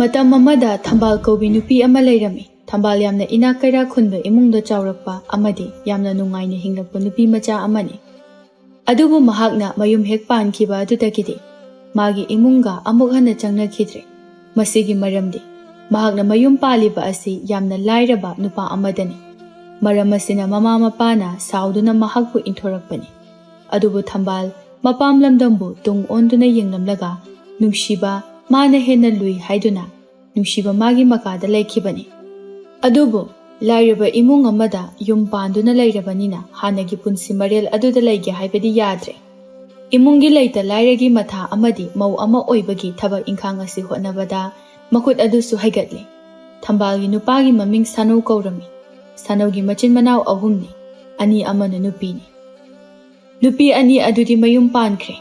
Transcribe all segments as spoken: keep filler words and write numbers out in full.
ꯃꯇꯝ ꯑꯃꯗ ꯊꯝꯕꯥꯜ ꯀꯧꯕꯤ ꯅꯨꯄꯤ ꯑꯃ ꯂꯩꯔꯝꯃꯤ꯫ ꯊꯝꯕꯥꯜ ꯌꯥꯝꯅ ꯏꯅꯥꯛ ꯀꯩꯔꯥꯛ ꯈꯨꯟꯕ ꯏꯃꯨꯡꯗ ꯆꯥꯎꯔꯛꯄ ꯑꯃꯗꯤ ꯌꯥꯝꯅ ꯅꯨꯡꯉꯥꯏꯅ ꯍꯤꯡꯂꯛꯄ ꯅꯨꯄꯤ ꯃꯆꯥ ꯑꯃꯅꯤ꯫ ꯑꯗꯨꯕꯨ ꯃꯍꯥꯛꯅ ꯃꯌꯨꯝ ꯍꯦꯛ ꯄꯥꯟꯈꯤꯕ ꯑꯗꯨꯗꯒꯤꯗꯤ ꯃꯥꯒꯤ ꯏꯃꯨꯡꯒ ꯑꯃꯨꯛ ꯍꯟꯅ ꯆꯪꯅꯈꯤꯗ꯭ꯔꯦ꯫ ꯃꯁꯤꯒꯤ ꯃꯔꯝꯗꯤ ꯃꯍꯥꯛꯅ ꯃꯌꯨꯝ ꯄꯥꯜꯂꯤꯕ ꯑꯁꯤ ꯌꯥꯝꯅ ꯂꯥꯏꯔꯕ ꯅꯨꯄꯥ ꯑꯃꯗꯅꯤ꯫ ꯃꯔꯝ ꯑꯁꯤꯅ ꯃꯃꯥ ꯃꯄꯥꯅ ꯁꯥꯎꯗꯨꯅ ꯃꯍꯥꯛꯄꯨ ꯏꯟꯊꯣꯔꯛꯄꯅꯤ꯫ ꯑꯗꯨꯕꯨ ꯊꯝꯕꯥꯜ ꯃꯄꯥꯝ ꯂꯝꯗꯝꯕꯨ ꯇꯨꯡ ꯑꯣꯟꯗꯨꯅ ꯌꯦꯡꯂꯝꯂꯒ ꯅꯨꯡꯁꯤꯕ ꯃꯥꯅ ꯍꯦꯟꯅ ꯂꯨꯏ ꯍꯥꯏꯗꯨꯅ ꯅꯨꯡꯁꯤꯕ ꯃꯥꯒꯤ ꯃꯀꯥꯗ ꯂꯩꯈꯤꯕꯅꯤ꯫ ꯑꯗꯨꯕꯨ ꯂꯥꯏꯔꯕ ꯏꯃꯨꯡ ꯑꯃꯗ ꯌꯨꯝ ꯄꯥꯟꯗꯨꯅ ꯂꯩꯔꯕꯅꯤꯅ ꯍꯥꯟꯅꯒꯤ ꯄꯨꯟꯁꯤ ꯃꯔꯦꯜ ꯑꯗꯨꯗ ꯂꯩꯒꯦ ꯍꯥꯏꯕꯗꯤ ꯌꯥꯗ꯭ꯔꯦ꯫ ꯏꯃꯨꯡꯒꯤ ꯂꯩꯇ ꯂꯥꯏꯔꯒꯤ ꯃꯊꯥ ꯑꯃꯗꯤ ꯃꯧ ꯑꯃ ꯑꯣꯏꯕꯒꯤ ꯊꯕꯛ ꯏꯪꯈꯥꯡ ꯑꯁꯤ ꯍꯣꯠꯅꯕꯗ ꯃꯈꯨꯠ ꯑꯗꯨꯁꯨ ꯍꯩꯒꯠꯂꯦ꯫ ꯊꯝꯕꯥꯜꯒꯤ ꯅꯨꯄꯥꯒꯤ ꯃꯃꯤꯡ ꯁꯥꯅꯧ ꯀꯧꯔꯝꯃꯤ꯫ ꯁꯥꯅꯧꯒꯤ ꯃꯆꯤꯟ ꯃꯅꯥꯎ ꯑꯍꯨꯝꯅꯤ꯫ ꯑꯅꯤ ꯑꯃꯅ ꯅꯨꯄꯤꯅꯤ꯫ ꯅꯨꯄꯤ ꯑꯅꯤ ꯑꯗꯨꯗꯤ ꯃꯌꯨꯝ ꯄꯥꯟꯈ꯭ꯔꯦ꯫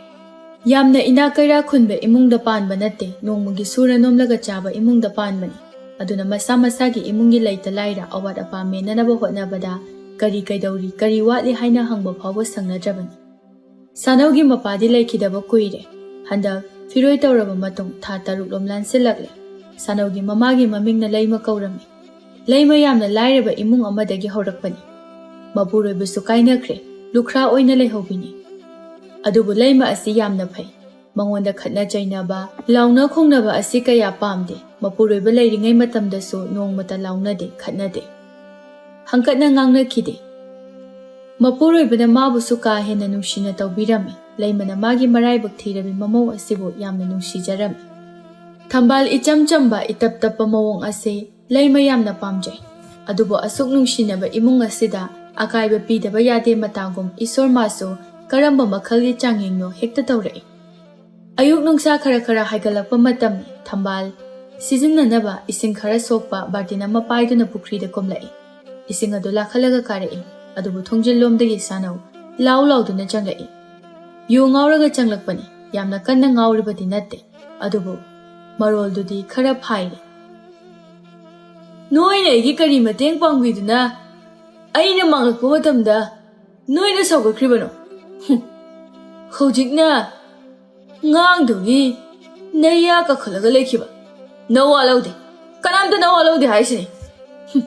ꯌꯥꯝꯅ ꯏꯅꯥꯛ ꯀꯩꯔꯥꯛ ꯈꯨꯟꯕ ꯏꯃꯨꯡꯗ ꯄꯥꯟꯕ ꯅꯠꯇꯦ, ꯅꯣꯡꯃꯒꯤ ꯁꯨꯔ ꯅꯣꯝꯂꯒ ꯆꯥꯕ ꯏꯃꯨꯡꯗ ꯄꯥꯟꯕꯅꯤ꯫ ꯑꯗꯨꯅ ꯃꯁꯥ ꯃꯁꯥꯒꯤ ꯏꯃꯨꯡꯒꯤ ꯂꯩꯇ ꯂꯥꯏꯔ ꯑꯋꯥꯠ ꯑꯄꯥ ꯃꯦꯟꯅꯅꯕ ꯍꯣꯠꯅꯕꯗ ꯀꯔꯤ ꯀꯩꯗꯧꯔꯤ, ꯀꯔꯤ ꯋꯥꯠꯂꯤ ꯍꯥꯏꯅ ꯍꯪꯕ ꯐꯥꯎꯕ ꯁꯪꯅꯗ꯭ꯔꯕꯅꯤ꯫ ꯁꯥꯅꯧꯒꯤ ꯃꯄꯥꯗꯤ ꯂꯩꯈꯤꯗꯕ ꯀꯨꯏꯔꯦ꯫ ꯍꯟꯗꯛ ꯐꯤꯔꯣꯏ ꯇꯧꯔꯕ ꯃꯇꯨꯡ ꯊꯥ ꯇꯔꯨꯛꯂꯣꯝ ꯂꯥꯟꯁꯤꯜꯂꯛꯂꯦ꯫ ꯁꯥꯅꯧꯒꯤ ꯃꯃꯥꯒꯤ ꯃꯃꯤꯡꯅ ꯂꯩꯃ ꯀꯧꯔꯝꯃꯤ꯫ ꯂꯩꯃ ꯌꯥꯝꯅ ꯂꯥꯏꯔꯕ ꯏꯃꯨꯡ ꯑꯃꯗꯒꯤ ꯍꯧꯔꯛꯄꯅꯤ꯫ ꯃꯄꯨꯔꯣꯏꯕꯁꯨ ꯀꯥꯏꯅꯈ꯭ꯔꯦ, ꯂꯨꯈ꯭ꯔꯥ ꯑꯣꯏꯅ ꯂꯩꯍꯧꯕꯤꯅꯤ꯫ ꯑꯗꯨꯕꯨ ꯂꯩꯃ ꯑꯁꯤ ꯌꯥꯝꯅ ꯐꯩ꯫ ꯃꯉꯣꯟꯗ ꯈꯠꯅ ꯆꯩꯅꯕ, ꯂꯥꯎꯅ ꯈꯣꯡꯅꯕ ꯑꯁꯤ ꯀꯌꯥ ꯄꯥꯝꯗꯦ꯫ ꯃꯄꯨꯔꯣꯏꯕ ꯂꯩꯔꯤꯉꯩ ꯃꯇꯝꯗꯁꯨ ꯅꯣꯡꯃꯇ ꯂꯥꯎꯅꯗꯦ, ꯈꯠꯅꯗꯦ꯫ ꯍꯪꯀꯠꯅ ꯉꯥꯡꯅꯈꯤꯗꯦ꯫ ꯃꯄꯨꯔꯣꯏꯕꯅ ꯃꯥꯕꯨꯁꯨ ꯀꯥ ꯍꯦꯟꯅ ꯅꯨꯡꯁꯤꯅ ꯇꯧꯕꯤꯔꯝꯃꯤ꯫ ꯂꯩꯃꯅ ꯃꯥꯒꯤ ꯃꯔꯥꯏꯕꯛ ꯊꯤꯔꯕꯤ ꯃꯃꯧ ꯑꯁꯤꯕꯨ ꯌꯥꯝꯅ ꯅꯨꯡꯁꯤꯖꯔꯝꯃꯤ꯫ ꯊꯝꯕꯥꯜ ꯏꯆꯝ ꯆꯝꯕ, ꯏꯇꯞ ꯇꯞꯄ ꯃꯑꯣꯡ ꯑꯁꯤ ꯂꯩꯃ ꯌꯥꯝꯅ ꯄꯥꯝꯖꯩ꯫ ꯑꯗꯨꯕꯨ ꯑꯁꯨꯛ ꯅꯨꯡꯁꯤꯅꯕ ꯏꯃꯨꯡ ꯑꯁꯤꯗ ꯑꯀꯥꯏꯕ ꯄꯤꯗꯕ ꯌꯥꯗꯦ ꯃꯇꯥꯒꯨꯝ ꯏꯁꯣꯔ ꯃꯥꯁꯨ ꯀꯔꯝꯕ ꯃꯈꯜꯒꯤ ꯆꯥꯡꯌꯦꯡꯅꯣ ꯍꯦꯛꯇ ꯇꯧꯔꯛꯏ꯫ ꯑꯌꯨꯛ ꯅꯨꯡꯁꯥ ꯈꯔ ꯈꯔ ꯍꯥꯏꯒꯠꯂꯛꯄ ꯃꯇꯝ, ꯊꯝꯕꯥꯜ ꯁꯤꯖꯤꯟꯅꯅꯕ ꯏꯁꯤꯡ ꯈꯔ ꯁꯣꯛꯄ ꯕꯥꯔꯇꯤꯟ ꯑꯃ ꯄꯥꯏꯗꯨꯅ ꯄꯨꯈ꯭ꯔꯤꯗ ꯀꯨꯝꯂꯛꯏ꯫ ꯏꯁꯤꯡ ꯑꯗꯨ ꯂꯥꯈꯠꯂꯒ ꯀꯥꯔꯛꯏ꯫ ꯑꯗꯨꯕꯨ ꯊꯣꯡꯖꯤꯜꯂꯣꯝꯗꯒꯤ ꯁꯥꯅꯧ ꯂꯥꯎ ꯂꯥꯎꯗꯨꯅ ꯆꯪꯂꯛꯏ꯫ ꯌꯨ ꯉꯥꯎꯔꯒ ꯆꯪꯂꯛꯄꯅꯤ꯫ ꯌꯥꯝꯅ ꯀꯟꯅ ꯉꯥꯎꯔꯤꯕꯗꯤ ꯅꯠꯇꯦ, ꯑꯗꯨꯕꯨ ꯃꯔꯣꯜꯗꯨꯗꯤ ꯈꯔ ꯐꯥꯏꯔꯦ꯫ "ꯅꯣꯏꯅ ꯑꯩꯒꯤ ꯀꯔꯤ ꯃꯇꯦꯡ ꯄꯥꯡꯕꯤꯗꯨꯅ ꯑꯩꯅ ꯃꯥꯡꯂꯛꯄ ꯃꯇꯝꯗ ꯅꯣꯏꯅ ꯁꯧꯒꯠꯈ꯭ꯔꯤꯕꯅꯣ? ꯍꯨꯝ, ꯍꯧꯖꯤꯛꯅ ꯉꯥꯡꯗꯨꯒꯤ ꯅꯌꯥ ꯀꯥꯈꯠꯂꯒ ꯂꯩꯈꯤꯕ?" ꯅꯋꯥ ꯂꯧꯗꯦ꯫ ꯀꯅꯥꯝꯇ ꯅꯋꯥ ꯂꯧꯗꯦ ꯍꯥꯏꯁꯤꯅꯤ꯫ ꯍꯨꯝ,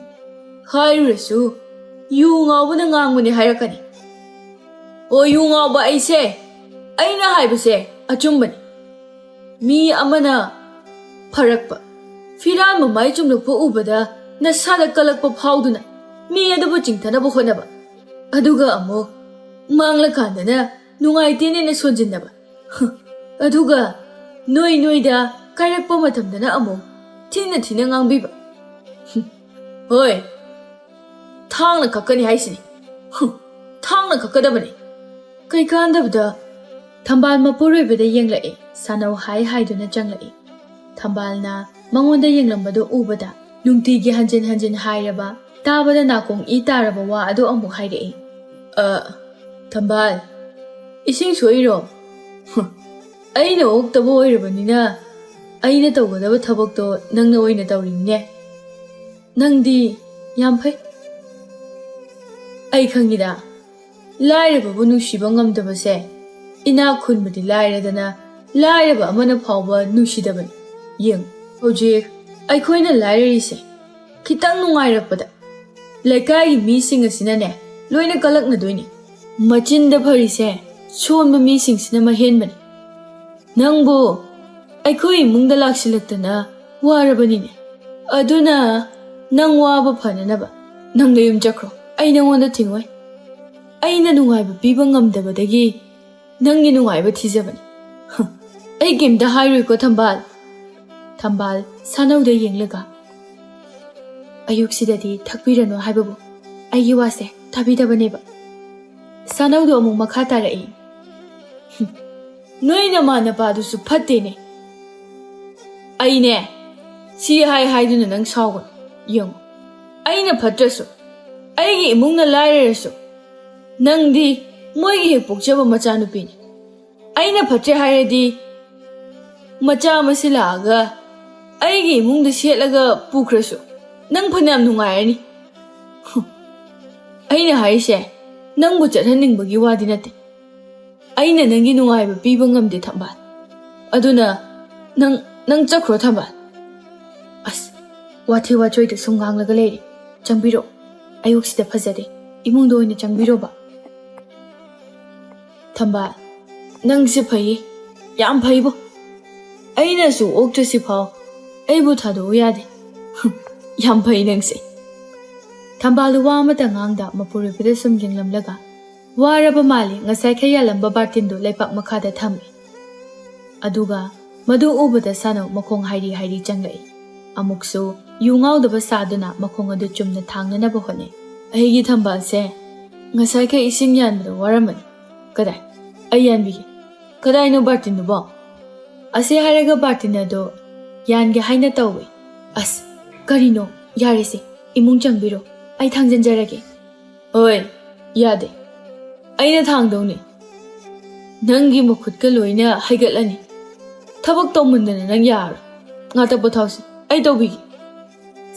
ꯍꯥꯏꯔꯨꯔꯁꯨ ꯌꯨ ꯉꯥꯎꯕꯅ ꯉꯥꯡꯕꯅꯤ ꯍꯥꯏꯔꯛꯀꯅꯤ꯫ ꯑꯣ, ꯌꯨ ꯉꯥꯎꯕ ꯑꯩꯁꯦ, ꯑꯩꯅ ꯍꯥꯏꯕꯁꯦ ꯑꯆꯨꯝꯕꯅꯤ꯫ ꯃꯤ ꯑꯃꯅ ꯐꯔꯛꯄ, ꯐꯤꯔꯥꯟ ꯃꯃꯥꯏ ꯆꯨꯝꯂꯛꯄ ꯎꯕꯗ ꯅꯁꯥꯗ ꯀꯜꯂꯛꯄ ꯐꯥꯎꯗꯨꯅ ꯃꯤ ꯑꯗꯨꯕꯨ ꯆꯤꯡꯊꯅꯕ ꯍꯣꯠꯅꯕ, ꯑꯗꯨꯒ ꯑꯃꯨꯛ ꯃꯥꯡꯂꯀꯥꯟꯗꯅ ꯅꯨꯡꯉꯥꯏꯇꯦꯅꯦꯅ ꯁꯣꯟꯖꯤꯟꯅꯕ꯫ ꯑꯗꯨꯒ ꯅꯣꯏ ꯅꯣꯏꯗ ꯀꯥꯏꯔꯛꯄ ꯃꯇꯝꯗꯅ ꯑꯃꯨꯛ ꯊꯤꯅ ꯊꯤꯅ ꯉꯥꯡꯕꯤꯕ꯫ ꯍꯣꯏ, ꯊꯥꯡꯅ ꯀꯛꯀꯅꯤ ꯍꯥꯏꯁꯤꯅꯤ꯫ ꯍꯨꯝ, ꯊꯥꯡꯅ ꯀꯛꯀꯗꯕꯅꯤ꯫ ꯀꯩꯀꯥꯟꯗꯕꯗ ꯊꯝꯕꯥꯜ ꯃꯄꯨꯔꯣꯏꯕꯗ ꯌꯦꯡꯂꯛꯏ꯫ ꯁꯥꯅꯧ ꯍꯥꯏ ꯍꯥꯏꯗꯨꯅ ꯆꯪꯂꯛꯏ꯫ ꯊꯝꯕꯥꯜꯅ ꯃꯉꯣꯟꯗ ꯌꯦꯡꯂꯝꯕꯗꯨ ꯎꯕꯗ ꯅꯨꯡꯇꯤꯒꯤ ꯍꯟꯖꯤꯟ ꯍꯟꯖꯤꯟ ꯍꯥꯏꯔꯕ, ꯇꯥꯕꯗ ꯅꯥꯀꯣꯡ ꯏ ꯇꯥꯔꯕ ꯋꯥ ꯑꯗꯨ ꯑꯃꯨꯛ ꯍꯥꯏꯔꯛꯏ꯫ "ꯑ, ꯊꯝꯕꯥꯜ, ꯏꯁꯤꯡ ꯁꯣꯛꯏꯔꯣ? ꯍꯨꯝ, ꯑꯩꯅ ꯑꯣꯛꯇꯕ ꯑꯣꯏꯔꯕꯅꯤꯅ ꯑꯩꯅ ꯇꯧꯒꯗꯕ ꯊꯕꯛꯇꯣ ꯅꯪꯅ ꯑꯣꯏꯅ ꯇꯧꯔꯤꯅꯤꯅꯦ꯫ ꯅꯪꯗꯤ ꯌꯥꯝ ꯐꯩ꯫ ꯑꯩ ꯈꯪꯉꯤꯗ, ꯂꯥꯏꯔꯕꯕꯨ ꯅꯨꯡꯁꯤꯕ ꯉꯝꯗꯕꯁꯦ ꯏꯅꯥꯛ ꯈꯨꯟꯕꯗꯤ ꯂꯥꯏꯔꯗꯅ, ꯂꯥꯏꯔꯕ ꯑꯃꯅ ꯐꯥꯎꯕ ꯅꯨꯡꯁꯤꯗꯕꯅꯤ꯫ ꯌꯦꯡ, ꯍꯧꯖꯤꯛ ꯑꯩꯈꯣꯏꯅ ꯂꯥꯏꯔꯔꯤꯁꯦ ꯈꯤꯇꯪ ꯅꯨꯡꯉꯥꯏꯔꯛꯄꯗ ꯂꯩꯀꯥꯏꯒꯤ ꯃꯤꯁꯤꯡ ꯑꯁꯤꯅꯅꯦ ꯂꯣꯏꯅ ꯀꯂꯛꯅꯗꯣꯏꯅꯤ꯫ ꯃꯆꯤꯟꯗ ꯐꯔꯤꯁꯦ ꯁꯣꯟꯕ ꯃꯤꯁꯤꯡꯁꯤꯅ ꯃꯍꯦꯟꯕꯅꯤ꯫ ꯅꯪꯕꯨ ꯑꯩꯈꯣꯏ ꯏꯃꯨꯡꯗ ꯂꯥꯛꯁꯤꯜꯂꯛꯇꯅ ꯋꯥꯔꯕꯅꯤꯅꯦ꯫ ꯑꯗꯨꯅ ꯅꯪ ꯋꯥꯕ ꯐꯅꯅꯕ ꯅꯪ ꯅꯌꯨꯝ ꯆꯠꯈ꯭ꯔꯣ꯫ ꯑꯩ ꯅꯉꯣꯟꯗ ꯊꯤꯡꯉꯣꯏ꯫ ꯑꯩꯅ ꯅꯨꯡꯉꯥꯏꯕ ꯄꯤꯕ ꯉꯝꯗꯕꯗꯒꯤ ꯅꯪꯒꯤ ꯅꯨꯡꯉꯥꯏꯕ ꯊꯤꯖꯕꯅꯤ꯫ ꯍ, ꯑꯩ ꯀꯩꯝꯇ ꯍꯥꯏꯔꯣꯏꯀꯣ, ꯊꯝꯕꯥꯜ꯫ ꯊꯝꯕꯥꯜ ꯁꯥꯅꯧꯗ ꯌꯦꯡꯂꯒ, "ꯑꯌꯨꯛꯁꯤꯗꯗꯤ ꯊꯛꯄꯤꯔꯅꯨ ꯍꯥꯏꯕꯕꯨ ꯑꯩꯒꯤ ꯋꯥꯁꯦ ꯇꯥꯕꯤꯗꯕꯅꯦꯕ?" ꯁꯥꯅꯧꯗꯣ ꯑꯃꯨꯛ ꯃꯈꯥ ꯇꯥꯔꯛꯏ꯫ "ꯍꯨꯝ, ꯅꯣꯏ ꯅꯃꯥ ꯅꯄꯥꯗꯨꯁꯨ ꯐꯠꯇꯦꯅꯦ꯫ ꯑꯩꯅꯦ, ꯁꯤ ꯍꯥꯏ ꯍꯥꯏꯗꯨꯅ ꯅꯪ ꯁꯥꯎꯒꯅꯨ꯫ ꯌꯦꯡꯉꯨ, ꯑꯩꯅ ꯐꯠꯇ꯭ꯔꯁꯨ, ꯑꯩꯒꯤ ꯏꯃꯨꯡꯅ ꯂꯥꯏꯔꯔꯁꯨ, ꯅꯪꯗꯤ ꯃꯣꯏꯒꯤ ꯍꯦꯛ ꯄꯣꯛꯆꯕ ꯃꯆꯥꯅꯨꯄꯤꯅꯤ꯫ ꯑꯩꯅ ꯐꯠꯇ꯭ꯔꯦ ꯍꯥꯏꯔꯗꯤ ꯃꯆꯥ ꯑꯃꯁꯤ ꯂꯥꯛꯑꯒ ꯑꯩꯒꯤ ꯏꯃꯨꯡꯗ ꯁꯦꯠꯂꯒ ꯄꯨꯈ꯭ꯔꯁꯨ ꯅꯪ ꯐꯅꯌꯥꯝ ꯅꯨꯡꯉꯥꯏꯔꯅꯤ꯫ ꯍꯨꯝ, ꯑꯩꯅ ꯍꯥꯏꯔꯤꯁꯦ ꯅꯪꯕꯨ ꯆꯠꯍꯟꯅꯤꯡꯕꯒꯤ ꯋꯥꯗꯤ ꯅꯠꯇꯦ꯫ ꯑꯩꯅ ꯅꯪꯒꯤ ꯅꯨꯡꯉꯥꯏꯕ ꯄꯤꯕ ꯉꯝꯗꯦ, ꯊꯝꯕꯥꯜ꯫ ꯑꯗꯨꯅ ꯅꯪ, ꯅꯪ ꯆꯠꯈ꯭ꯔꯣ, ꯊꯝꯕꯥꯜ꯫ ꯋꯥꯊꯤ ꯋꯥꯆꯣꯏꯗ ꯁꯨꯝ ꯉꯥꯡꯂꯒ ꯂꯩꯔꯦ꯫ ꯆꯪꯕꯤꯔꯣ꯫ ꯑꯌꯨꯛꯁꯤꯗ ꯐꯖꯗꯦ꯫ ꯏꯃꯨꯡꯗ ꯑꯣꯏꯅ ꯆꯪꯕꯤꯔꯣꯕ꯫ ꯊꯝꯕꯥꯜ, ꯅꯪꯁꯦ ꯐꯩꯌꯦ, ꯌꯥꯝ ꯐꯩꯕꯣ꯫ ꯑꯩꯅꯁꯨ ꯑꯣꯛꯇ꯭ꯔꯁꯤ ꯐꯥꯎ ꯑꯩꯕꯨ ꯊꯥꯗꯣꯛꯎ ꯌꯥꯗꯦ꯫ ꯌꯥꯝ ꯐꯩ ꯅꯪꯁꯦ꯫ ꯊꯝꯕꯥꯜꯗꯨ ꯋꯥ ꯑꯃꯇ ꯉꯥꯡꯗ ꯃꯄꯨꯔꯣꯏꯕꯗ ꯁꯨꯝ ꯌꯦꯡꯂꯝꯂꯒ ꯋꯥꯔꯕ ꯃꯥꯜꯂꯤ ꯉꯁꯥꯏꯈꯩ ꯌꯥꯜꯂꯝꯕ ꯕꯥꯔꯇꯤꯟꯗꯨ ꯂꯩꯄꯥꯛ ꯃꯈꯥꯗ ꯊꯝꯃꯤ꯫ ꯑꯗꯨꯒ ꯃꯗꯨ ꯎꯕꯗ ꯁꯥꯅꯧ ꯃꯈꯣꯡ ꯍꯥꯏꯔꯤ ꯍꯥꯏꯔꯤ ꯆꯪꯂꯛꯏ꯫ ꯑꯃꯨꯛꯁꯨ ꯌꯨ ꯉꯥꯎꯗꯕ ꯁꯥꯗꯨꯅ ꯃꯈꯣꯡ ꯑꯗꯨ ꯆꯨꯝꯅ ꯊꯥꯡꯅꯅꯕ ꯍꯣꯠꯅꯩ꯫ ꯑꯩꯒꯤ ꯊꯝꯕꯥꯜꯁꯦ ꯉꯁꯥꯏꯈꯩ ꯏꯁꯤꯡ ꯌꯥꯟꯕꯗ ꯋꯥꯔꯝꯃꯅꯤ꯫ ꯀꯗꯥꯏ? ꯑꯩ ꯌꯥꯟꯕꯤꯒꯦ꯫ ꯀꯗꯥꯏꯅꯣ ꯕꯥꯔꯇꯤꯟꯗꯨꯕꯣ? ꯑꯁꯤ ꯍꯥꯏꯔꯒ ꯕꯥꯔꯇꯤꯟ ꯑꯗꯨ ꯌꯥꯟꯒꯦ ꯍꯥꯏꯅ ꯇꯧꯏ꯫ ꯑꯁ, ꯀꯔꯤꯅꯣ? ꯌꯥꯔꯦꯁꯦ, ꯏꯃꯨꯡ ꯆꯪꯕꯤꯔꯣ, ꯑꯩ ꯊꯥꯡꯖꯟꯖꯔꯒꯦ꯫ ꯍꯣꯏ, ꯌꯥꯗꯦ꯫ ꯑꯩꯅ ꯊꯥꯡꯗꯧꯅꯤ꯫ ꯅꯪꯒꯤ ꯃꯈꯨꯠꯀ ꯂꯣꯏꯅ ꯍꯩꯒꯠꯂꯅꯤ꯫ ꯊꯕꯛ ꯇꯧꯃꯟꯗꯅ ꯅꯪ ꯌꯥꯔꯣꯏ꯫ ꯉꯥꯛꯇ ꯄꯣꯊꯥꯎꯁꯤ, ꯑꯩ ꯇꯧꯕꯤꯒꯦ꯫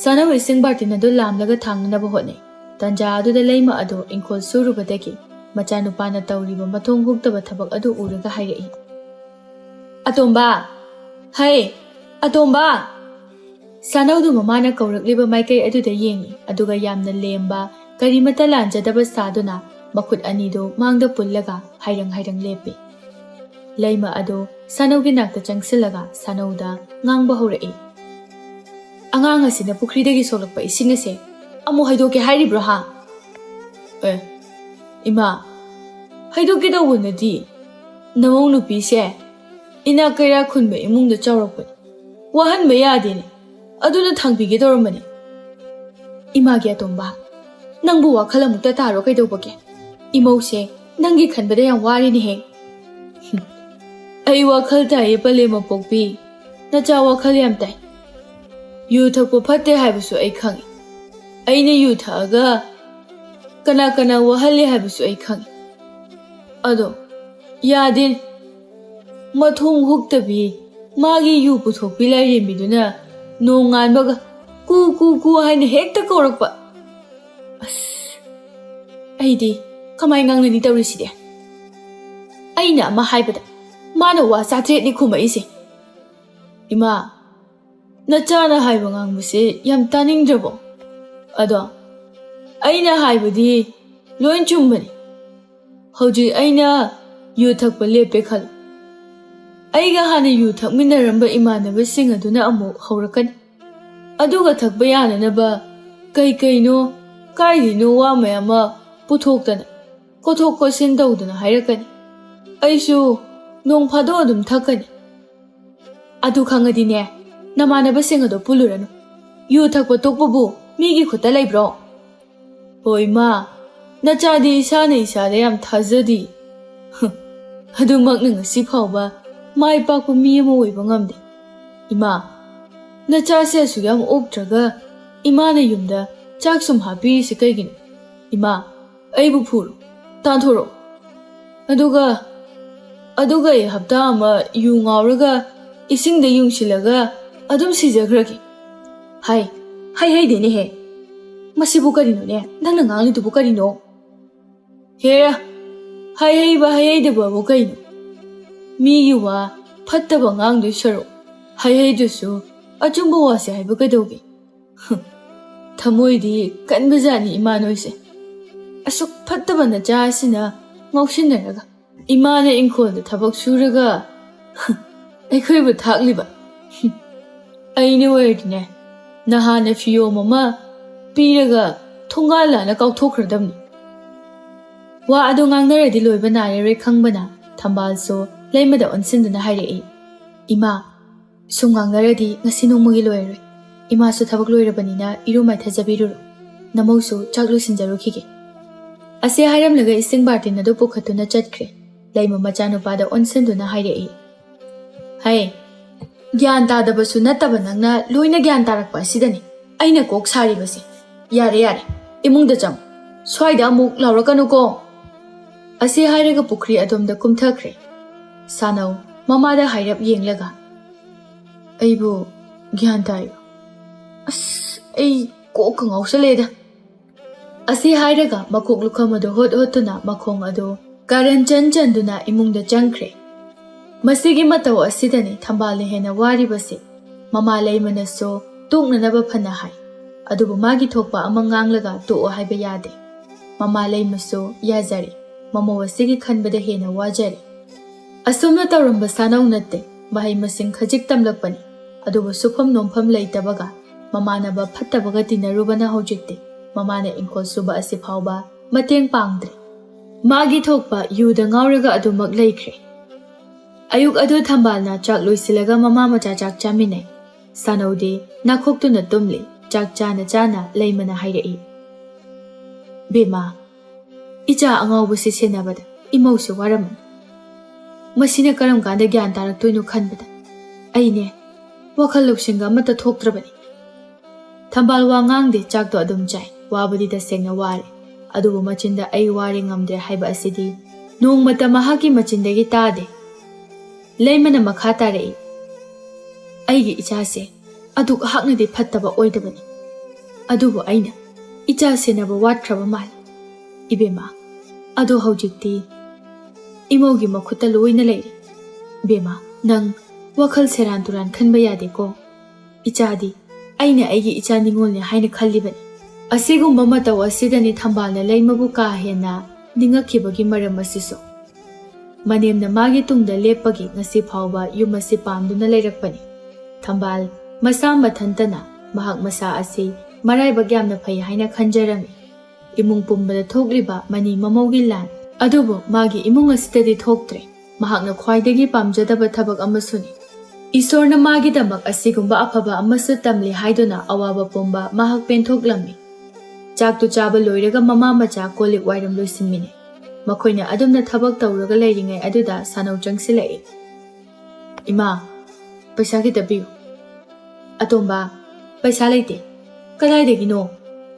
ꯁꯥꯅꯧ ꯏꯁꯤꯡ ꯕꯥꯔꯇꯤꯟ ꯑꯗꯨ ꯂꯥꯝꯂꯒ ꯊꯥꯡꯅꯅꯕ ꯍꯣꯠꯅꯩ꯫ ꯇꯟꯖꯥ ꯑꯗꯨꯗ ꯂꯩꯃ ꯑꯗꯨ ꯏꯪꯈꯣꯜ ꯁꯨꯔꯨꯕꯗꯒꯤ ꯃꯆꯥꯅꯨꯄꯥꯅ ꯇꯧꯔꯤꯕ ꯃꯊꯣꯡ ꯍꯨꯛꯇꯕ ꯊꯕꯛ ꯑꯗꯨ ꯎꯔꯒ ꯍꯥꯏꯔꯛꯏ, "ꯑꯇꯣꯝꯕ! ꯍꯩ! ꯑꯇꯣꯝꯕ!" ꯁꯥꯅꯧꯗꯨ ꯃꯃꯥꯅ ꯀꯧꯔꯛꯂꯤꯕ ꯃꯥꯏꯀꯩ ꯑꯗꯨꯗ ꯌꯦꯡꯏ, ꯑꯗꯨꯒ ꯌꯥꯝꯅ ꯂꯦꯝꯕ, ꯀꯔꯤꯃꯠꯇ ꯂꯥꯟꯖꯗꯕ ꯁꯥꯗꯨꯅ ꯃꯈꯨꯠ ꯑꯅꯤꯗꯨ ꯃꯥꯡꯗ ꯄꯨꯜꯂꯒ ꯍꯥꯏꯔꯪ ꯍꯥꯏꯔꯪ ꯂꯦꯞꯄꯤ꯫ ꯂꯩꯃ ꯑꯗꯨ ꯁꯥꯅꯧꯒꯤ ꯅꯥꯛꯇ ꯆꯪꯁꯤꯜꯂꯒ ꯁꯥꯅꯧꯗ ꯉꯥꯡꯕ ꯍꯧꯔꯛꯏ, "ꯑꯉꯥꯡ ꯑꯁꯤꯅ ꯄꯨꯈ꯭ꯔꯤꯗꯒꯤ ꯁꯣꯛꯂꯛꯄ ꯏꯁꯤꯡ ꯑꯁꯦ ꯑꯃꯨꯛ ꯍꯩꯗꯣꯛꯀꯦ ꯍꯥꯏꯔꯤꯕ꯭ꯔꯣ ꯍꯥ?" "ꯑꯦ, ꯏꯃꯥ, ꯍꯩꯗꯣꯛꯀꯦ ꯇꯧꯕꯅꯗꯤ ꯅꯃꯧ ꯅꯨꯄꯤꯁꯦ ꯏꯅꯥꯛ ꯀꯩꯔꯥꯛ ꯈꯨꯟꯕ ꯏꯃꯨꯡꯗ ꯆꯥꯎꯔꯛꯄꯅꯤ꯫ ꯋꯥꯍꯟꯕ ꯌꯥꯗꯦꯅꯦ꯫ ꯑꯗꯨꯅ ꯊꯥꯡꯕꯤꯒꯦ ꯇꯧꯔꯝꯕꯅꯤ꯫" "ꯏꯃꯥꯒꯤ ꯑꯇꯣꯝꯕ, ꯅꯪꯕꯨ ꯋꯥꯈꯜ ꯑꯃꯨꯛꯇ ꯇꯥꯔꯣ ꯀꯩꯗꯧꯕꯒꯦ? ꯏꯃꯧꯁꯦ ꯅꯪꯒꯤ ꯈꯟꯕꯗ ꯌꯥꯝ ꯋꯥꯔꯦꯅꯦꯍꯦ꯫" "ꯑꯩ ꯋꯥꯈꯜ ꯇꯥꯏꯌꯦ ꯄꯂꯦꯝ ꯃꯄꯣꯛꯄꯤ꯫ ꯅꯆꯥ ꯋꯥꯈꯜ ꯌꯥꯝ ꯇꯥꯏ꯫ ꯌꯨ ꯊꯛꯄ ꯐꯠꯇꯦ ꯍꯥꯏꯕꯁꯨ ꯑꯩ ꯈꯪꯏ꯫ ꯑꯩꯅ ꯌꯨ ꯊꯛꯑꯒ ꯀꯅꯥ ꯀꯅꯥ ꯋꯥꯍꯜꯂꯦ ꯍꯥꯏꯕꯁꯨ ꯑꯩ ꯈꯪꯏ꯫ ꯑꯗꯣ ꯌꯥꯗꯦꯅꯦ꯫ ꯃꯊꯣꯡ ꯍꯨꯛꯇꯕꯤ ꯃꯥꯒꯤ ꯌꯨ ꯄꯨꯊꯣꯛꯄꯤ ꯂꯥꯏꯔꯦꯝꯕꯤꯗꯨꯅ ꯅꯣꯡꯉꯥꯟꯕꯒ ꯀꯨ ꯀꯨ ꯀꯨ ꯍꯥꯏꯅ ꯍꯦꯛꯇ ꯀꯧꯔꯛꯄ꯫ ꯑꯁ, ꯑꯩꯗꯤ ꯀꯃꯥꯏ ꯉꯥꯡꯅꯅꯤ ꯇꯧꯔꯤꯁꯤꯗꯤ? ꯑꯩꯅ ꯑꯃ ꯍꯥꯏꯕꯗ ꯃꯥꯅ ꯋꯥ ꯆꯥꯇ꯭ꯔꯦꯠꯅꯤ ꯈꯨꯝꯃꯛꯏꯁꯦ꯫" "ꯏꯃꯥ, ꯅꯆꯥꯅ ꯍꯥꯏꯕ ꯉꯥꯡꯕꯁꯦ ꯌꯥꯝ ꯇꯥꯅꯤꯡꯗ꯭ꯔꯕꯣ? ꯑꯗꯣ ꯑꯩꯅ ꯍꯥꯏꯕꯗꯤ ꯂꯣꯏ ꯆꯨꯝꯕꯅꯤ꯫ ꯍꯧꯖꯤꯛ ꯑꯩꯅ ꯌꯨ ꯊꯛꯄ ꯂꯦꯞꯄꯦ ꯈꯜꯂꯣ꯫ ꯑꯩꯒ ꯍꯥꯟꯅ ꯌꯨ ꯊꯛꯃꯤꯟꯅꯔꯝꯕ ꯏꯃꯥꯟꯅꯕꯁꯤꯡ ꯑꯗꯨꯅ ꯑꯃꯨꯛ ꯍꯧꯔꯛꯀꯅꯤ꯫ ꯑꯗꯨꯒ ꯊꯛꯄ ꯌꯥꯅꯅꯕ ꯀꯩ ꯀꯩꯅꯣ, ꯀꯥꯏꯗꯩꯅꯣ ꯋꯥ ꯃꯌꯥꯝ ꯑꯃ ꯄꯨꯊꯣꯛꯇꯅ, ꯀꯣꯊꯣꯛ ꯀꯣꯠꯁꯤꯟ ꯇꯧꯗꯅ ꯍꯥꯏꯔꯛꯀꯅꯤ꯫ ꯑꯩꯁꯨ ꯅꯣꯡ ꯐꯥꯗꯣꯛ ꯑꯗꯨꯝ ꯊꯛꯀꯅꯤ꯫ ꯑꯗꯨ ꯈꯪꯉꯗꯤꯅꯦ, ꯅꯃꯥꯟꯅꯕꯁꯤꯡ ꯑꯗꯣ ꯄꯨꯜꯂꯨꯔꯅꯨ꯫ ꯌꯨ ꯊꯛꯄ ꯇꯣꯛꯄꯕꯨ ꯃꯤꯒꯤ ꯈꯨꯠꯇ ꯂꯩꯕ꯭ꯔꯣ? ꯍꯣꯏ ꯃꯥ, ꯅꯆꯥꯗꯤ ꯏꯁꯥꯅ ꯏꯁꯥꯗ ꯌꯥꯝ ꯊꯥꯖꯗꯤ꯫ ꯑꯗꯨꯃꯛꯅ ꯉꯁꯤ ꯐꯥꯎꯕ ꯃꯥꯏ ꯄꯥꯛꯄ ꯃꯤ ꯑꯃ ꯑꯣꯏꯕ ꯉꯝꯗꯦ꯫ ꯏꯃꯥ, ꯅꯆꯥꯁꯦ ꯑꯁꯨꯛ ꯌꯥꯝ ꯑꯣꯛꯇ꯭ꯔꯒ ꯏꯃꯥꯅ ꯌꯨꯝꯗ ꯆꯥꯛ ꯁꯨꯝ ꯍꯥꯞꯄꯤꯔꯤꯁꯤ ꯀꯩꯒꯤꯅꯣ? ꯏꯃꯥ, ꯑꯩꯕꯨ ꯐꯨꯔꯣ, ꯇꯥꯟꯊꯣꯔꯛꯑꯣ꯫ ꯑꯗꯨꯒ, ꯑꯗꯨꯒ ꯑꯩ ꯍꯞꯇꯥ ꯑꯃ ꯌꯨ ꯉꯥꯎꯔꯒ ꯏꯁꯤꯡꯗ ꯌꯨꯡꯁꯤꯜꯂꯒ ꯑꯗꯨꯝ ꯁꯤꯖꯈ꯭ꯔꯒꯦ꯫ ꯍꯥꯏ, ꯍꯩ ꯍꯩꯗꯦꯅꯦꯍꯦ꯫ ꯃꯁꯤꯕꯨ ꯀꯔꯤꯅꯣꯅꯦ? ꯅꯪꯅ ꯉꯥꯡꯂꯤꯗꯨꯕꯨ ꯀꯔꯤꯅꯣ? ꯍꯦꯔꯥ, ꯍꯩ ꯍꯩꯕ ꯍꯩ ꯍꯩꯗꯕꯕꯨ ꯀꯩꯅꯣ? ꯃꯤꯒꯤ ꯋꯥ ꯐꯠꯇꯕ ꯉꯥꯡꯗꯣꯏ ꯁꯔꯨꯛ, ꯍꯩ ꯍꯩꯗ꯭ꯔꯁꯨ ꯑꯆꯨꯝꯕ ꯋꯥꯁꯦ ꯍꯥꯏꯕ ꯀꯩꯗꯧꯒꯦ? ꯊꯃꯣꯏꯗꯤ ꯀꯟꯕꯖꯥꯠꯅꯤ ꯏꯃꯥ ꯅꯣꯏꯁꯦ꯫ ꯑꯁꯨꯛ ꯐꯠꯇꯕ ꯅꯆꯥ ꯑꯁꯤꯅ ꯉꯥꯎꯁꯤꯟꯅꯔꯒ, ꯏꯃꯥꯅ ꯏꯪꯈꯣꯜꯗ ꯊꯕꯛ ꯁꯨꯔꯒ ꯑꯩꯈꯣꯏꯕꯨ ꯊꯥꯛꯂꯤꯕ꯫ ꯑꯩꯅ ꯑꯣꯏꯔꯗꯤꯅꯦ, ꯅꯍꯥꯟꯅ ꯐꯤꯌꯣꯝ ꯑꯃ ꯄꯤꯔꯒ ꯊꯣꯡꯒꯥꯜ ꯂꯥꯟꯅ ꯀꯥꯎꯊꯣꯛꯈ꯭ꯔꯗꯕꯅꯤ꯫ ꯋꯥ ꯑꯗꯨ ꯉꯥꯡꯅꯔꯗꯤ ꯂꯣꯏꯕ ꯅꯥꯏꯔꯔꯣꯏ ꯈꯪꯕꯅ ꯊꯝꯕꯥꯜꯁꯨ ꯂꯩꯃꯗ ꯑꯣꯟꯁꯤꯟꯗꯨꯅ ꯍꯥꯏꯔꯛꯏ, "ꯏꯃꯥ, ꯁꯨꯝ ꯉꯥꯡꯅꯔꯗꯤ ꯉꯁꯤ ꯅꯣꯡꯃꯒꯤ ꯂꯣꯏꯔꯔꯣꯏ꯫ ꯏꯃꯥꯁꯨ ꯊꯕꯛ ꯂꯣꯏꯔꯕꯅꯤꯅ ꯏꯔꯨ ꯃꯥꯏꯊꯖꯕꯤꯔꯨꯔꯣ꯫ ꯅꯃꯧꯁꯨ ꯆꯥꯛ ꯂꯣꯏꯁꯤꯟꯖꯔꯨꯈꯤꯒꯦ꯫" ꯑꯁꯤ ꯍꯥꯏꯔꯝꯂꯒ ꯏꯁꯤꯡ ꯕꯥꯔꯇꯤꯟ ꯑꯗꯨ ꯄꯨꯈꯠꯇꯨꯅ ꯆꯠꯈ꯭ꯔꯦ꯫ ꯂꯩꯃ ꯃꯆꯥꯅꯨꯄꯥꯗ ꯑꯣꯟꯁꯤꯟꯗꯨꯅ ꯍꯥꯏꯔꯛꯏ, "ꯍꯩ, ꯒ꯭ꯌꯥꯟ ꯇꯥꯗꯕꯁꯨ ꯅꯠꯇꯕ ꯅꯪꯅ ꯂꯣꯏꯅ ꯒ꯭ꯌꯥꯟ ꯇꯥꯔꯛꯄ ꯑꯁꯤꯗꯅꯤ ꯑꯩꯅ ꯀꯣꯛ ꯁꯥꯔꯤꯕꯁꯦ꯫ ꯌꯥꯔꯦ, ꯌꯥꯔꯦ, ꯏꯃꯨꯡꯗ ꯆꯪꯉꯨ꯫ ꯁ꯭ꯋꯥꯏꯗ ꯑꯃꯨꯛ ꯂꯥꯎꯔꯛꯀꯅꯨꯀꯣ꯫" ꯑꯁꯤ ꯍꯥꯏꯔꯒ ꯄꯨꯈ꯭ꯔꯤ ꯑꯗꯣꯝꯗ ꯀꯨꯝꯊꯈ꯭ꯔꯦ꯫ ꯁꯥꯅꯧ ꯃꯃꯥꯗ ꯍꯥꯏꯔꯞ ꯌꯦꯡꯂꯒ, "ꯑꯩꯕꯨ ꯒ꯭ꯌꯥꯟ ꯇꯥꯏ꯫ ꯑꯁ, ꯑꯩ ꯀꯣꯛꯀ ꯉꯥꯎꯁꯜꯂꯦꯗ꯫" ꯑꯁꯤ ꯍꯥꯏꯔꯒ ꯃꯀꯣꯛ ꯂꯨꯈꯝ ꯑꯗꯨ ꯍꯨꯠ ꯍꯨꯠꯇꯨꯅ ꯃꯈꯣꯡ ꯑꯗꯨ ꯀꯥꯔꯟ ꯆꯟ ꯆꯟꯗꯨꯅ ꯏꯃꯨꯡꯗ ꯆꯪꯈ꯭ꯔꯦ꯫ ꯃꯁꯤꯒꯤ ꯃꯇꯧ ꯑꯁꯤꯗꯅꯤ ꯊꯝꯕꯥꯜꯅ ꯍꯦꯟꯅ ꯋꯥꯔꯤꯕꯁꯤ꯫ ꯃꯃꯥ ꯂꯩꯃꯅꯁꯨ ꯇꯣꯛꯅꯅꯕ ꯐꯅ ꯍꯥꯏ, ꯑꯗꯨꯕꯨ ꯃꯥꯒꯤ ꯊꯣꯛꯄ ꯑꯃ ꯉꯥꯡꯂꯒ ꯇꯣꯛꯑꯣ ꯍꯥꯏꯕ ꯌꯥꯗꯦ꯫ ꯃꯃꯥ ꯂꯩꯃꯁꯨ ꯌꯥꯖꯔꯦ, ꯃꯃꯧ ꯑꯁꯤꯒꯤ ꯈꯟꯕꯗ ꯍꯦꯟꯅ ꯋꯥꯖꯔꯦ꯫ ꯑꯁꯨꯝꯅ ꯇꯧꯔꯝꯕ ꯁꯥꯅꯧ ꯅꯠꯇꯦ, ꯃꯍꯩ ꯃꯁꯤꯡ ꯈꯖꯤꯛ ꯇꯝꯂꯛꯄꯅꯤ, ꯑꯗꯨꯕꯨ ꯁꯨꯐꯝ ꯅꯣꯝꯐꯝ ꯂꯩꯇꯕꯒ ꯃꯃꯥꯟꯅꯕ ꯐꯠꯇꯕꯒ ꯇꯤꯟꯅꯔꯨꯕꯅ ꯍꯧꯖꯤꯛꯇꯤ ꯃꯃꯥꯅ ꯏꯪꯈꯣꯜ ꯁꯨꯕ ꯑꯁꯤ ꯐꯥꯎꯕ ꯃꯇꯦꯡ ꯄꯥꯡꯗ꯭ꯔꯦ꯫ ꯃꯥꯒꯤ ꯊꯣꯛꯄ ꯌꯨꯗ ꯉꯥꯎꯔꯒ ꯑꯗꯨꯃꯛ ꯂꯩꯈ꯭ꯔꯦ꯫ ꯑꯌꯨꯛ ꯑꯗꯨ ꯊꯝꯕꯥꯜꯅ ꯆꯥꯛ ꯂꯣꯏꯁꯤꯜꯂꯒ ꯃꯃꯥ ꯃꯆꯥ ꯆꯥꯛ ꯆꯥꯃꯤꯟꯅꯩ꯫ ꯁꯥꯅꯧꯗꯤ ꯅꯥꯈꯣꯛꯇꯨꯅ ꯇꯨꯝꯂꯤ꯫ ꯆꯥꯛ ꯆꯥꯅ ꯆꯥꯅ ꯂꯩꯃꯅ ꯍꯥꯏꯔꯛꯏ, "ꯕꯦꯝꯃ, ꯏꯆꯥ ꯑꯉꯥꯎꯕꯁꯤ ꯁꯦꯟꯅꯕꯗ ꯏꯃꯧꯁꯨ ꯋꯥꯔꯝꯃꯅꯤ꯫ ꯃꯁꯤꯅ ꯀꯔꯝ ꯀꯥꯟꯗ ꯒ꯭ꯌꯥꯟ ꯇꯥꯔꯛꯇꯣꯏꯅꯣ ꯈꯟꯕꯗ ꯑꯩꯅꯦ ꯋꯥꯈꯜ ꯂꯧꯁꯤꯡꯒ ꯑꯃꯠꯇ ꯊꯣꯛꯇ꯭ꯔꯕꯅꯤ꯫" ꯊꯝꯕꯥꯜ ꯋꯥ ꯉꯥꯡꯗꯦ, ꯆꯥꯛꯇꯣ ꯑꯗꯨꯝ ꯆꯥꯏ꯫ ꯋꯥꯕꯨꯗꯤ ꯇꯁꯦꯡꯅ ꯋꯥꯔꯦ, ꯑꯗꯨꯕꯨ ꯃꯆꯤꯟꯗ "ꯑꯩ ꯋꯥꯔꯦ, ꯉꯝꯗ꯭ꯔꯦ" ꯍꯥꯏꯕ ꯑꯁꯤꯗꯤ ꯅꯣꯡꯃꯇ ꯃꯍꯥꯛꯀꯤ ꯃꯆꯤꯟꯗꯒꯤ ꯇꯥꯗꯦ꯫ ꯂꯩꯃꯅ ꯃꯈꯥ ꯇꯥꯔꯛꯏ, "ꯑꯩꯒꯤ ꯏꯆꯥꯁꯦ ꯑꯗꯨꯛ ꯍꯥꯛꯅꯗꯤ ꯐꯠꯇꯕ ꯑꯣꯏꯗꯕꯅꯤ, ꯑꯗꯨꯕꯨ ꯑꯩꯅ ꯏꯆꯥ ꯁꯦꯟꯅꯕ ꯋꯥꯠꯈ꯭ꯔꯕ ꯃꯥꯜꯂꯤ꯫ ꯏꯕꯦꯝꯃ, ꯑꯗꯣ ꯍꯧꯖꯤꯛꯇꯤ ꯏꯃꯧꯒꯤ ꯃꯈꯨꯠꯇ ꯂꯣꯏꯅ ꯂꯩꯔꯦ꯫ ꯏꯕꯦꯝꯃ, ꯅꯪ ꯋꯥꯈꯜ ꯁꯦꯔꯥꯟ ꯇꯨꯔꯥꯟ ꯈꯟꯕ ꯌꯥꯗꯦꯀꯣ꯫ ꯏꯆꯥꯗꯤ ꯑꯩꯅ ꯑꯩꯒꯤ ꯏꯆꯥ ꯅꯤꯉꯣꯜꯅꯤ ꯍꯥꯏꯅ ꯈꯜꯂꯤꯕꯅꯤ꯫" ꯑꯁꯤꯒꯨꯝꯕ ꯃꯇꯧ ꯑꯁꯤꯗꯅꯤ ꯊꯝꯕꯥꯜꯅ ꯂꯩꯃꯕꯨ ꯀꯥ ꯍꯦꯟꯅ ꯅꯤꯡꯉꯛꯈꯤꯕꯒꯤ ꯃꯔꯝ ꯑꯁꯤꯁꯨ꯫ ꯃꯅꯦꯝꯅ ꯃꯥꯒꯤ ꯇꯨꯡꯗ ꯂꯦꯞꯄꯒꯤ ꯉꯁꯤ ꯐꯥꯎꯕ ꯌꯨꯝ ꯑꯁꯤ ꯄꯥꯝꯗꯨꯅ ꯂꯩꯔꯛꯄꯅꯤ꯫ ꯊꯝꯕꯥꯜ ꯃꯁꯥ ꯃꯊꯟꯇꯅ ꯃꯍꯥꯛ ꯃꯁꯥ ꯑꯁꯤ ꯃꯔꯥꯏꯕꯛ ꯌꯥꯝꯅ ꯐꯩ ꯍꯥꯏꯅ ꯈꯟꯖꯔꯝꯃꯤ꯫ ꯏꯃꯨꯡ ꯄꯨꯝꯕꯗ ꯊꯣꯛꯂꯤꯕ ꯃꯅꯤ ꯃꯃꯧꯒꯤ ꯂꯥꯟ ꯑꯗꯨꯕꯨ ꯃꯥꯒꯤ ꯏꯃꯨꯡ ꯑꯁꯤꯗꯗꯤ ꯊꯣꯛꯇ꯭ꯔꯦ꯫ ꯃꯍꯥꯛꯅ ꯈ꯭ꯋꯥꯏꯗꯒꯤ ꯄꯥꯝꯖꯗꯕ ꯊꯕꯛ ꯑꯃꯁꯨꯅꯤ꯫ ꯏꯁꯣꯔꯅ ꯃꯥꯒꯤꯗꯃꯛ ꯑꯁꯤꯒꯨꯝꯕ ꯑꯐꯕ ꯑꯃꯁꯨ ꯇꯝꯂꯤ ꯍꯥꯏꯗꯨꯅ ꯑꯋꯥꯕ ꯄꯨꯝꯕ ꯃꯍꯥꯛ ꯄꯦꯟꯊꯣꯛꯂꯝꯃꯤ꯫ ꯆꯥꯛꯇꯨ ꯆꯥꯕ ꯂꯣꯏꯔꯒ ꯃꯃꯥ ꯃꯆꯥ ꯀꯣꯜ ꯂꯤꯛ ꯋꯥꯏꯔꯝ ꯂꯣꯏꯁꯤꯟꯃꯤꯅꯩ꯫ ꯃꯈꯣꯏꯅ ꯑꯗꯨꯝꯅ ꯊꯕꯛ ꯇꯧꯔꯒ ꯂꯩꯔꯤꯉꯩ ꯑꯗꯨꯗ ꯁꯥꯅꯧ ꯆꯪꯁꯤꯜꯂꯛꯏ꯫ "ꯏꯃꯥ, ꯄꯩꯁꯥ ꯈꯤꯇ ꯄꯤꯌꯨ꯫" "ꯑꯇꯣꯝꯕ, ꯄꯩꯁꯥ ꯂꯩꯇꯦ꯫" "ꯀꯗꯥꯏꯗꯒꯤꯅꯣ?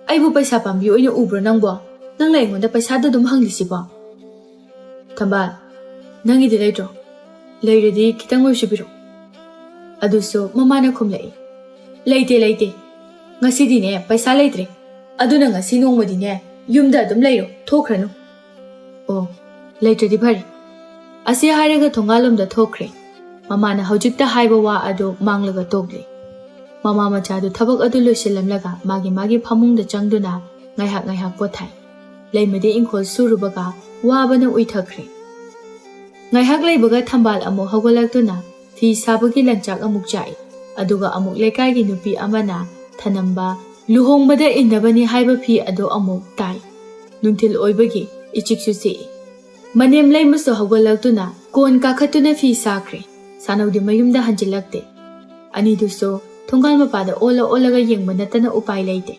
ꯑꯩꯕꯨ ꯄꯩꯁꯥ ꯄꯥꯝꯕꯤ ꯑꯣꯏꯅ ꯎꯕ꯭ꯔꯣ ꯅꯪꯕꯣ? ꯅꯪꯅ ꯑꯩꯉꯣꯟꯗ ꯄꯩꯁꯥꯗ ꯑꯗꯨꯝ ꯍꯪꯂꯤꯁꯤꯕꯣ?" "ꯊꯝꯕꯥꯜ, ꯅꯪꯒꯤꯗꯤ ꯂꯩꯇ꯭ꯔꯣ? ꯂꯩꯔꯗꯤ ꯈꯤꯇꯪ ꯑꯣꯏꯁꯨ ꯄꯤꯔꯛꯎ꯫" ꯑꯗꯨꯁꯨ ꯃꯃꯥꯅ ꯈꯨꯝꯂꯛꯏ, "ꯂꯩꯇꯦ, ꯂꯩꯇꯦ꯫ ꯉꯁꯤꯗꯤꯅꯦ ꯄꯩꯁꯥ ꯂꯩꯇ꯭ꯔꯦ꯫ ꯑꯗꯨꯅ ꯉꯁꯤ ꯅꯣꯡꯃꯗꯤꯅꯦ ꯌꯨꯝꯗ ꯑꯗꯨꯝ ꯂꯩꯔꯣ, ꯊꯣꯛꯈ꯭ꯔꯅꯨ꯫" "ꯑꯣ, ꯂꯩꯇ꯭ꯔꯗꯤ ꯐꯔꯦ꯫" ꯑꯁꯤ ꯍꯥꯏꯔꯒ ꯊꯣꯡꯒꯥꯜꯂꯣꯝꯗ ꯊꯣꯛꯈ꯭ꯔꯦ꯫ ꯃꯃꯥꯅ ꯍꯧꯖꯤꯛꯇ ꯍꯥꯏꯕ ꯋꯥ ꯑꯗꯨ ꯃꯥꯡꯂꯒ ꯇꯣꯛꯂꯤ꯫ ꯃꯃꯥ ꯃꯆꯥꯗꯨ ꯊꯕꯛ ꯑꯗꯨ ꯂꯣꯏꯁꯤꯜꯂꯝꯂꯒ ꯃꯥꯒꯤ ꯃꯥꯒꯤ ꯐꯃꯨꯡꯗ ꯆꯪꯗꯨꯅ ꯉꯥꯏꯍꯥꯛ ꯉꯥꯏꯍꯥꯛ ꯄꯣꯊꯥꯏ꯫ ꯂꯩꯃꯗꯤ ꯏꯪꯈꯣꯜ ꯁꯨꯔꯨꯕꯒ ꯋꯥꯕꯅ ꯎꯏꯊꯈ꯭ꯔꯦ꯫ ꯉꯥꯏꯍꯥꯛ ꯂꯩꯕꯒ ꯊꯝꯕꯥꯜ ꯑꯃꯨꯛ ꯍꯧꯒꯠꯂꯛꯇꯨꯅ ꯐꯤ ꯁꯥꯕꯒꯤ ꯂꯪꯆꯥꯛ ꯑꯃꯨꯛ ꯆꯥꯛꯏ꯫ ꯑꯗꯨꯒ ꯑꯃꯨꯛ ꯂꯩꯀꯥꯏꯒꯤ ꯅꯨꯄꯤ ꯑꯃꯅ ꯊꯅꯝꯕ ꯂꯨꯍꯣꯡꯕꯗ ꯏꯟꯅꯕꯅꯤ ꯍꯥꯏꯕ ꯐꯤ ꯑꯗꯨ ꯑꯃꯨꯛ ꯇꯥꯏ꯫ ꯅꯨꯡꯊꯤꯜ ꯑꯣꯏꯕꯒꯤ ꯏꯆꯤꯛꯁꯨ ꯆꯤꯛꯏ꯫ ꯃꯅꯦꯝ ꯂꯩꯃꯁꯨ ꯍꯧꯒꯠꯂꯛꯇꯨꯅ ꯀꯣꯟ ꯀꯥꯈꯠꯇꯨꯅ ꯐꯤ ꯁꯥꯈ꯭ꯔꯦ꯫ ꯁꯥꯅꯧꯗꯤ ꯃꯌꯨꯝꯗ ꯍꯟꯖꯤꯜꯂꯛꯇꯦ꯫ ꯑꯅꯤꯗꯨꯁꯨ ꯊꯣꯡꯒꯥꯜ ꯃꯄꯥꯗ ꯑꯣꯜꯂ ꯑꯣꯜꯂꯒ ꯌꯦꯡꯕ ꯅꯠꯇꯅ ꯎꯄꯥꯏ ꯂꯩꯇꯦ꯫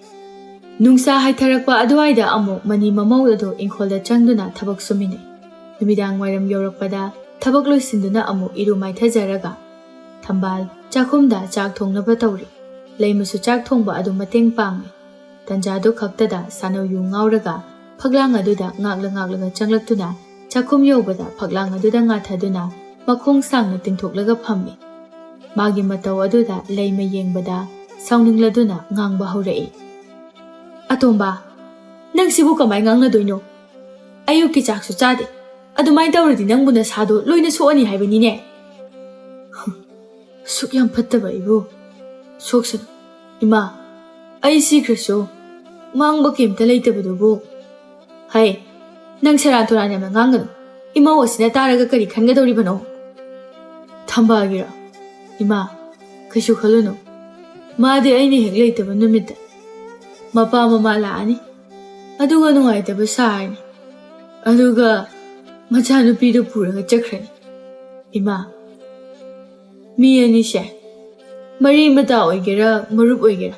ꯅꯨꯡꯁꯥ ꯍꯥꯏꯊꯔꯛꯄ ꯑꯗꯨꯋꯥꯏꯗ ꯑꯃꯨꯛ ꯃꯅꯤ ꯃꯃꯧ ꯑꯗꯨ ꯏꯪꯈꯣꯜꯗ ꯆꯪꯗꯨꯅ ꯊꯕꯛ ꯁꯨꯃꯤꯟꯅꯩ꯫ ꯅꯨꯃꯤꯗꯥꯡ ꯋꯥꯏꯔꯝ ꯌꯧꯔꯛꯄꯗ ꯊꯕꯛ ꯂꯣꯏꯁꯤꯟꯗꯨꯅ ꯑꯃꯨꯛ ꯏꯔꯨ ꯃꯥꯏꯊꯖꯔꯒ ꯊꯝꯕꯥꯜ ꯆꯥꯛꯈꯨꯝꯗ ꯆꯥꯛ ꯊꯣꯡꯅꯕ ꯇꯧꯔꯤ꯫ ꯂꯩꯃꯁꯨ ꯆꯥꯛ ꯊꯣꯡꯕ ꯑꯗꯨ ꯃꯇꯦꯡ ꯄꯥꯡꯉꯤ꯫ ꯇꯟꯖꯥꯗꯨ ꯈꯛꯇꯗ ꯁꯥꯅꯧ ꯌꯨ ꯉꯥꯎꯔꯒ ꯐꯛꯂꯥꯡ ꯑꯗꯨꯗ ꯉꯥꯛꯂ ꯉꯥꯛꯂꯒ ꯆꯪꯂꯛꯇꯨꯅ ꯆꯥꯛꯈꯨꯝ ꯌꯧꯕꯗ ꯐꯛꯂꯥꯡ ꯑꯗꯨꯗ ꯉꯥꯊꯗꯨꯅ ꯃꯈꯣꯡ ꯁꯥꯡꯅ ꯇꯤꯡꯊꯣꯛꯂꯒ ꯐꯝꯃꯤ꯫ ꯃꯥꯒꯤ ꯃꯇꯧ ꯑꯗꯨꯗ ꯂꯩꯃ ꯌꯦꯡꯕꯗ ꯁꯥꯎꯅꯤꯡꯂꯗꯨꯅ ꯉꯥꯡꯕ ꯍꯧꯔꯛꯏ꯫ "ꯑꯇꯣꯝꯕ, ꯅꯪ ꯁꯤꯕꯨ ꯀꯃꯥꯏ ꯉꯥꯡꯅꯗꯣꯏꯅꯣ? ꯑꯌꯨꯛꯀꯤ ꯆꯥꯛꯁꯨ ꯆꯥꯗꯦ꯫ ꯑꯗꯨꯃꯥꯏꯅ ꯇꯧꯔꯗꯤ ꯅꯪꯕꯨ ꯅꯁꯥꯗꯣ ꯂꯣꯏꯅ ꯁꯣꯛꯑꯅꯤ ꯍꯥꯏꯕꯅꯤꯅꯦ꯫" "ꯑꯁꯨꯛ ꯌꯥꯝ ꯐꯠꯇꯕ ꯑꯩꯕꯨ ꯁꯣꯛꯁꯅꯨ꯫ ꯏꯃꯥ, ꯑꯩ ꯁꯤꯈ꯭ꯔꯁꯨ ꯃꯥꯡꯕ ꯀꯩꯝꯇ ꯂꯩꯇꯕꯗꯨꯕꯨ꯫" "ꯍꯩ, ꯅꯪ ꯁꯦꯔꯥꯟ ꯇꯨꯔꯥꯟ ꯌꯥꯝꯅ ꯉꯥꯡꯒꯅꯨ꯫ ꯏꯃꯧ ꯑꯁꯤꯅ ꯇꯥꯔꯒ ꯀꯔꯤ ꯈꯟꯒꯗꯧꯔꯤꯕꯅꯣ?" "ꯊꯝꯕꯥꯜꯒꯤꯔꯣ? ꯏꯃꯥ, ꯀꯩꯁꯨ ꯈꯜꯂꯨꯅꯨ꯫ ꯃꯥꯗꯤ ꯑꯩꯅ ꯍꯦꯛ ꯂꯩꯇꯕ ꯅꯨꯃꯤꯠꯇ ꯃꯄꯥ ꯃꯃꯥ ꯂꯥꯛꯑꯅꯤ꯫ ꯑꯗꯨꯒ ꯅꯨꯡꯉꯥꯏꯇꯕ ꯁꯥꯔꯅꯤ꯫ ꯑꯗꯨꯒ ꯃꯆꯥꯅꯨꯄꯤꯗꯨ ꯄꯨꯔꯒ ꯆꯠꯈ꯭ꯔꯅꯤ꯫ ꯏꯃꯥ, ꯃꯤ ꯑꯅꯤꯁꯦ, ꯃꯔꯤ ꯃꯇꯥ ꯑꯣꯏꯒꯦꯔꯥ ꯃꯔꯨꯞ ꯑꯣꯏꯒꯦꯔꯥ,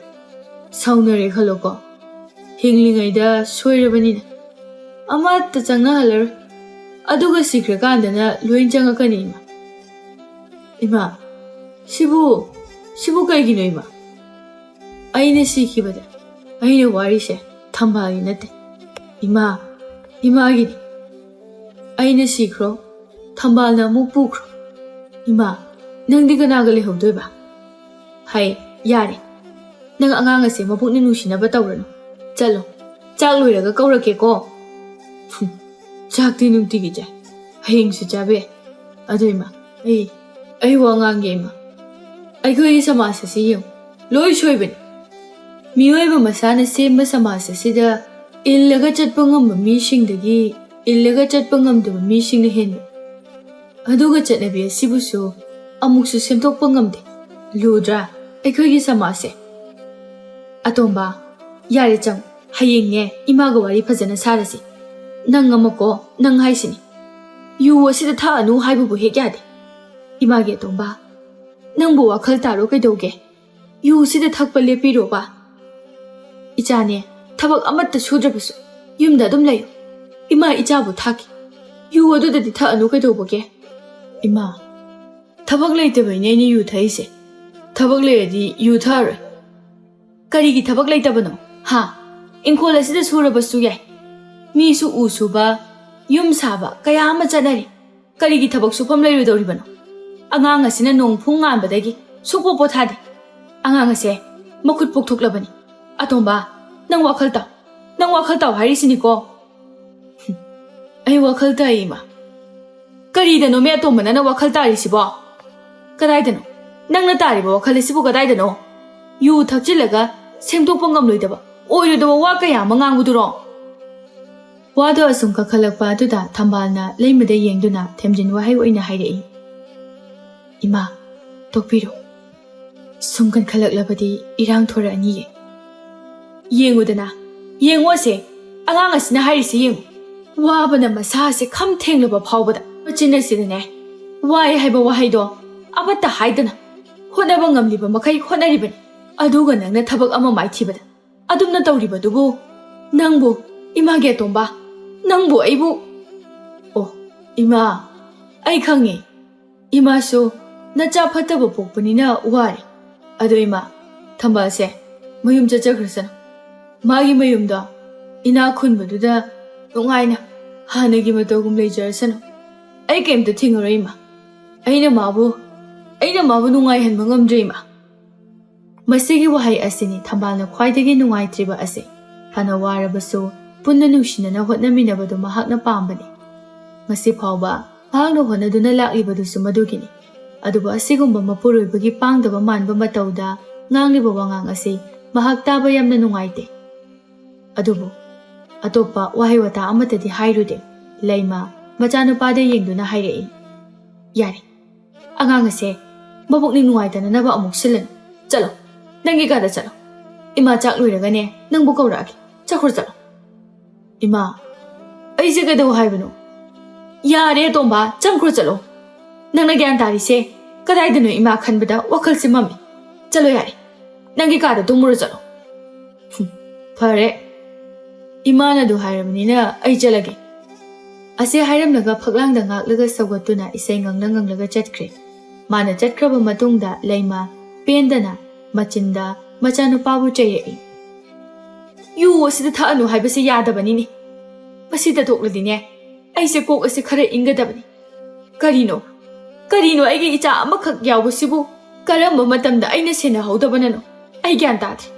ꯁꯥꯎꯅꯔꯦ ꯈꯜꯂꯣꯀꯣ, ꯍꯤꯡꯂꯤꯉꯩꯗ ꯁꯣꯏꯔꯕꯅꯤꯅ ꯑꯃꯠꯇ ꯆꯪꯅꯍꯜꯂꯔꯣꯏ꯫ ꯑꯗꯨꯒ ꯁꯤꯈ꯭ꯔꯀꯥꯟꯗꯅ ꯂꯣꯏ ꯆꯪꯉꯛꯀꯅꯤ, ꯏꯃꯥ꯫" "ꯏꯃꯥ, ꯁꯤꯕꯨ, ꯁꯤꯕꯨ ꯀꯩꯒꯤꯅꯣ, ꯏꯃꯥ? ꯑꯩꯅ ꯁꯤꯈꯤꯕꯗ ꯑꯩꯅ ꯋꯥꯔꯤꯁꯦ ꯊꯝꯕꯥꯜꯒꯤ ꯅꯠꯇꯦ, ꯏꯃꯥ, ꯏꯃꯥꯒꯤꯅꯤ꯫ ꯑꯩꯅ ꯁꯤꯈ꯭ꯔꯣ, ꯊꯝꯕꯥꯜꯅ ꯑꯃꯨꯛ ꯄꯨꯈ꯭ꯔꯣ꯫ ꯏꯃꯥ, ꯅꯪꯗꯤ ꯀꯅꯥꯒ ꯂꯩꯍꯧꯗꯣꯏꯕ?" "ꯍꯩ, ꯌꯥꯔꯦ꯫ ꯅꯪ ꯑꯉꯥꯡ ꯑꯁꯦ ꯃꯄꯨꯛꯅꯤꯡ ꯅꯨꯡꯁꯤꯅꯕ ꯇꯧꯔꯅꯨ꯫ ꯆꯠꯂꯣ, ꯆꯥꯛ ꯂꯣꯏꯔꯒ ꯀꯧꯔꯛꯀꯦꯀꯣ꯫" "ꯍꯨꯝ, ꯆꯥꯛꯇꯤ ꯅꯨꯡꯇꯤꯒꯤ ꯆꯥꯏ꯫ ꯍꯌꯦꯡꯁꯨ ꯆꯥꯕ ꯌꯥꯏ꯫ ꯑꯗꯣ ꯏꯃꯥ, ꯑꯩ ꯑꯩ ꯋꯥ ꯉꯥꯡꯒꯦ, ꯏꯃꯥ꯫ ꯑꯩꯈꯣꯏꯒꯤ ꯁꯃꯥꯖ ꯑꯁꯤ ꯌꯦꯡꯉꯨ, ꯂꯣꯏ ꯁꯣꯏꯕꯅꯤ꯫ ꯃꯤꯑꯣꯏꯕ ꯃꯁꯥꯅ ꯁꯦꯝꯕ ꯁꯃꯥꯖ ꯑꯁꯤꯗ ꯏꯜꯂꯒ ꯆꯠꯄ ꯉꯝꯕ ꯃꯤꯁꯤꯡꯗꯒꯤ ꯏꯜꯂꯒ ꯆꯠꯄ ꯉꯝꯗꯕ ꯃꯤꯁꯤꯡꯅ ꯍꯦꯟꯕ꯫ ꯑꯗꯨꯒ ꯆꯠꯅꯕꯤ ꯑꯁꯤꯕꯨꯁꯨ ꯑꯃꯨꯛꯁꯨ ꯁꯦꯝꯗꯣꯛꯄ ꯉꯝꯗꯦ꯫ ꯂꯨꯗ꯭ꯔꯥ ꯑꯩꯈꯣꯏꯒꯤ ꯁꯃꯥꯖꯁꯦ? ꯑꯇꯣꯝꯕ, ꯌꯥꯔꯦ ꯆꯪ, ꯍꯌꯦꯡꯅꯦ ꯏꯃꯥꯒ ꯋꯥꯔꯤ ꯐꯖꯅ ꯁꯥꯔꯁꯤ꯫ ꯅꯪ ꯑꯃꯀꯣ, ꯅꯪ ꯍꯥꯏꯁꯤꯅꯤ꯫ ꯌꯨ ꯑꯁꯤꯗ ꯊꯛꯑꯅꯨ ꯍꯥꯏꯕꯕꯨ ꯍꯦꯛ ꯌꯥꯗꯦ꯫ ꯏꯃꯥꯒꯤ ꯑꯇꯣꯝꯕ, ꯅꯪꯕꯨ ꯋꯥꯈꯜ ꯇꯥꯔꯣ ꯀꯩꯗꯧꯒꯦ? ꯌꯨꯁꯤꯗ ꯊꯛꯄ ꯂꯦꯞꯄꯤꯔꯣꯕ꯫ ꯏꯆꯥꯅꯦ, ꯊꯕꯛ ꯑꯃꯠꯇ ꯁꯨꯗ꯭ꯔꯕꯁꯨ ꯌꯨꯝꯗ ꯑꯗꯨꯝ ꯂꯩꯌꯨ꯫ ꯏꯃꯥ ꯏꯆꯥꯕꯨ ꯊꯥꯛꯀꯦ꯫ ꯌꯨ ꯑꯗꯨꯗꯗꯤ ꯊꯛꯑꯅꯨ ꯀꯩꯗꯧꯕꯒꯦ? ꯏꯃꯥ, ꯊꯕꯛ ꯂꯩꯇꯕꯩꯅꯦ ꯑꯩꯅ ꯌꯨ ꯊꯛꯏꯁꯦ꯫ ꯊꯕꯛ ꯂꯩꯔꯗꯤ ꯌꯨ ꯊꯛꯑꯔꯣꯏ꯫ ꯀꯔꯤꯒꯤ ꯊꯕꯛ ꯂꯩꯇꯕꯅꯣ? ꯍꯥ? ꯏꯪꯈꯣꯜ ꯑꯁꯤꯗ ꯁꯨꯔꯕꯁꯨ ꯌꯥꯏ꯫ ꯃꯤꯁꯨ ꯎ ꯁꯨꯕ, ꯌꯨꯝ ꯁꯥꯕ ꯀꯌꯥ ꯑꯃ ꯆꯠꯅꯔꯤ꯫ ꯀꯔꯤꯒꯤ ꯊꯕꯛ ꯁꯨꯐꯝ ꯂꯩꯔꯣꯏꯗꯧꯔꯤꯕꯅꯣ? ꯑꯉꯥꯡ ꯑꯁꯤꯅ ꯅꯣꯡ ꯐꯨꯡ ꯉꯥꯟꯕꯗꯒꯤ ꯁꯨꯛꯄꯣ ꯄꯣꯊꯥꯗꯦ꯫ ꯑꯉꯥꯡ ꯑꯁꯦ ꯃꯈꯨꯠ ꯄꯣꯛꯊꯣꯛꯂꯕꯅꯤ꯫ ꯑꯇꯣꯝꯕ, ꯅꯪ ꯋꯥꯈꯜ ꯇꯥꯎ꯫ ꯅꯪ ꯋꯥꯈꯜ ꯇꯥꯎ ꯍꯥꯏꯔꯤꯁꯤꯅꯤꯀꯣ꯫ ꯑꯩ ꯋꯥꯈꯜ ꯇꯥꯏ, ꯏꯃꯥ꯫ ꯀꯔꯤꯗꯅꯣꯃꯦ ꯑꯇꯣꯝꯕ ꯅꯪꯅ ꯋꯥꯈꯜ ꯇꯥꯔꯤꯁꯤꯕꯣ? ꯀꯗꯥꯏꯗꯅꯣ? ꯅꯪꯅ ꯇꯥꯔꯤꯕ ꯋꯥꯈꯜ ꯑꯁꯤꯕꯨ ꯀꯗꯥꯏꯗꯅꯣ? ꯌꯨ ꯊꯛꯆꯤꯜꯂꯒ ꯁꯦꯝꯗꯣꯛꯄ ꯉꯝꯂꯣꯏꯗꯕ, ꯑꯣꯏꯔꯣꯏꯗꯕ ꯋꯥ ꯀꯌꯥ ꯑꯃ ꯉꯥꯡꯕꯗꯨꯔꯣ? ꯋꯥꯗꯣ ꯑꯁꯨꯝ ꯀꯛꯈꯠꯂꯛꯄ ꯑꯗꯨꯗ ꯊꯝꯕꯥꯜꯅ ꯂꯩꯃꯗ ꯌꯦꯡꯗꯨꯅ ꯊꯦꯝꯖꯤꯟ ꯋꯥꯍꯩ ꯑꯣꯏꯅ ꯍꯥꯏꯔꯛꯏ, "ꯏꯃꯥ, ꯇꯣꯛꯄꯤꯔꯣ꯫ ꯁꯨꯝ ꯀꯟꯈꯠꯂꯛꯂꯕꯗꯤ ꯏꯔꯥꯡ ꯊꯣꯔꯛꯑꯅꯤꯌꯦ꯫ ꯌꯦꯡꯉꯨꯗꯅ, ꯌꯦꯡꯉꯣꯁꯦ, ꯑꯉꯥꯡ ꯑꯁꯤꯅ ꯍꯥꯏꯔꯤꯁꯦ ꯌꯦꯡꯉꯨ꯫ ꯋꯥꯕꯅ ꯃꯁꯥꯁꯦ ꯈꯝ ꯊꯦꯡꯂꯕ ꯐꯥꯎꯕꯗ ꯃꯆꯤꯟ ꯑꯁꯤꯗꯅꯦ, ꯋꯥꯏ ꯍꯥꯏꯕ ꯋꯥꯍꯩꯗꯣ ꯑꯃꯠꯇ ꯍꯥꯏꯗꯅ ꯍꯣꯠꯅꯕ ꯉꯝꯂꯤꯕ ꯃꯈꯩ ꯍꯣꯠꯅꯔꯤꯕꯅꯤ꯫ ꯑꯗꯨꯒ ꯅꯪꯅ ꯊꯕꯛ ꯑꯃ ꯃꯥꯏꯊꯤꯕꯗ ꯑꯗꯨꯝꯅ ꯇꯧꯔꯤꯕꯗꯨꯕꯨ, ꯅꯪꯕꯨ, ꯏꯃꯥꯒꯤ ꯑꯇꯣꯝꯕ, ꯅꯪꯕꯨ ꯑꯩꯕꯨ"꯫ ꯑꯣ, ꯏꯃꯥ, ꯑꯩ ꯈꯪꯉꯦ꯫ ꯏꯃꯥꯁꯨ ꯅꯆꯥ ꯐꯠꯇꯕ ꯄꯣꯛꯄꯅꯤꯅ ꯋꯥꯔꯦ꯫ ꯑꯗꯣ ꯏꯃꯥ, ꯊꯝꯕꯥꯜꯁꯦ ꯃꯌꯨꯝ ꯆꯠꯆꯈ꯭ꯔꯁꯅꯨ꯫ ꯃꯥꯒꯤ ꯃꯌꯨꯝꯗꯣ ꯏꯅꯥꯛ ꯈꯨꯟꯕꯗꯨꯗ ꯅꯨꯡꯉꯥꯏꯅ ꯍꯥꯟꯅꯒꯤ ꯃꯇꯧꯒꯨꯝ ꯂꯩꯖꯔꯁꯅꯨ꯫ ꯑꯩ ꯀꯩꯝꯇ ꯊꯤꯡꯉꯔꯣꯏ ꯏꯃꯥ꯫ ꯑꯩꯅ ꯃꯥꯕꯨ, ꯑꯩꯅ ꯃꯥꯕꯨ ꯅꯨꯡꯉꯥꯏꯍꯟꯕ ꯉꯝꯗ꯭ꯔꯦ ꯏꯃꯥ꯫ ꯃꯁꯤꯒꯤ ꯋꯥꯍꯩ ꯑꯁꯤꯅꯤ ꯊꯝꯕꯥꯜꯅ ꯈ꯭ꯋꯥꯏꯗꯒꯤ ꯅꯨꯡꯉꯥꯏꯇ꯭ꯔꯤꯕ ꯑꯁꯤ꯫ ꯐꯅ ꯋꯥꯔꯕꯁꯨ ꯄꯨꯟꯅ ꯅꯨꯡꯁꯤꯅꯅ ꯍꯣꯠꯅꯃꯤꯟꯅꯕꯗꯨ ꯃꯍꯥꯛꯅ ꯄꯥꯝꯕꯅꯤ꯫ ꯉꯁꯤ ꯐꯥꯎꯕ ꯃꯍꯥꯛꯅ ꯍꯣꯠꯅꯗꯨꯅ ꯂꯥꯛꯂꯤꯕꯗꯨꯁꯨ ꯃꯗꯨꯒꯤꯅꯤ꯫ ꯑꯗꯨꯕꯨ ꯑꯁꯤꯒꯨꯝꯕ ꯃꯄꯨꯔꯣꯏꯕꯒꯤ ꯄꯥꯡꯗꯕ ꯃꯥꯟꯕ ꯃꯇꯧꯗ ꯉꯥꯡꯂꯤꯕ ꯋꯥꯉꯥꯡ ꯑꯁꯤ ꯃꯍꯥꯛ ꯇꯥꯕ ꯌꯥꯝꯅ ꯅꯨꯡꯉꯥꯏꯇꯦ꯫ ꯑꯗꯨꯕꯨ ꯑꯇꯣꯞꯄ ꯋꯥꯍꯩ ꯋꯥꯇꯥ ꯑꯃꯠꯇꯗꯤ ꯍꯥꯏꯔꯨꯗꯦ꯫ ꯂꯩꯃ ꯃꯆꯥꯅꯨꯄꯥꯗ ꯌꯦꯡꯗꯨꯅ ꯍꯥꯏꯔꯛꯏ, "ꯌꯥꯔꯦ, ꯑꯉꯥꯡ ꯑꯁꯦ ꯃꯕꯨꯛꯅꯤꯡ ꯅꯨꯡꯉꯥꯏꯇꯅꯅꯕ ꯑꯃꯨꯛ ꯁꯤꯜꯂꯅꯨ꯫ ꯆꯠꯂꯣ, ꯅꯪꯒꯤ ꯀꯥꯗ ꯆꯠꯂꯣ꯫ ꯏꯃꯥ ꯆꯥꯛ ꯂꯣꯏꯔꯒꯅꯦ ꯅꯪꯕꯨ ꯀꯧꯔꯛꯑꯒꯦ꯫ ꯆꯠꯈ꯭ꯔꯣ, ꯆꯠꯂꯣ꯫" "ꯏꯃꯥ, ꯑꯩꯁꯦ ꯀꯩꯗꯧ ꯍꯥꯏꯕꯅꯣ?" "ꯌꯥꯔꯦ ꯑꯇꯣꯝꯕ, ꯆꯪꯈ꯭ꯔꯣ ꯆꯠꯂꯣ꯫ ꯅꯪꯅ ꯒ꯭ꯌꯥꯟ ꯇꯥꯔꯤꯁꯦ ꯀꯗꯥꯏꯗꯅꯣ ꯏꯃꯥ ꯈꯟꯕꯗ ꯋꯥꯈꯜꯁꯦ ꯃꯝꯃꯤ꯫ ꯆꯠꯂꯣ ꯌꯥꯔꯦ, ꯅꯪꯒꯤ ꯀꯥꯗ ꯇꯨꯝꯃꯨꯔꯣ ꯆꯠꯂꯣ꯫" "ꯍꯨꯝ, ꯐꯔꯦ, ꯏꯃꯥꯅ ꯑꯗꯨ ꯍꯥꯏꯔꯕꯅꯤꯅ ꯑꯩ ꯆꯠꯂꯒꯦ꯫" ꯑꯁꯤ ꯍꯥꯏꯔꯝꯂꯒ ꯐꯛꯂꯥꯡꯗ ꯉꯥꯛꯂꯒ ꯁꯧꯒꯠꯇꯨꯅ ꯏꯁꯩ ꯉꯪꯅ ꯉꯪꯂꯒ ꯆꯠꯈ꯭ꯔꯦ꯫ ꯃꯥꯅ ꯆꯠꯈ꯭ꯔꯕ ꯃꯇꯨꯡꯗ ꯂꯩꯃ ꯄꯦꯟꯗꯅ ꯃꯆꯤꯟꯗ ꯃꯆꯥꯅꯨꯄꯥꯕꯨ ꯆꯩꯔꯛꯏ꯫ "ꯌꯨ ꯑꯁꯤꯗ ꯊꯛꯑꯅꯨ ꯍꯥꯏꯕꯁꯤ ꯌꯥꯗꯕꯅꯤꯅꯦ꯫ ꯃꯁꯤ ꯇꯊꯣꯛꯂꯗꯤꯅꯦ ꯑꯩꯁꯦ ꯀꯣꯛ ꯑꯁꯤ ꯈꯔ ꯏꯪꯒꯗꯕꯅꯤ꯫ ꯀꯔꯤꯅꯣ, ꯀꯔꯤꯅꯣ ꯑꯩꯒꯤ ꯏꯆꯥ ꯑꯃꯈꯛ ꯌꯥꯎꯕꯁꯤꯕꯨ ꯀꯔꯝꯕ ꯃꯇꯝꯗ ꯑꯩꯅ ꯁꯦꯟꯅꯍꯧꯗꯕꯅꯅꯣ? ꯑꯩ ꯒ꯭ꯌꯥꯟ ꯇꯥꯗ꯭ꯔꯦ꯫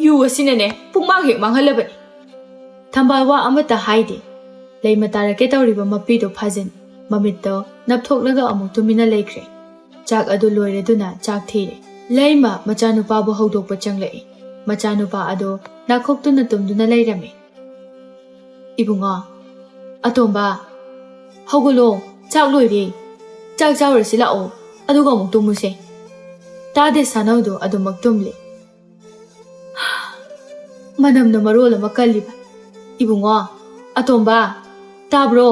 ꯌꯨ ꯑꯁꯤꯅꯅꯦ ꯄꯨꯡꯃꯥꯡ ꯍꯦꯛ ꯃꯥꯡꯍꯜꯂꯕꯅꯤ꯫" ꯊꯝꯕꯥꯜ ꯋꯥ ꯑꯃꯠꯇ ꯍꯥꯏꯗꯦ꯫ ꯂꯩꯃ ꯇꯥꯔꯛꯀꯦ ꯇꯧꯔꯤꯕ ꯃꯄꯤꯗꯨ ꯐꯥꯖꯤꯟ ꯃꯃꯤꯠꯇꯣ ꯅꯞꯊꯣꯛꯂꯒ ꯑꯃꯨꯛ ꯇꯨꯃꯤꯟꯅ ꯂꯩꯈ꯭ꯔꯦ꯫ ꯆꯥꯛ ꯑꯗꯨ ꯂꯣꯏꯔꯗꯨꯅ ꯆꯥꯛ ꯊꯤꯔꯦ꯫ ꯂꯩꯃ ꯃꯆꯥꯅꯨꯄꯥꯕꯨ ꯍꯧꯗꯣꯛꯄ ꯆꯪꯂꯛꯏ꯫ ꯃꯆꯥꯅꯨꯄꯥ ꯑꯗꯣ ꯅꯥꯈꯣꯛꯇꯨꯅ ꯇꯨꯝꯗꯨꯅ ꯂꯩꯔꯝꯃꯤ꯫ "ꯏꯕꯨꯡꯉꯣ, ꯑꯇꯣꯝꯕ, ꯍꯧꯒꯠꯂꯣ, ꯆꯥꯛ ꯂꯣꯏꯔꯦ꯫ ꯆꯥꯛ ꯆꯥꯎꯔꯁꯤ ꯂꯥꯛꯑꯣ, ꯑꯗꯨꯒ ꯑꯃꯨꯛ ꯇꯨꯝꯃꯨꯁꯦ꯫" ꯇꯥꯗꯦ ꯁꯥꯅꯧꯗꯣ ꯑꯗꯨꯃꯛ ꯇꯨꯝꯂꯤ꯫ ꯃꯅꯝꯅ ꯃꯔꯣꯜ ꯑꯃ ꯀꯜꯂꯤꯕ꯫ "ꯏꯕꯨꯡꯉꯣ, ꯑꯇꯣꯝꯕ, ꯇꯥꯕ꯭ꯔꯣ?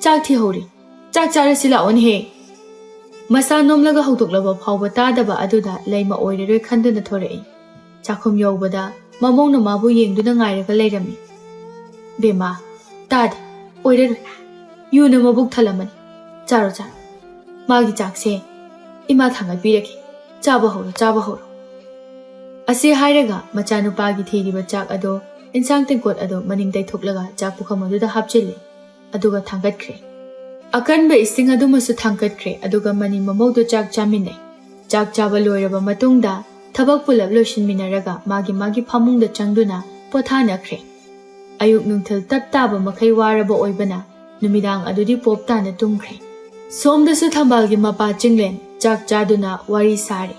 ꯆꯥꯛ ꯊꯤꯍꯧꯔꯤ꯫ ꯆꯥꯛ ꯆꯥꯔꯁꯤ ꯂꯥꯛꯑꯣꯅꯦꯍꯦ꯫" ꯃꯁꯥ ꯅꯣꯝꯂꯒ ꯍꯧꯗꯣꯛꯂꯕ ꯐꯥꯎꯕ ꯇꯥꯗꯕ ꯑꯗꯨꯗ ꯂꯩꯃ ꯑꯣꯏꯔꯔꯣꯏ ꯈꯟꯗꯨꯅ ꯊꯣꯔꯛꯏ꯫ ꯆꯥꯛꯈꯨꯝ ꯌꯧꯕꯗ ꯃꯃꯧꯅ ꯃꯥꯕꯨ ꯌꯦꯡꯗꯨꯅ ꯉꯥꯏꯔꯒ ꯂꯩꯔꯝꯃꯤ꯫ "ꯕꯦꯝꯃ, ꯇꯥꯗꯦ, ꯑꯣꯏꯔꯔꯣꯏ꯫ ꯌꯨꯅ ꯃꯕꯨꯛ ꯊꯜꯂꯝꯃꯅꯤ꯫ ꯆꯥꯔꯣ, ꯆꯥꯔꯣ꯫ ꯃꯥꯒꯤ ꯆꯥꯛꯁꯦ ꯏꯃꯥ ꯊꯥꯡꯒꯠꯄꯤꯔꯒꯦ꯫ ꯆꯥꯕ ꯍꯧꯔꯣ, ꯆꯥꯕ ꯍꯧꯔꯣ꯫" ꯑꯁꯤ ꯍꯥꯏꯔꯒ ꯃꯆꯥꯅꯨꯄꯥꯒꯤ ꯊꯤꯔꯤꯕ ꯆꯥꯛ ꯑꯗꯣ, ꯏꯟꯁꯥꯡ ꯇꯦꯡꯀꯣꯠ ꯑꯗꯣ ꯃꯅꯤꯡ ꯇꯩꯊꯣꯛꯂꯒ ꯆꯥꯛ ꯄꯨꯈꯝ ꯑꯗꯨꯗ ꯍꯥꯞꯆꯤꯜꯂꯤ꯫ ꯑꯗꯨꯒ ꯊꯥꯡꯒꯠꯈ꯭ꯔꯦ꯫ ꯑꯀꯟꯕ ꯏꯁꯤꯡ ꯑꯗꯨꯃꯁꯨ ꯊꯥꯡꯒꯠꯈ꯭ꯔꯦ, ꯑꯗꯨꯒ ꯃꯅꯤ ꯃꯃꯧꯗꯨ ꯆꯥꯛ ꯆꯥꯃꯤꯟꯅꯩ꯫ ꯆꯥꯛ ꯆꯥꯕ ꯂꯣꯏꯔꯕ ꯃꯇꯨꯡꯗ ꯊꯕꯛ ꯄꯨꯂꯞ ꯂꯣꯏꯁꯤꯟꯃꯤꯟꯅꯔꯒ ꯃꯥꯒꯤ ꯃꯥꯒꯤ ꯐꯃꯨꯡꯗ ꯆꯪꯗꯨꯅ ꯄꯣꯊꯥꯅꯈ꯭ꯔꯦ꯫ ꯑꯌꯨꯛ ꯅꯨꯡꯊꯤꯜ ꯇꯞ ꯇꯥꯕ ꯃꯈꯩ ꯋꯥꯔꯕ ꯑꯣꯏꯕꯅ ꯅꯨꯃꯤꯗꯥꯡ ꯑꯗꯨꯗꯤ ꯄꯣꯞ ꯇꯥꯅ ꯇꯨꯝꯈ꯭ꯔꯦ꯫ ꯁꯣꯝꯗꯁꯨ ꯊꯝꯕꯥꯜꯒꯤ ꯃꯄꯥ ꯆꯤꯡꯂꯦꯟ ꯆꯥꯛ ꯆꯥꯗꯨꯅ ꯋꯥꯔꯤ ꯁꯥꯔꯤ꯫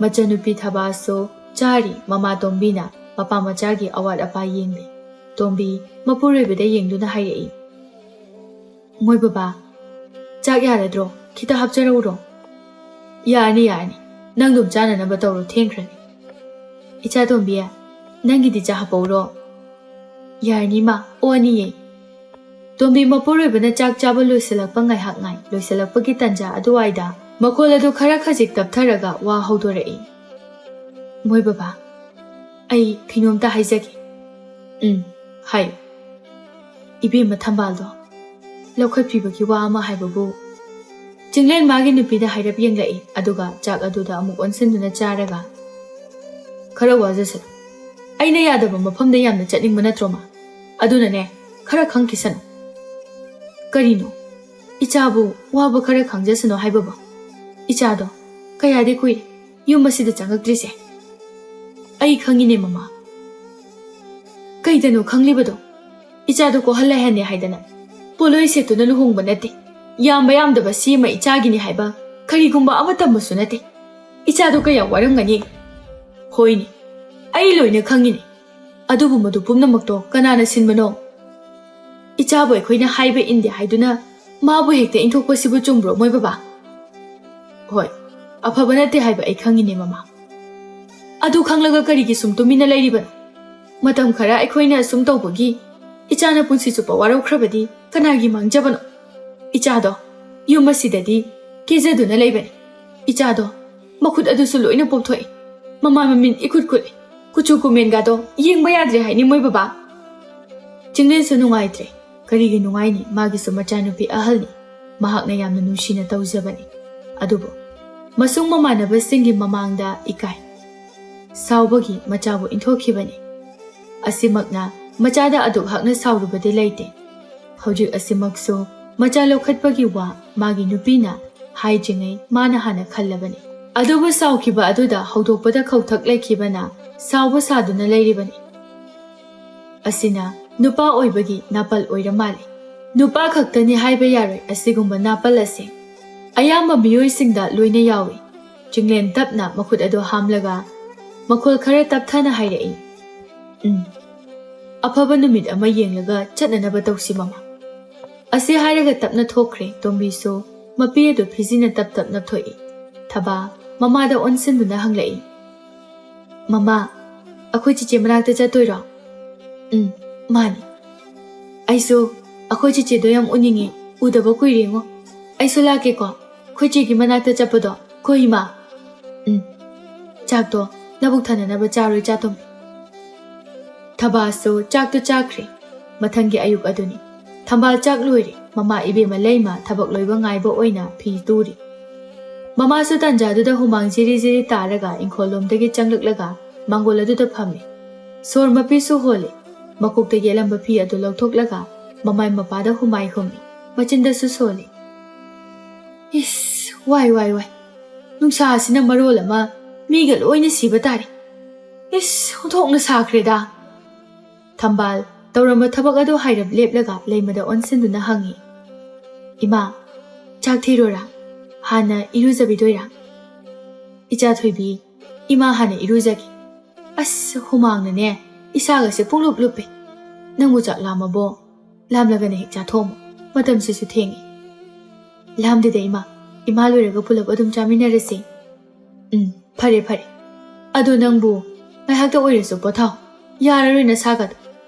ꯃꯆꯟꯅꯨꯄꯤ ꯊꯕꯥꯁꯨ ꯆꯥꯔꯤ꯫ ꯃꯃꯥ ꯇꯣꯝꯕꯤꯅ ꯃꯄꯥ ꯃꯆꯥꯒꯤ ꯑꯋꯥꯠ ꯑꯄꯥ ꯌꯦꯡꯂꯤ꯫ ꯇꯣꯝꯕꯤ ꯃꯄꯨꯔꯣꯏꯕꯗ ꯌꯦꯡꯗꯨꯅ ꯍꯥꯏꯔꯛꯏ, "ꯃꯣꯏ ꯕꯕꯥ, ꯆꯥꯛ ꯌꯥꯔꯗ꯭ꯔꯣ? ꯈꯤꯇ ꯍꯥꯞꯆꯔꯛꯎꯔꯣ?" "ꯌꯥꯔꯅꯤ, ꯌꯥꯔꯅꯤ꯫ ꯅꯪ ꯑꯗꯨꯝ ꯆꯥꯅꯅꯕ ꯇꯧꯔꯣ, ꯊꯦꯡꯈ꯭ꯔꯅꯤ꯫" "ꯏꯆꯥ ꯇꯣꯝꯕꯤ, ꯅꯪꯒꯤꯗꯤ ꯆꯥ ꯍꯥꯞꯄꯧꯔꯣ?" "ꯌꯥꯔꯅꯤ ꯃꯥ, ꯑꯣꯛꯑꯅꯤꯌꯦ꯫" ꯇꯣꯝꯕꯤ ꯃꯄꯨꯔꯣꯏꯕꯅ ꯆꯥꯛ ꯆꯥꯕ ꯂꯣꯏꯁꯤꯜꯂꯛꯄ ꯉꯥꯏꯍꯥꯛ ꯉꯥꯏ꯫ ꯂꯣꯏꯁꯤꯜꯂꯛꯄꯒꯤ ꯇꯟꯖꯥ ꯑꯗꯨꯋꯥꯏꯗ ꯃꯈꯣꯜ ꯑꯗꯨ ꯈꯔ ꯈꯖꯤꯛ ꯇꯞꯊꯔꯒ ꯋꯥ ꯍꯧꯗꯣꯔꯛꯏ, "ꯃꯣꯏ ꯕꯕꯥ, ꯑꯩ ꯀꯩꯅꯣꯝꯇ ꯍꯥꯏꯖꯒꯦ꯫" "ꯎꯝ, ꯍꯥꯏꯌꯨ꯫" "ꯏꯕꯦꯝꯃ ꯊꯝꯕꯥꯜꯗꯣ ꯂꯧꯈꯠꯄꯤꯕꯒꯤ ꯋꯥ ꯑꯃ ꯍꯥꯏꯕꯕꯨ꯫" ꯆꯤꯡꯂꯦꯟ ꯃꯥꯒꯤ ꯅꯨꯄꯤꯗ ꯍꯥꯏꯔꯞ ꯌꯦꯡꯂꯛꯏ, ꯑꯗꯨꯒ ꯆꯥꯛ ꯑꯗꯨꯗ ꯑꯃꯨꯛ ꯑꯣꯟꯁꯤꯟꯗꯨꯅ ꯆꯥꯔꯒ, "ꯈꯔ ꯋꯥꯖꯁꯅꯨ꯫ ꯑꯩꯅ ꯌꯥꯗꯕ ꯃꯐꯝꯗ ꯌꯥꯝꯅ ꯆꯠꯅꯤꯡꯕ ꯅꯠꯇ꯭ꯔꯣ ꯃꯥ? ꯑꯗꯨꯅꯅꯦ, ꯈꯔ ꯈꯪꯈꯤꯁꯅꯨ꯫" "ꯀꯔꯤꯅꯣ? ꯏꯆꯥꯕꯨ ꯋꯥꯕ ꯈꯔ ꯈꯪꯖꯁꯅꯨ ꯍꯥꯏꯕꯕꯨ? ꯏꯆꯥꯗꯣ ꯀꯌꯥꯗꯤ ꯀꯨꯏꯔꯦ ꯌꯨꯝ ꯑꯁꯤꯗ ꯆꯪꯉꯛꯇ꯭ꯔꯤꯁꯦ?" "ꯑꯩ ꯈꯪꯉꯤꯅꯦ ꯃꯃꯥ꯫" "ꯀꯩꯗꯅꯣ ꯈꯪꯂꯤꯕꯗꯣ? ꯏꯆꯥꯗꯣ ꯀꯣꯍꯜ ꯂꯥꯏꯍꯟꯅꯦ ꯍꯥꯏꯗꯅ ꯄꯣꯠꯂꯣꯏ ꯁꯦꯠꯇꯨꯅ ꯂꯨꯍꯣꯡꯕ ꯅꯠꯇꯦ꯫ ꯌꯥꯝꯕ ꯌꯥꯝꯗꯕ ꯁꯤ ꯑꯃ ꯏꯆꯥꯒꯤꯅꯤ ꯍꯥꯏꯕ ꯀꯔꯤꯒꯨꯝꯕ ꯑꯃ ꯇꯝꯕꯁꯨ ꯅꯠꯇꯦ꯫ ꯏꯆꯥꯗꯣ ꯀꯌꯥ ꯋꯥꯔꯝꯒꯅꯤ?" "ꯍꯣꯏꯅꯦ, ꯑꯩ ꯂꯣꯏꯅ ꯈꯪꯉꯤꯅꯦ꯫ ꯑꯗꯨꯕꯨ ꯃꯗꯨ ꯄꯨꯝꯅꯃꯛꯇꯣ ꯀꯅꯥꯅ ꯁꯤꯟꯕꯅꯣ? ꯏꯆꯥꯕꯨ ꯑꯩꯈꯣꯏꯅ ꯍꯥꯏꯕ ꯏꯟꯗꯦ ꯍꯥꯏꯗꯨꯅ ꯃꯥꯕꯨ ꯍꯦꯛꯇ ꯏꯟꯊꯣꯛꯄꯁꯤꯕꯨ ꯆꯨꯝꯕ꯭ꯔꯣ, ꯃꯣꯏ ꯕꯕꯥ?" "ꯍꯣꯏ, ꯑꯐꯕ ꯅꯠꯇꯦ ꯍꯥꯏꯕ ꯑꯩ ꯈꯪꯉꯤꯅꯦ ꯃꯃꯥ꯫ ꯑꯗꯨ ꯈꯪꯂꯒ ꯀꯔꯤꯒꯤ ꯁꯨꯝ ꯇꯨꯃꯤꯟꯅ ꯂꯩꯔꯤꯕꯅꯣ? ꯃꯇꯝ ꯈꯔ ꯑꯩꯈꯣꯏꯅ ꯑꯁꯨꯝ ꯇꯧꯕꯒꯤ ꯏꯆꯥꯅ ꯄꯨꯟꯁꯤ ꯆꯨꯞꯄ ꯋꯥꯔꯧꯈ꯭ꯔꯕꯗꯤ ꯀꯅꯥꯒꯤ ꯃꯥꯡꯖꯕꯅꯣ? ꯏꯆꯥꯗꯣ ꯌꯨꯝ ꯑꯁꯤꯗꯗꯤ ꯀꯦꯖꯗꯨꯅ ꯂꯩꯕꯅꯤ꯫ ꯏꯆꯥꯗꯣ ꯃꯈꯨꯠ ꯑꯗꯨꯁꯨ ꯂꯣꯏꯅ ꯄꯣꯞꯊꯣꯛꯏ꯫ ꯃꯃꯥ ꯃꯃꯤꯠ ꯏꯀꯨꯠ ꯀꯨꯠꯂꯤ꯫ ꯀꯨꯆꯨ ꯀꯨꯃꯦꯟꯒꯗꯣ ꯌꯦꯡꯕ ꯌꯥꯗ꯭ꯔꯦ ꯍꯥꯏꯅꯤ ꯃꯣꯏ ꯕꯕꯥ꯫" ꯆꯤꯡꯂꯦꯟꯁꯨ ꯅꯨꯡꯉꯥꯏꯇ꯭ꯔꯦ꯫ ꯀꯔꯤꯒꯤ ꯅꯨꯡꯉꯥꯏꯅꯤ? ꯃꯥꯒꯤꯁꯨ ꯃꯆꯥꯅꯨꯄꯤ ꯑꯍꯜꯅꯤ꯫ ꯃꯍꯥꯛꯅ ꯌꯥꯝꯅ ꯅꯨꯡꯁꯤꯅ ꯇꯧꯖꯕꯅꯤ꯫ ꯑꯗꯨꯕꯨ ꯃꯁꯨꯡ ꯃꯃꯥꯟꯅꯕꯁꯤꯡꯒꯤ ꯃꯃꯥꯡꯗ ꯏꯀꯥꯏ꯫ ꯁꯥꯎꯕꯒꯤ ꯃꯆꯥꯕꯨ ꯏꯟꯊꯣꯛꯈꯤꯕꯅꯤ꯫ ꯑꯁꯤꯃꯛꯅ ꯃꯆꯥꯗ ꯑꯗꯨꯛ ꯍꯥꯛꯅ ꯁꯥꯎꯔꯨꯕꯗꯤ ꯂꯩꯇꯦ꯫ ꯍꯧꯖꯤꯛ ꯑꯁꯤꯃꯛꯁꯨ ꯃꯆꯥ ꯂꯧꯈꯠꯄꯒꯤ ꯋꯥ ꯃꯥꯒꯤ ꯅꯨꯄꯤꯅ ꯍꯥꯏꯗ꯭ꯔꯤꯉꯩ ꯃꯥꯅ ꯍꯥꯟꯅ ꯈꯜꯂꯕꯅꯤ꯫ ꯑꯗꯨꯕꯨ ꯁꯥꯎꯈꯤꯕ ꯑꯗꯨꯗ ꯍꯧꯗꯣꯛꯄꯗ ꯈꯧꯊꯛ ꯂꯩꯈꯤꯕꯅ ꯁꯥꯎꯕ ꯁꯥꯗꯨꯅ ꯂꯩꯔꯤꯕꯅꯤ꯫ ꯑꯁꯤꯅ ꯅꯨꯄꯥ ꯑꯣꯏꯕꯒꯤ ꯅꯥꯄꯜ ꯑꯣꯏꯔ ꯃꯥꯜꯂꯤ꯫ ꯅꯨꯄꯥ ꯈꯛꯇꯅꯤ ꯍꯥꯏꯕ ꯌꯥꯔꯣꯏ ꯑꯁꯤꯒꯨꯝꯕ ꯅꯥꯄꯜ ꯑꯁꯦ꯫ ꯑꯌꯥꯝꯕ ꯃꯤꯑꯣꯏꯁꯤꯡꯗ ꯂꯣꯏꯅ ꯌꯥꯎꯏ꯫ ꯆꯤꯡꯂꯦꯟ ꯇꯞꯅ ꯃꯈꯨꯠ ꯑꯗꯨ ꯍꯥꯝꯂꯒ ꯃꯈꯣꯜ ꯈꯔ ꯇꯞꯊꯅ ꯍꯥꯏꯔꯛꯏ, "ꯎꯝ, ꯑꯐꯕ ꯅꯨꯃꯤꯠ ꯑꯃ ꯌꯦꯡꯂꯒ ꯆꯠꯅꯅꯕ ꯇꯧꯁꯤ ꯃꯃꯥ"꯫ ꯑꯁꯤ ꯍꯥꯏꯔꯒ ꯇꯞꯅ ꯊꯣꯛꯈ꯭ꯔꯦ꯫ ꯇꯣꯝꯕꯤꯁꯨ ꯃꯄꯤ ꯑꯗꯨ ꯐꯤꯖꯤꯟꯅ ꯇꯞ ꯇꯞ ꯅꯞꯊꯣꯛꯏ꯫ ꯊꯕꯥ ꯃꯃꯥꯗ ꯑꯣꯟꯁꯤꯟꯗꯨꯅ ꯍꯪꯂꯛꯏ, "ꯃꯃꯥ, ꯑꯩꯈꯣꯏ ꯆꯤꯆꯦ ꯃꯅꯥꯛꯇ ꯆꯠꯇꯣꯏꯔꯣ?" "ꯎꯝ, ꯃꯥꯅꯤ꯫ ꯑꯩꯁꯨ ꯑꯩꯈꯣꯏ ꯆꯤꯆꯦꯗꯣ ꯌꯥꯝ ꯎꯅꯤꯡꯉꯦ, ꯎꯗꯕ ꯀꯨꯏꯔꯦꯉꯣ꯫ ꯑꯩꯁꯨ ꯂꯥꯛꯀꯦꯀꯣ, ꯑꯩꯈꯣꯏ ꯆꯦꯒꯤ ꯃꯅꯥꯛꯇ ꯆꯠꯄꯗꯣ, ꯀꯣ ꯏꯃꯥ?" "ꯎꯝ, ꯆꯥꯛꯇꯣ ꯅꯕꯨꯛ ꯊꯟꯅꯅꯕ ꯆꯥꯔꯣꯏ ꯆꯥꯇꯣꯝꯕꯤ"꯫ ꯊꯕꯥꯁꯨ ꯆꯥꯛꯇꯨ ꯆꯥꯈ꯭ꯔꯦ꯫ ꯃꯊꯪꯒꯤ ꯑꯌꯨꯛ ꯑꯗꯨꯅꯤ꯫ ꯊꯝꯕꯥꯜ ꯆꯥꯛ ꯂꯣꯏꯔꯦ꯫ ꯃꯃꯥ ꯏꯕꯦꯝꯃ ꯂꯩꯃ ꯊꯕꯛ ꯂꯣꯏꯕ ꯉꯥꯏꯕ ꯑꯣꯏꯅ ꯐꯤ ꯇꯨꯔꯤ꯫ ꯃꯃꯥꯁꯨ ꯇꯟꯖꯥꯗꯨꯗ ꯍꯨꯃꯥꯡ ꯖꯤꯔꯤ ꯖꯤꯔꯤ ꯇꯥꯔꯒ ꯏꯪꯈꯣꯜꯂꯣꯝꯗꯒꯤ ꯆꯪꯂꯛꯂꯒ ꯃꯥꯡꯒꯣꯜ ꯑꯗꯨꯗ ꯐꯝꯃꯤ꯫ ꯁꯣꯔ ꯃꯄꯤꯁꯨ ꯍꯣꯜꯂꯤ꯫ ꯃꯀꯣꯛꯇ ꯌꯦꯠꯂꯝꯕ ꯐꯤ ꯑꯗꯨ ꯂꯧꯊꯣꯛꯂꯒ ꯃꯃꯥꯏ ꯃꯄꯥꯗ ꯍꯨꯃꯥꯏ ꯍꯨꯝꯃꯤ꯫ ꯃꯆꯤꯟꯗꯁꯨ ꯁꯣꯜꯂꯤ꯫ "ꯏꯁ, ꯋꯥꯏ, ꯋꯥꯏ, ꯋꯥꯏ꯫ ꯅꯨꯡꯁꯥ ꯑꯁꯤꯅ ꯃꯔꯣꯜ ꯑꯃ ꯃꯤꯒ ꯂꯣꯏꯅ ꯁꯤꯕ ꯇꯥꯔꯦ꯫ ꯏꯁ, ꯑꯣꯟꯊꯣꯛꯅ ꯁꯥꯈ꯭ꯔꯦꯗ"꯫ ꯊꯝꯕꯥꯜ ꯇꯧꯔꯝꯕ ꯊꯕꯛ ꯑꯗꯨ ꯍꯥꯏꯔꯞ ꯂꯦꯞꯂꯒ ꯂꯩꯃꯗ ꯑꯣꯟꯁꯤꯟꯗꯨꯅ ꯍꯪꯉꯤ, "ꯏꯃꯥ, ꯆꯥꯛ ꯊꯤꯔꯣꯔꯥ? ꯍꯥꯟꯅ ꯏꯔꯨꯖꯕꯤꯗꯣꯏꯔꯥ?" "ꯏꯆꯥ ꯊꯣꯏꯕꯤ, ꯏꯃꯥ ꯍꯥꯟꯅ ꯏꯔꯨꯖꯒꯦ꯫ ꯑꯁ, ꯍꯨꯃꯥꯡꯅꯅꯦ ꯏꯁꯥꯒꯁꯦ ꯄꯨꯡꯂꯨꯞ ꯂꯨꯞꯄꯦ꯫ ꯅꯪꯕꯨ ꯆꯥꯛ ꯂꯥꯝꯃꯕꯣ? ꯂꯥꯝꯂꯒꯅ ꯍꯦꯛ ꯆꯥꯊꯣꯛꯑꯝꯃꯣ꯫ ꯃꯇꯝꯁꯤꯁꯨ ꯊꯦꯡꯉꯦ"꯫ "ꯂꯥꯝꯗꯦꯗ ꯏꯃꯥ, ꯏꯃꯥ ꯂꯣꯏꯔꯒ ꯄꯨꯂꯞ ꯑꯗꯨꯝ ꯆꯥꯃꯤꯟꯅꯔꯁꯦ"꯫ "ꯎꯝ, ꯐꯔꯦ, ꯐꯔꯦ꯫ ꯑꯗꯣ ꯅꯪꯕꯨ ꯉꯥꯏꯍꯥꯛꯇ ꯑꯣꯏꯔꯁꯨ ꯄꯣꯊꯥꯎ꯫ ꯌꯥꯔꯔꯣꯏ ꯅꯁꯥꯒꯗꯣ꯫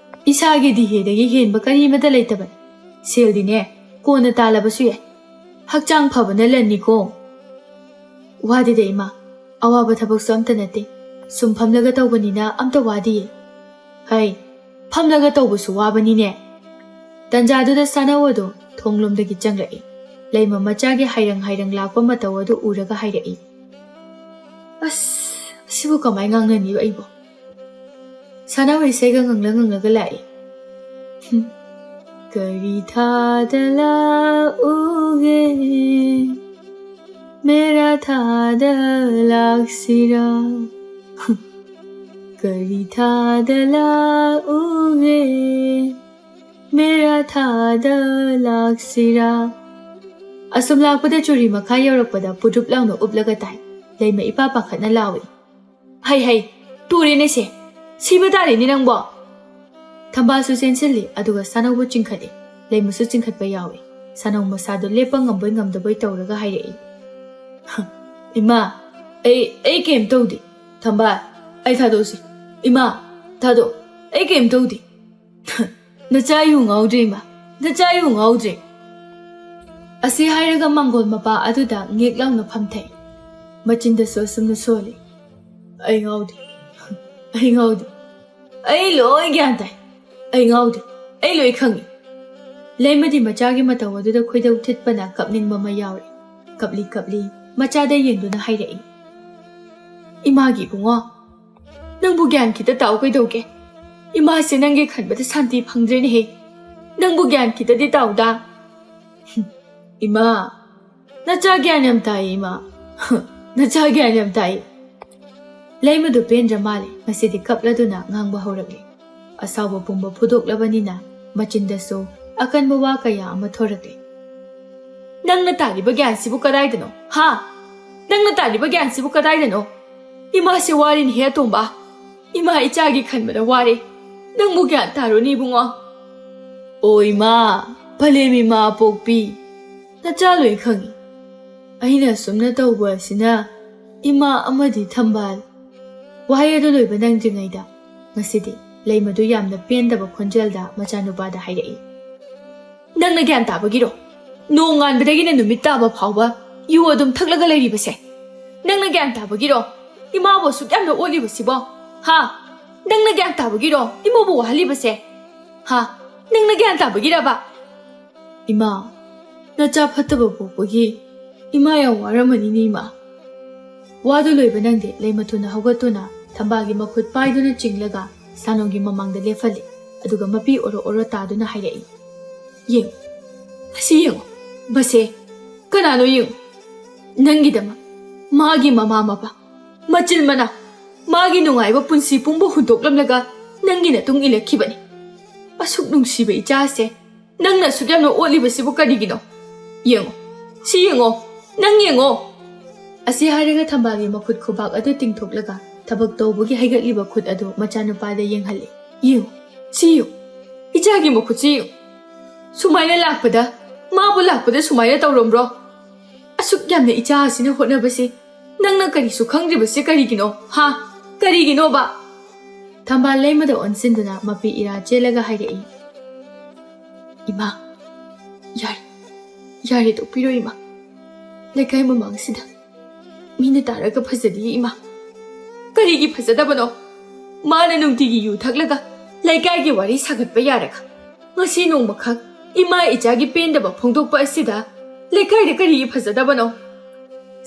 ꯏꯁꯥꯒꯤ ꯗꯤꯍꯦꯗꯒꯤ ꯍꯦꯟꯕ ꯀꯔꯤꯃꯇ ꯂꯩꯇꯕꯅꯤ꯫ ꯁꯦꯜꯗꯤꯅꯦ ꯀꯣꯟꯅ ꯇꯥꯜꯂꯕꯁꯨ ꯌꯥꯏ꯫ ꯍꯛꯆꯥꯡ ꯐꯕꯅ ꯂꯟꯅꯤꯀꯣ"꯫ "ꯋꯥꯗꯦꯗ ꯏꯃꯥ, ꯑꯋꯥꯕ ꯊꯕꯛꯁꯨ ꯑꯝꯇ ꯅꯠꯇꯦ꯫ ꯁꯨꯝ ꯐꯝꯂꯒ ꯇꯧꯕꯅꯤꯅ ꯑꯝꯇ ꯋꯥꯗꯤꯌꯦ"꯫ "ꯍꯩ, ꯐꯝꯂꯒ ꯇꯧꯕꯁꯨ ꯋꯥꯕꯅꯤꯅꯦ"꯫ ꯇꯟꯖꯥꯗꯨꯗ ꯁꯥꯅꯧ ꯑꯗꯨ ꯊꯣꯡꯂꯣꯝꯗꯒꯤ ꯆꯪꯂꯛꯏ꯫ ꯂꯩꯃ ꯃꯆꯥꯒꯤ ꯍꯥꯏꯔꯪ ꯍꯥꯏꯔꯪ ꯂꯥꯛꯄ ꯃꯇꯧ ꯑꯗꯨ ꯎꯔꯒ ꯍꯥꯏꯔꯛꯏ, "ꯑꯁ, ꯑꯁꯤꯕꯨ ꯀꯃꯥꯏ ꯉꯥꯡꯅꯅꯤꯕ ꯑꯩꯕꯣ?" ꯁꯥꯅꯧ ꯏꯁꯩꯒ ꯉꯪꯂ ꯉꯪꯂꯒ ꯂꯥꯛꯏ꯫ "ꯀꯔꯤ ꯊꯥꯗ ꯂꯥꯛꯎꯒꯦ, ꯃꯦꯔꯥ ꯊꯥꯗ ꯂꯥꯛꯁꯤꯔꯥ? ꯀꯔꯤ ꯊꯥꯗ ꯂꯥꯛꯎꯒꯦ, ꯃꯦꯔꯥ ꯊꯥꯗ ꯂꯥꯛꯁꯤꯔꯥ꯫ ꯑꯁꯨꯝ ꯂꯥꯛꯄꯗ ꯆꯨꯔꯤ ꯃꯈꯥ ꯌꯧꯔꯛꯄꯗ ꯄꯨꯗ꯭ꯔꯨꯞ ꯂꯥꯎꯅ ꯎꯞꯂꯒ ꯇꯥꯏ꯫ ꯂꯩꯃ ꯏꯄꯥ ꯄꯥꯈꯠꯅ ꯂꯥꯎꯏ, "ꯍꯩ ꯍꯩ, ꯇꯨꯔꯦꯅꯦꯁꯦ, ꯁꯤꯕ ꯇꯥꯔꯦꯅꯦ ꯅꯪꯕꯣ!" ꯊꯝꯕꯥꯜꯁꯨ ꯆꯦꯟꯁꯤꯜꯂꯤ, ꯑꯗꯨꯒ ꯁꯥꯅꯧꯕꯨ ꯆꯤꯡꯈꯠꯂꯤ꯫ ꯂꯩꯃꯁꯨ ꯆꯤꯡꯈꯠꯄ ꯌꯥꯎꯏ꯫ ꯁꯥꯅꯧ ꯃꯁꯥꯗꯨ ꯂꯦꯞꯄ ꯉꯝꯕꯣꯏ ꯉꯝꯗꯕꯣꯏ ꯇꯧꯔꯒ ꯍꯥꯏꯔꯛꯏ, "ꯏꯃꯥ, ꯑꯩ, ꯑꯩ ꯀꯩꯝ ꯇꯧꯗꯦ꯫ ꯊꯝꯕꯥꯜ, ꯑꯩ ꯊꯥꯗꯣꯛꯁꯤ꯫ ꯏꯃꯥ, ꯊꯥꯗꯣꯛ, ꯑꯩ ꯀꯩꯝ ꯇꯧꯗꯦ꯫ ꯅꯆꯥ ꯌꯨ ꯉꯥꯎꯗ꯭ꯔꯦ, ꯏꯃꯥ, ꯅꯆꯥ ꯌꯨ ꯉꯥꯎꯗ꯭ꯔꯦ!" ꯑꯁꯤ ꯍꯥꯏꯔꯒ ꯃꯥꯡꯒꯣꯜ ꯃꯄꯥ ꯑꯗꯨꯗ ꯉꯦꯛ ꯂꯥꯎꯅ ꯐꯝꯊꯩ꯫ ꯃꯆꯤꯟꯗꯁꯨ ꯑꯁꯨꯝꯅ ꯁꯣꯜꯂꯤ, "ꯑꯩ ꯉꯥꯎꯗꯦ, ꯑꯩ ꯉꯥꯎꯗꯦ, ꯑꯩ ꯂꯣꯏ ꯒ꯭ꯌꯥꯟ ꯇꯥꯏ, ꯑꯩ ꯉꯥꯎꯗꯦ, ꯑꯩ ꯂꯣꯏ ꯈꯪꯉꯤ꯫" ꯂꯩꯃꯗꯤ ꯃꯆꯥꯒꯤ ꯃꯇꯧ ꯑꯗꯨꯗ ꯈꯣꯏꯗꯧ ꯊꯤꯠꯄꯅ ꯀꯞꯅꯤꯡꯕ ꯑꯃ ꯌꯥꯎꯔꯦ꯫ ꯀꯞꯂꯤ ꯀꯞꯂꯤ ꯃꯆꯥꯗ ꯌꯦꯡꯗꯨꯅ ꯍꯥꯏꯔꯛꯏ, "ꯏꯃꯥꯒꯤ ꯏꯕꯨꯡꯉꯣ, ꯅꯪꯕꯨ ꯒ꯭ꯌꯥꯟ ꯈꯤꯇ ꯇꯥꯎ ꯀꯩꯗꯧꯒꯦ? ꯏꯃꯥꯁꯦ ꯅꯪꯒꯤ ꯈꯟꯕꯗ ꯁꯥꯟꯇꯤ ꯐꯪꯗ꯭ꯔꯦꯅꯦꯍꯦ꯫ ꯅꯪꯕꯨ ꯒ꯭ꯌꯥꯟ ꯈꯤꯇꯗꯤ ꯇꯥꯎꯗ꯫" "ꯏꯃꯥ, ꯅꯆꯥ ꯒ꯭ꯌꯥꯟ ꯌꯥꯝ ꯇꯥꯏ ꯏꯃꯥ꯫ ꯅꯆꯥ ꯒ꯭ꯌꯥꯟ ꯌꯥꯝ ꯇꯥꯏ꯫" ꯂꯩꯃꯗꯨ ꯄꯦꯟꯗ꯭ꯔ ꯃꯥꯜꯂꯦ, ꯉꯁꯤꯗꯤ ꯀꯞꯂꯗꯨꯅ ꯉꯥꯡꯕ ꯍꯧꯔꯛꯂꯦ꯫ ꯑꯁꯥꯎꯕ ꯄꯨꯝꯕ ꯐꯨꯗꯣꯛꯂꯕꯅꯤꯅ ꯃꯆꯤꯟꯗꯁꯨ ꯑꯀꯟꯕ ꯋꯥ ꯀꯌꯥ ꯑꯃ ꯊꯣꯔꯛꯂꯦ꯫ "ꯅꯪꯅ ꯇꯥꯜꯂꯤꯕ ꯒ꯭ꯌꯥꯟꯁꯤꯕꯨ ꯀꯗꯥꯏꯗꯅꯣ? ꯍꯥ? ꯅꯪꯅ ꯇꯥꯜꯂꯤꯕ ꯒ꯭ꯌꯥꯟꯁꯤꯕꯨ ꯀꯗꯥꯏꯗꯅꯣ? ꯏꯃꯥꯁꯦ ꯋꯥꯔꯤꯅꯦꯍꯦ ꯑꯇꯣꯝꯕ꯫ ꯏꯃꯥ ꯏꯆꯥꯒꯤ ꯈꯟꯕꯗ ꯋꯥꯔꯦ꯫ ꯅꯪꯕꯨ ꯒ꯭ꯌꯥꯟ ꯇꯥꯔꯨꯅꯤ ꯏꯕꯨꯡꯉꯣ꯫" "ꯑꯣ ꯏꯃꯥ, ꯐꯂꯦꯝ ꯏꯃꯥ ꯄꯣꯛꯄꯤ, ꯅꯆꯥ ꯂꯣꯏ ꯈꯪꯉꯤ꯫ ꯑꯩꯅ ꯑꯁꯨꯝꯅ ꯇꯧꯕ ꯑꯁꯤꯅ ꯏꯃꯥ ꯑꯃꯗꯤ ꯊꯝꯕꯥꯜ꯫" ꯋꯥꯍꯩ ꯑꯗꯨ ꯂꯣꯏꯕ ꯅꯪꯗ꯭ꯔꯤꯉꯩꯗ ꯉꯁꯤꯗꯤ ꯂꯩꯃꯗꯨ ꯌꯥꯝꯅ ꯄꯦꯟꯗꯕ ꯈꯣꯟꯖꯦꯜꯗ ꯃꯆꯥꯅꯨꯄꯥꯗ ꯍꯥꯏꯔꯛꯏ, "ꯅꯪꯅ ꯒ꯭ꯌꯥꯟ ꯇꯥꯕꯒꯤꯔꯣ? ꯅꯣꯡꯉꯥꯟꯕꯗꯒꯤꯅ ꯅꯨꯃꯤꯠ ꯇꯥꯕ ꯐꯥꯎꯕ ꯌꯨ ꯑꯗꯨꯝ ꯊꯛꯂꯒ ꯂꯩꯔꯤꯕꯁꯦ? ꯅꯪꯅ ꯒ꯭ꯌꯥꯟ ꯇꯥꯕꯒꯤꯔꯣ ꯏꯃꯥꯕꯨ ꯑꯁꯨꯛ ꯌꯥꯝꯅ ꯑꯣꯠꯂꯤꯕꯁꯤꯕꯣ? ꯍꯥ? ꯅꯪꯅ ꯒ꯭ꯌꯥꯟ ꯇꯥꯕꯒꯤꯔꯣ ꯏꯃꯥꯕꯨ ꯋꯥꯍꯜꯂꯤꯕꯁꯦ? ꯍꯥ? ꯅꯪꯅ ꯒ꯭ꯌꯥꯟ ꯇꯥꯕꯒꯤꯔꯕ?" "ꯏꯃꯥ, ꯅꯆꯥ ꯐꯠꯇꯕ ꯄꯣꯛꯄꯒꯤ ꯏꯃꯥ ꯌꯥꯝ ꯋꯥꯔꯝꯃꯅꯤꯅꯦ ꯏꯃꯥ꯫" ꯋꯥꯗꯨ ꯂꯣꯏꯕ ꯅꯪꯗꯦ, ꯂꯩꯃ ꯊꯨꯅ ꯍꯧꯒꯠꯇꯨꯅ ꯊꯝꯕꯥꯜꯒꯤ ꯃꯈꯨꯠ ꯄꯥꯏꯗꯨꯅ ꯆꯤꯡꯂꯒ ꯁꯥꯅꯧꯒꯤ ꯃꯃꯥꯡꯗ ꯂꯦꯞꯍꯜꯂꯤ꯫ ꯑꯗꯨꯒ ꯃꯄꯤ ꯑꯣꯔꯣ ꯑꯣꯔꯣ ꯇꯥꯗꯨꯅ ꯍꯥꯏꯔꯛꯏ, "ꯌꯦꯡꯉꯨ, ꯑꯁꯤ ꯌꯦꯡꯉꯨ, ꯃꯁꯦ ꯀꯅꯥꯅꯣ ꯌꯦꯡꯉꯨ꯫ ꯅꯪꯒꯤꯗꯃꯛ ꯃꯥꯒꯤ ꯃꯃꯥ ꯃꯄꯥ, ꯃꯆꯤꯟ ꯃꯅꯥꯎ, ꯃꯥꯒꯤ ꯅꯨꯡꯉꯥꯏꯕ ꯄꯨꯟꯁꯤ ꯄꯨꯝꯕ ꯍꯨꯟꯗꯣꯛꯂꯝꯂꯒ ꯅꯪꯒꯤ ꯅꯇꯨꯡ ꯏꯜꯂꯛꯈꯤꯕꯅꯤ꯫ ꯑꯁꯨꯛ ꯅꯨꯡꯁꯤꯕ ꯏꯆꯥꯁꯦ ꯅꯪꯅ ꯑꯁꯨꯛ ꯌꯥꯝꯅ ꯑꯣꯠꯂꯤꯕꯁꯤꯕꯨ ꯀꯔꯤꯒꯤꯅꯣ? ꯌꯦꯡꯉꯣ, ꯁꯤ ꯌꯦꯡꯉꯣ, ꯅꯪ ꯌꯦꯡꯉꯣ!" ꯑꯁꯤ ꯍꯥꯏꯔꯒ ꯊꯝꯕꯥꯜꯒꯤ ꯃꯈꯨꯠ ꯈꯨꯕꯥꯛ ꯑꯗꯨ ꯇꯤꯡꯊꯣꯛꯂꯒ ꯊꯕꯛ ꯇꯧꯕꯒꯤ ꯍꯩꯒꯠꯂꯤꯕ ꯈꯨꯠ ꯑꯗꯨ ꯃꯆꯥꯅꯨꯄꯥꯗ ꯌꯦꯡꯍꯜꯂꯤ꯫ "ꯌꯦꯡꯉꯨ, ꯁꯤ ꯌꯦꯡꯉꯨ, ꯏꯆꯥꯒꯤ ꯃꯈꯨꯠꯁꯤ ꯌꯦꯡꯉꯨ꯫ ꯁꯨꯃꯥꯏꯅ ꯂꯥꯛꯄꯗ, ꯃꯥꯕꯨ ꯂꯥꯛꯄꯗ ꯁꯨꯃꯥꯏꯅ ꯇꯧꯔꯝꯕ꯭ꯔꯣ? ꯑꯁꯨꯛ ꯌꯥꯝꯅ ꯏꯆꯥ ꯑꯁꯤꯅ ꯍꯣꯠꯅꯕꯁꯤ ꯅꯪꯅ ꯀꯔꯤꯁꯨ ꯈꯪꯗ꯭ꯔꯤꯕꯁꯤ ꯀꯔꯤꯒꯤꯅꯣ? ꯍꯥ? ꯀꯔꯤꯒꯤꯅꯣꯕ?" ꯊꯝꯕꯥꯜ ꯂꯩꯃꯗ ꯑꯣꯟꯁꯤꯟꯗꯨꯅ ꯃꯄꯤ ꯏꯔꯥ ꯆꯦꯜꯂꯒ ꯍꯥꯏꯔꯛꯏ꯫ "ꯏꯃꯥ, ꯌꯥꯔꯦ, ꯌꯥꯔꯦ, ꯇꯣꯛꯄꯤꯔꯣ ꯏꯃꯥ꯫ ꯂꯩꯀꯥꯏ ꯃꯃꯥꯡꯁꯤꯗ ꯃꯤꯅ ꯇꯥꯔꯒ ꯐꯖꯗꯤꯌꯦ ꯏꯃꯥ꯫ ꯀꯔꯤꯒꯤ ꯐꯖꯗꯕꯅꯣ? ꯃꯥꯅ ꯅꯨꯡꯇꯤꯒꯤ ꯌꯨ ꯊꯛꯂꯒ ꯂꯩꯀꯥꯏꯒꯤ ꯋꯥꯔꯤ ꯁꯥꯒꯠꯄ ꯌꯥꯔꯒ ꯉꯁꯤ ꯅꯣꯡꯃꯈꯛ ꯏꯃꯥ ꯏꯆꯥꯒꯤ ꯄꯦꯟꯗꯕ ꯐꯣꯡꯗꯣꯛꯄ ꯑꯁꯤꯗ ꯂꯩꯀꯥꯏꯗ ꯀꯔꯤꯒꯤ ꯐꯖꯗꯕꯅꯣ?"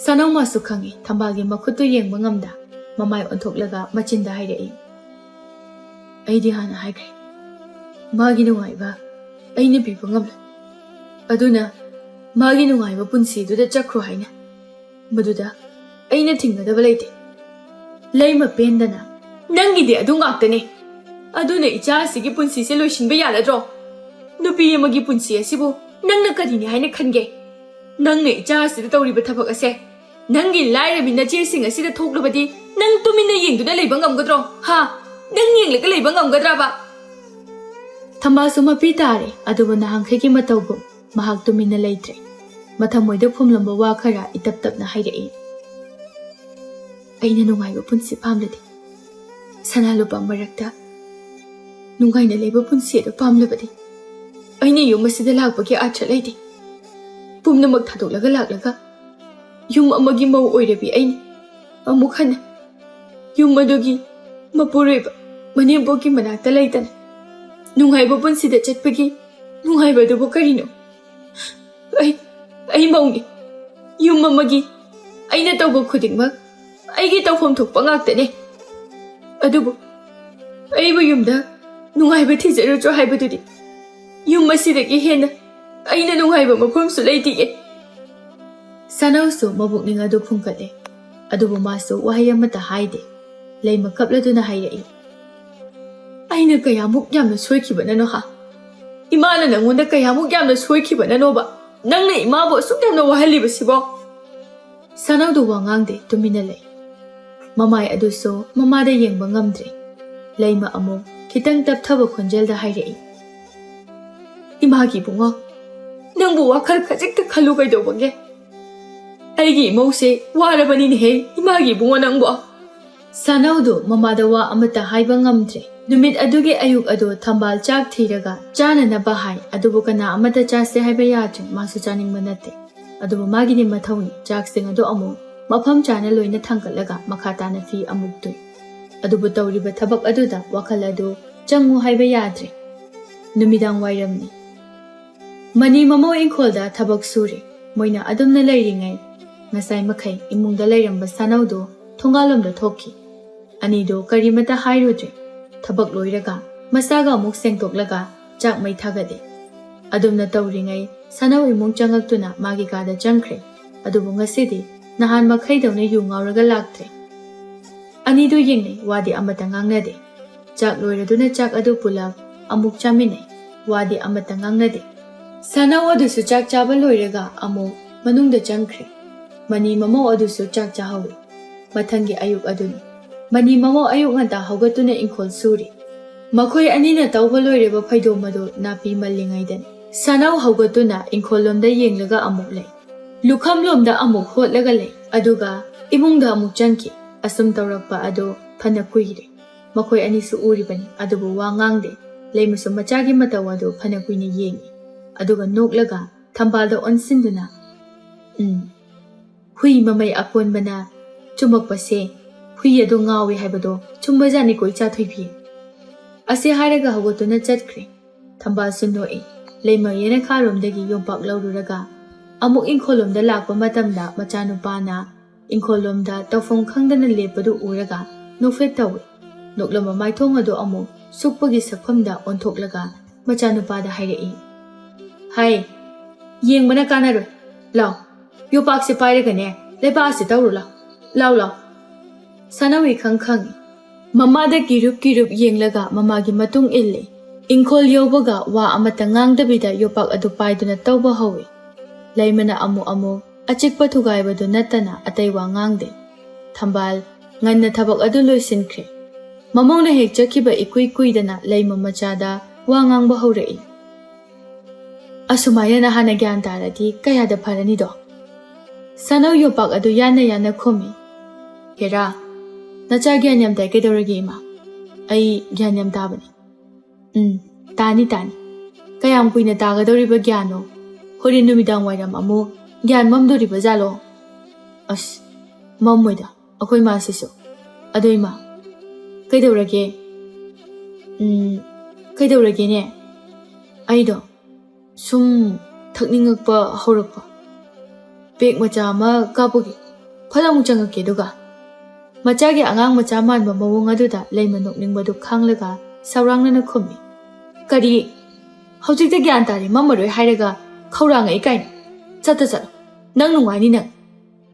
ꯁꯅꯧꯃꯥꯁꯨ ꯈꯪꯏ, ꯊꯝꯕꯥꯜꯒꯤ ꯃꯈꯨꯠꯇꯨ ꯌꯦꯡꯕ ꯉꯝꯗ ꯃꯃꯥꯏ ꯑꯣꯟꯊꯣꯛꯂꯒ ꯃꯆꯤꯟꯗ ꯍꯥꯏꯔꯛꯏ꯫ "ꯑꯩꯗꯤ ꯍꯥꯟꯅ ꯍꯥꯏꯈ꯭ꯔꯦ, ꯃꯥꯒꯤ ꯅꯨꯡꯉꯥꯏꯕ ꯑꯩꯅ ꯄꯤꯕ ꯉꯝꯂꯣꯏ꯫ ꯑꯗꯨꯅ ꯃꯥꯒꯤ ꯅꯨꯡꯉꯥꯏꯕ ꯄꯨꯟꯁꯤꯗꯨꯗ ꯆꯠꯈ꯭ꯔꯣ ꯍꯥꯏꯅ꯫ ꯃꯗꯨꯗ ꯑꯩꯅ ꯊꯤꯡꯒꯗꯕ ꯂꯩꯇꯦ꯫ ꯂꯩꯃ ꯄꯦꯟꯗꯅ, ꯅꯪꯒꯤꯗꯤ ꯑꯗꯨ ꯉꯥꯛꯇꯅꯦ꯫ ꯑꯗꯨꯅ ꯏꯆꯥ ꯑꯁꯤꯒꯤ ꯄꯨꯟꯁꯤꯁꯦ ꯂꯣꯏꯁꯤꯟꯕ ꯌꯥꯔꯗ꯭ꯔꯣ? ꯅꯨꯄꯤ ꯑꯃꯒꯤ ꯄꯨꯟꯁꯤ ꯑꯁꯤꯕꯨ ꯅꯪꯅ ꯀꯔꯤꯅꯤ ꯍꯥꯏꯅ ꯈꯟꯒꯦ? ꯅꯪꯅ ꯏꯆꯥ ꯑꯁꯤꯗ ꯇꯧꯔꯤꯕ ꯊꯕꯛ ꯑꯁꯦ ꯅꯪꯒꯤ ꯂꯥꯏꯔꯕꯤ ꯅꯆꯦꯁꯤꯡ ꯑꯁꯤꯗ ꯊꯣꯛꯂꯕꯗꯤ ꯅꯪ ꯇꯨꯃꯤꯟꯅ ꯌꯦꯡꯗꯨꯅ ꯂꯩꯕ ꯉꯝꯒꯗ꯭ꯔꯣ? ꯍꯥ? ꯅꯪ ꯌꯦꯡꯂꯒ ꯂꯩꯕ ꯉꯝꯒꯗ꯭ꯔꯕ?" ꯊꯝꯕꯥꯜꯁꯨ ꯃꯄꯤ ꯇꯥꯔꯦ, ꯑꯗꯨꯕꯨ ꯅꯍꯥꯟꯈꯩꯒꯤ ꯃꯇꯧꯒꯨꯝ ꯃꯍꯥꯛ ꯇꯨꯃꯤꯟꯅ ꯂꯩꯇ꯭ꯔꯦ꯫ ꯃꯊꯃꯣꯏꯗ ꯐꯨꯝꯂꯝꯕ ꯋꯥ ꯈꯔ ꯏꯇꯞ ꯇꯞꯅ ꯍꯥꯏꯔꯛꯏ꯫ "ꯑꯩꯅ ꯅꯨꯡꯉꯥꯏꯕ ꯄꯨꯟꯁꯤ ꯄꯥꯝꯂꯗꯤ, ꯁꯅꯥ ꯂꯨꯄꯥ ꯃꯔꯛꯇ ꯅꯨꯡꯉꯥꯏꯅ ꯂꯩꯕ ꯄꯨꯟꯁꯤ ꯑꯗꯨ ꯄꯥꯝꯂꯕꯗꯤ, ꯑꯩꯅ ꯌꯨꯝ ꯑꯁꯤꯗ ꯂꯥꯛꯄꯒꯤ ꯑꯥꯔꯊ ꯂꯩꯇꯦ꯫ ꯄꯨꯝꯅꯃꯛ ꯊꯥꯗꯣꯛꯂꯒ ꯂꯥꯛꯂꯒ ꯌꯨꯝ ꯑꯃꯒꯤ ꯃꯧ ꯑꯣꯏꯔꯕꯤ ꯑꯩꯅ ꯑꯃꯨꯛ ꯍꯟꯅ ꯌꯨꯝ ꯑꯗꯨꯒꯤ ꯃꯄꯨꯔꯣꯏꯕ ꯃꯅꯦꯝꯄꯣꯛꯀꯤ ꯃꯅꯥꯛꯇ ꯂꯩꯇꯅ ꯅꯨꯡꯉꯥꯏꯕ ꯄꯨꯟꯁꯤꯗ ꯆꯠꯄꯒꯤ ꯅꯨꯡꯉꯥꯏꯕꯗꯨꯕꯨ ꯀꯔꯤꯅꯣ? ꯑꯩ, ꯑꯩ ꯃꯧꯅꯤ꯫ ꯌꯨꯝ ꯑꯃꯒꯤ ꯑꯩꯅ ꯇꯧꯕ ꯈꯨꯗꯤꯡꯃꯛ ꯑꯩꯒꯤ ꯇꯧꯐꯝ ꯊꯣꯛꯄ ꯉꯥꯛꯇꯅꯦ꯫ ꯑꯗꯨꯕꯨ ꯑꯩꯕꯨ ꯌꯨꯝꯗ ꯅꯨꯡꯉꯥꯏꯕ ꯊꯤꯖꯔꯨꯆꯣ ꯍꯥꯏꯕꯗꯨꯗꯤ ꯌꯨꯝ ꯑꯁꯤꯗꯒꯤ ꯍꯦꯟꯅ ꯑꯩꯅ ꯅꯨꯡꯉꯥꯏꯕ ꯃꯐꯝꯁꯨ ꯂꯩꯇꯤꯌꯦ꯫" ꯁꯅꯧꯁꯨ ꯃꯕꯨꯛꯅꯤꯡ ꯑꯗꯨ ꯐꯨꯡꯒꯠꯂꯦ, ꯑꯗꯨꯕꯨ ꯃꯥꯁꯨ ꯋꯥꯍꯩ ꯑꯃꯠꯇ ꯍꯥꯏꯗꯦ꯫ ꯂꯩꯃ ꯀꯞꯂꯗꯨꯅ ꯍꯥꯏꯔꯛꯏ꯫ ꯑꯩꯅ ꯀꯌꯥꯃꯨꯛ ꯌꯥꯝꯅ ꯁꯣꯏꯈꯤꯕꯅꯅꯣ ꯍꯥ? ꯏꯃꯥꯅ ꯅꯪꯉꯣꯟꯗ ꯀꯌꯥꯃꯨꯛ ꯌꯥꯝꯅ ꯁꯣꯏꯈꯤꯕꯅꯅꯣꯕ? ꯅꯪꯅ ꯏꯃꯥꯕꯨ ꯑꯁꯨꯛ ꯌꯥꯝꯅ ꯋꯥꯍꯜꯂꯤꯕꯁꯤꯕꯣ? ꯁꯥꯅꯧꯗꯨ ꯋꯥ ꯉꯥꯡꯗꯦ, ꯇꯨꯃꯤꯟꯅ ꯂꯩ꯫ ꯃꯃꯥꯏ ꯑꯗꯨꯁꯨ ꯃꯃꯥꯗ ꯌꯦꯡꯕ ꯉꯝꯗ꯭ꯔꯦ꯫ ꯂꯩꯃ ꯑꯃꯨꯛ ꯈꯤꯇꯪ ꯇꯞꯊꯕ ꯈꯣꯟꯖꯦꯜꯗ ꯍꯥꯏꯔꯛꯏ, "ꯏꯃꯥꯒꯤ ꯏꯕꯨꯡꯉꯣ, ꯅꯪꯕꯨ ꯋꯥꯈꯜ ꯈꯖꯤꯛꯇ ꯈꯜꯂꯨ ꯀꯩꯗꯧꯕꯒꯦ? ꯑꯩꯒꯤ ꯏꯃꯧꯁꯦ ꯋꯥꯔꯕꯅꯤꯅꯦꯍꯦ, ꯏꯃꯥꯒꯤ ꯏꯕꯨꯡꯉꯣ ꯅꯪꯕꯨ꯫" ꯁꯥꯅꯧꯗꯨ ꯃꯃꯥꯗ ꯋꯥ ꯑꯃꯠꯇ ꯍꯥꯏꯕ ꯉꯝꯗ꯭ꯔꯦ꯫ ꯅꯨꯃꯤꯠ ꯑꯗꯨꯒꯤ ꯑꯌꯨꯛ ꯑꯗꯨ ꯊꯝꯕꯥꯜ ꯆꯥꯛ ꯊꯤꯔꯒ ꯆꯥꯅꯅꯕ ꯍꯥꯏ, ꯑꯗꯨꯕꯨ ꯀꯅꯥ ꯑꯃꯠꯇ ꯆꯥꯁꯦ ꯍꯥꯏꯕ ꯌꯥꯗ꯭ꯔꯦ, ꯃꯥꯁꯨ ꯆꯥꯅꯤꯡꯕ ꯅꯠꯇꯦ꯫ ꯑꯗꯨꯕꯨ ꯃꯥꯒꯤꯗꯤ ꯃꯊꯧꯅꯤ, ꯆꯥꯛꯁꯤꯡ ꯑꯗꯨ ꯑꯃꯨꯛ ꯃꯐꯝ ꯆꯥꯅ ꯂꯣꯏꯅ ꯊꯥꯡꯒꯠꯂꯒ ꯃꯈꯥ ꯇꯥꯅ ꯐꯤ ꯑꯃꯨꯛ ꯇꯨꯏ꯫ ꯑꯗꯨꯕꯨ ꯇꯧꯔꯤꯕ ꯊꯕꯛ ꯑꯗꯨꯗ ꯋꯥꯈꯜ ꯑꯗꯨ ꯆꯪꯉꯨ ꯍꯥꯏꯕ ꯌꯥꯗ꯭ꯔꯦ꯫ ꯅꯨꯃꯤꯗꯥꯡ ꯋꯥꯏꯔꯝꯅꯤ꯫ ꯃꯅꯤ ꯃꯃꯧ ꯏꯪꯈꯣꯜꯗ ꯊꯕꯛ ꯁꯨꯔꯤ꯫ ꯃꯣꯏꯅ ꯑꯗꯨꯝꯅ ꯂꯩꯔꯤꯉꯩ, ꯉꯁꯥꯏ ꯃꯈꯩ ꯏꯃꯨꯡꯗ ꯂꯩꯔꯝꯕ ꯁꯥꯅꯧꯗꯨ ꯊꯣꯡꯒꯥꯜꯂꯣꯝꯗ ꯊꯣꯛꯈꯤ꯫ ꯑꯅꯤꯗꯨ ꯀꯔꯤꯃꯠꯇ ꯍꯥꯏꯔꯨꯗ꯭ꯔꯦ꯫ ꯊꯕꯛ ꯂꯣꯏꯔꯒ ꯃꯁꯥꯒ ꯑꯃꯨꯛ ꯁꯦꯡꯗꯣꯛꯂꯒ ꯆꯥꯛ ꯃꯩ ꯊꯥꯒꯠꯂꯤ꯫ ꯑꯗꯨꯝꯅ ꯇꯧꯔꯤꯉꯩ ꯁꯥꯅꯧ ꯏꯃꯨꯡ ꯆꯪꯉꯛꯇꯨꯅ ꯃꯥꯒꯤ ꯀꯥꯗ ꯆꯪꯈ꯭ꯔꯦ꯫ ꯑꯗꯨꯕꯨ ꯉꯁꯤꯗꯤ ꯅꯍꯥꯟ ꯃꯈꯩꯗꯧꯅ ꯌꯨ ꯉꯥꯎꯔꯒ ꯂꯥꯛꯇ꯭ꯔꯦ꯫ ꯑꯅꯤꯗꯨ ꯌꯦꯡꯅꯩ, ꯋꯥꯗꯤ ꯑꯃꯠꯇ ꯉꯥꯡꯅꯗꯦ꯫ ꯆꯥꯛ ꯂꯣꯏꯔꯗꯨꯅ ꯆꯥꯛ ꯑꯗꯨ ꯄꯨꯂꯞ ꯑꯃꯨꯛ ꯆꯥꯃꯤꯟꯅꯩ꯫ ꯋꯥꯗꯤ ꯑꯃꯠꯇ ꯉꯥꯡꯅꯗꯦ꯫ ꯁꯥꯅꯧ ꯑꯗꯨꯁꯨ ꯆꯥꯛ ꯆꯥꯕ ꯂꯣꯏꯔꯒ ꯑꯃꯨꯛ ꯃꯅꯨꯡꯗ ꯆꯪꯈ꯭ꯔꯦ꯫ ꯃꯅꯤ ꯃꯃꯧ ꯑꯗꯨꯁꯨ ꯆꯥꯛ ꯆꯥꯍꯧꯏ꯫ ꯃꯊꯪꯒꯤ ꯑꯌꯨꯛ ꯑꯗꯨꯅꯤ꯫ ꯃꯅꯤ ꯃꯃꯧ ꯑꯌꯨꯛ ꯉꯟꯇꯥ ꯍꯧꯒꯠꯇꯨꯅ ꯏꯪꯈꯣꯜ ꯁꯨꯔꯤ꯫ ꯃꯈꯣꯏ ꯑꯅꯤꯅ ꯇꯧꯕ ꯂꯣꯏꯔꯕ ꯐꯩꯗꯣꯝ ꯑꯗꯨ ꯅꯥꯄꯤ ꯃꯜꯂꯤꯉꯩꯗꯅꯤ꯫ ꯁꯥꯅꯧ ꯍꯧꯒꯠꯇꯨꯅ ꯏꯪꯈꯣꯜꯂꯣꯝꯗ ꯌꯦꯡꯂꯒ ꯑꯃꯨꯛ ꯂꯩ꯫ ꯂꯨꯈꯝꯂꯣꯝꯗ ꯑꯃꯨꯛ ꯍꯣꯠꯂꯒ ꯂꯩ꯫ ꯑꯗꯨꯒ ꯏꯃꯨꯡꯗ ꯑꯃꯨꯛ ꯆꯪꯈꯤ꯫ ꯑꯁꯨꯝ ꯇꯧꯔꯛꯄ ꯑꯗꯨ ꯐꯅ ꯀꯨꯏꯔꯦ꯫ ꯃꯈꯣꯏ ꯑꯅꯤꯁꯨ ꯎꯔꯤꯕꯅꯤ, ꯑꯗꯨꯕꯨ ꯋꯥ ꯉꯥꯡꯗꯦ꯫ ꯂꯩꯃꯁꯨ ꯃꯆꯥꯒꯤ ꯃꯇꯧ ꯑꯗꯨ ꯐꯅ ꯀꯨꯏꯅ ꯌꯦꯡꯏ꯫ ꯑꯗꯨꯒ ꯅꯣꯛꯂꯒ ꯊꯝꯕꯥꯜꯗ ꯑꯣꯟꯁꯤꯟꯗꯨꯅ, "ꯎꯝ, ꯍꯨꯏ ꯃꯃꯩ ꯑꯀꯣꯟꯕꯅ ꯆꯨꯝꯃꯛꯄꯁꯦ ꯍꯨꯏ ꯑꯗꯨ ꯉꯥꯎꯏ ꯍꯥꯏꯕꯗꯣ ꯆꯨꯝꯕꯖꯥꯠꯅꯤꯀꯣ, ꯏꯆꯥ ꯊꯣꯏꯕꯤ?" ꯑꯁꯤ ꯍꯥꯏꯔꯒ ꯍꯧꯒꯠꯇꯨꯅ ꯆꯠꯈ꯭ꯔꯦ꯫ ꯊꯝꯕꯥꯜꯁꯨ ꯅꯣꯛꯏ꯫ ꯂꯩꯃ ꯌꯦꯅꯈꯥꯔꯣꯝꯗꯒꯤ ꯌꯣꯝꯄꯥꯛ ꯂꯧꯔꯨꯔꯒ ꯑꯃꯨꯛ ꯏꯪꯈꯣꯜꯂꯣꯝꯗ ꯂꯥꯛꯄ ꯃꯇꯝꯗ ꯃꯆꯥꯅꯨꯄꯥꯅ ꯏꯪꯈꯣꯜꯂꯣꯝꯗ ꯇꯧꯐꯝ ꯈꯪꯗꯅ ꯂꯦꯞꯄꯗꯨ ꯎꯔꯒ ꯅꯣꯛꯐꯦꯠ ꯇꯧꯏ꯫ ꯅꯣꯛꯂꯝꯕ ꯃꯥꯏꯊꯣꯡ ꯑꯗꯨ ꯑꯃꯨꯛ ꯁꯨꯛꯄꯒꯤ ꯁꯛꯐꯝꯗ ꯑꯣꯟꯊꯣꯛꯂꯒ ꯃꯆꯥꯅꯨꯄꯥꯗ ꯍꯥꯏꯔꯛꯏ, "ꯍꯥꯏ, ꯌꯦꯡꯕꯅ ꯀꯥꯟꯅꯔꯣꯏ꯫ ꯂꯥꯎ, ꯌꯣꯄꯥꯛꯁꯦ ꯄꯥꯏꯔꯒꯅꯦ, ꯂꯩꯕꯥꯛ ꯑꯁꯤ ꯇꯧꯔꯨ ꯂꯥꯎ꯫ ꯂꯥꯎ, ꯂꯥꯎ꯫" ꯁꯥꯅꯧ ꯏꯈꯪ ꯈꯪꯏ꯫ ꯃꯃꯥꯗ ꯀꯤꯔꯨꯞ ꯀꯤꯔꯨꯞ ꯌꯦꯡꯂꯒ ꯃꯃꯥꯒꯤ ꯃꯇꯨꯡ ꯏꯜꯂꯤ꯫ ꯏꯪꯈꯣꯜ ꯌꯧꯕꯒ ꯋꯥ ꯑꯃꯠꯇ ꯉꯥꯡꯗꯕꯤꯗ ꯌꯣꯄꯥꯛ ꯑꯗꯨ ꯄꯥꯏꯗꯨꯅ ꯇꯧꯕ ꯍꯧꯏ꯫ ꯂꯩꯃꯅ ꯑꯃꯨꯛ ꯑꯃꯨꯛ ꯑꯆꯤꯛꯄ ꯊꯨꯒꯥꯏꯕꯗꯨ ꯅꯠꯇꯅ ꯑꯇꯩ ꯋꯥ ꯉꯥꯡꯗꯦ꯫ ꯊꯝꯕꯥꯜ ꯉꯟꯅ ꯊꯕꯛ ꯑꯗꯨ ꯂꯣꯏꯁꯤꯟꯈ꯭ꯔꯦ꯫ ꯃꯃꯧꯅ ꯍꯦꯛ ꯆꯠꯈꯤꯕ ꯏꯀꯨꯏ ꯀꯨꯏꯗꯅ ꯂꯩꯃ ꯃꯆꯥꯗ ꯋꯥ ꯉꯥꯡꯕ ꯍꯧꯔꯛꯏ꯫ "ꯑꯁꯨꯃꯥꯏꯅ ꯅꯍꯥꯟꯅ ꯒ꯭ꯌꯥꯟ ꯇꯥꯔꯗꯤ ꯀꯌꯥꯗ ꯐꯔꯅꯤꯗꯣ?" ꯁꯥꯅꯧ ꯌꯣꯄꯥꯛ ꯑꯗꯨ ꯌꯥꯟꯅ ꯌꯥꯟꯅ ꯈꯨꯝꯃꯤ꯫ "ꯍꯦꯔꯥ, ꯅꯆꯥ ꯒ꯭ꯌꯥꯟ ꯌꯥꯝ ꯇꯥꯏ꯫ ꯀꯩꯗꯧꯔꯒꯦ ꯏꯃꯥ? ꯑꯩ ꯒ꯭ꯌꯥꯟ ꯌꯥꯝ ꯇꯥꯕꯅꯤ꯫ ꯎꯝ, ꯇꯥꯅꯤ, ꯇꯥꯅꯤ꯫ ꯀꯌꯥꯝ ꯀꯨꯏꯅ ꯇꯥꯒꯗꯧꯔꯤꯕ ꯒ꯭ꯌꯥꯟꯅꯣ? ꯍꯣꯔꯦꯟ ꯅꯨꯃꯤꯗꯥꯡ ꯋꯥꯏꯔꯝ ꯑꯃꯨꯛ ꯒ꯭ꯌꯥꯟ ꯃꯝꯗꯣꯔꯤꯕ ꯖꯥꯠꯂꯣ?" "ꯑꯁ, ꯃꯝꯃꯣꯏꯗ, ꯑꯩꯈꯣꯏ ꯃꯥꯁꯤꯁꯨ꯫ ꯑꯗꯣ ꯏꯃꯥ, ꯀꯩꯗꯧꯔꯒꯦ?" "ꯎꯝ, ꯀꯩꯗꯧꯔꯒꯦꯅꯦ? ꯑꯩꯗꯣ ꯁꯨꯝ ꯊꯛꯅꯤꯡꯉꯛꯄ ꯍꯧꯔꯛꯄ꯫ ꯄꯦꯛ ꯃꯆꯥ ꯑꯃ ꯀꯥꯞꯄꯨꯒꯦ, ꯐꯠ ꯑꯃꯨꯛ ꯆꯪꯉꯛꯀꯦ ꯑꯗꯨꯒ꯫" ꯃꯆꯥꯒꯤ ꯑꯉꯥꯡ ꯃꯆꯥ ꯃꯥꯟꯕ ꯃꯑꯣꯡ ꯑꯗꯨꯗ ꯂꯩꯃ ꯅꯣꯛꯅꯤꯡꯕꯗꯨ ꯈꯥꯡꯂꯒ ꯁꯧꯔꯥꯡꯅꯅ ꯈꯨꯝꯃꯤ꯫ "ꯀꯔꯤ? ꯍꯧꯖꯤꯛꯇ ꯒ꯭ꯌꯥꯟ ꯇꯥꯔꯦ, ꯃꯝꯃꯔꯣꯏ ꯍꯥꯏꯔꯒ ꯈꯧꯔꯥꯡꯉꯛꯏ ꯀꯥꯏꯅ꯫ ꯆꯠꯇ ꯆꯠꯂꯣ, ꯅꯪ ꯅꯨꯡꯉꯥꯏꯅꯤ ꯅꯪ꯫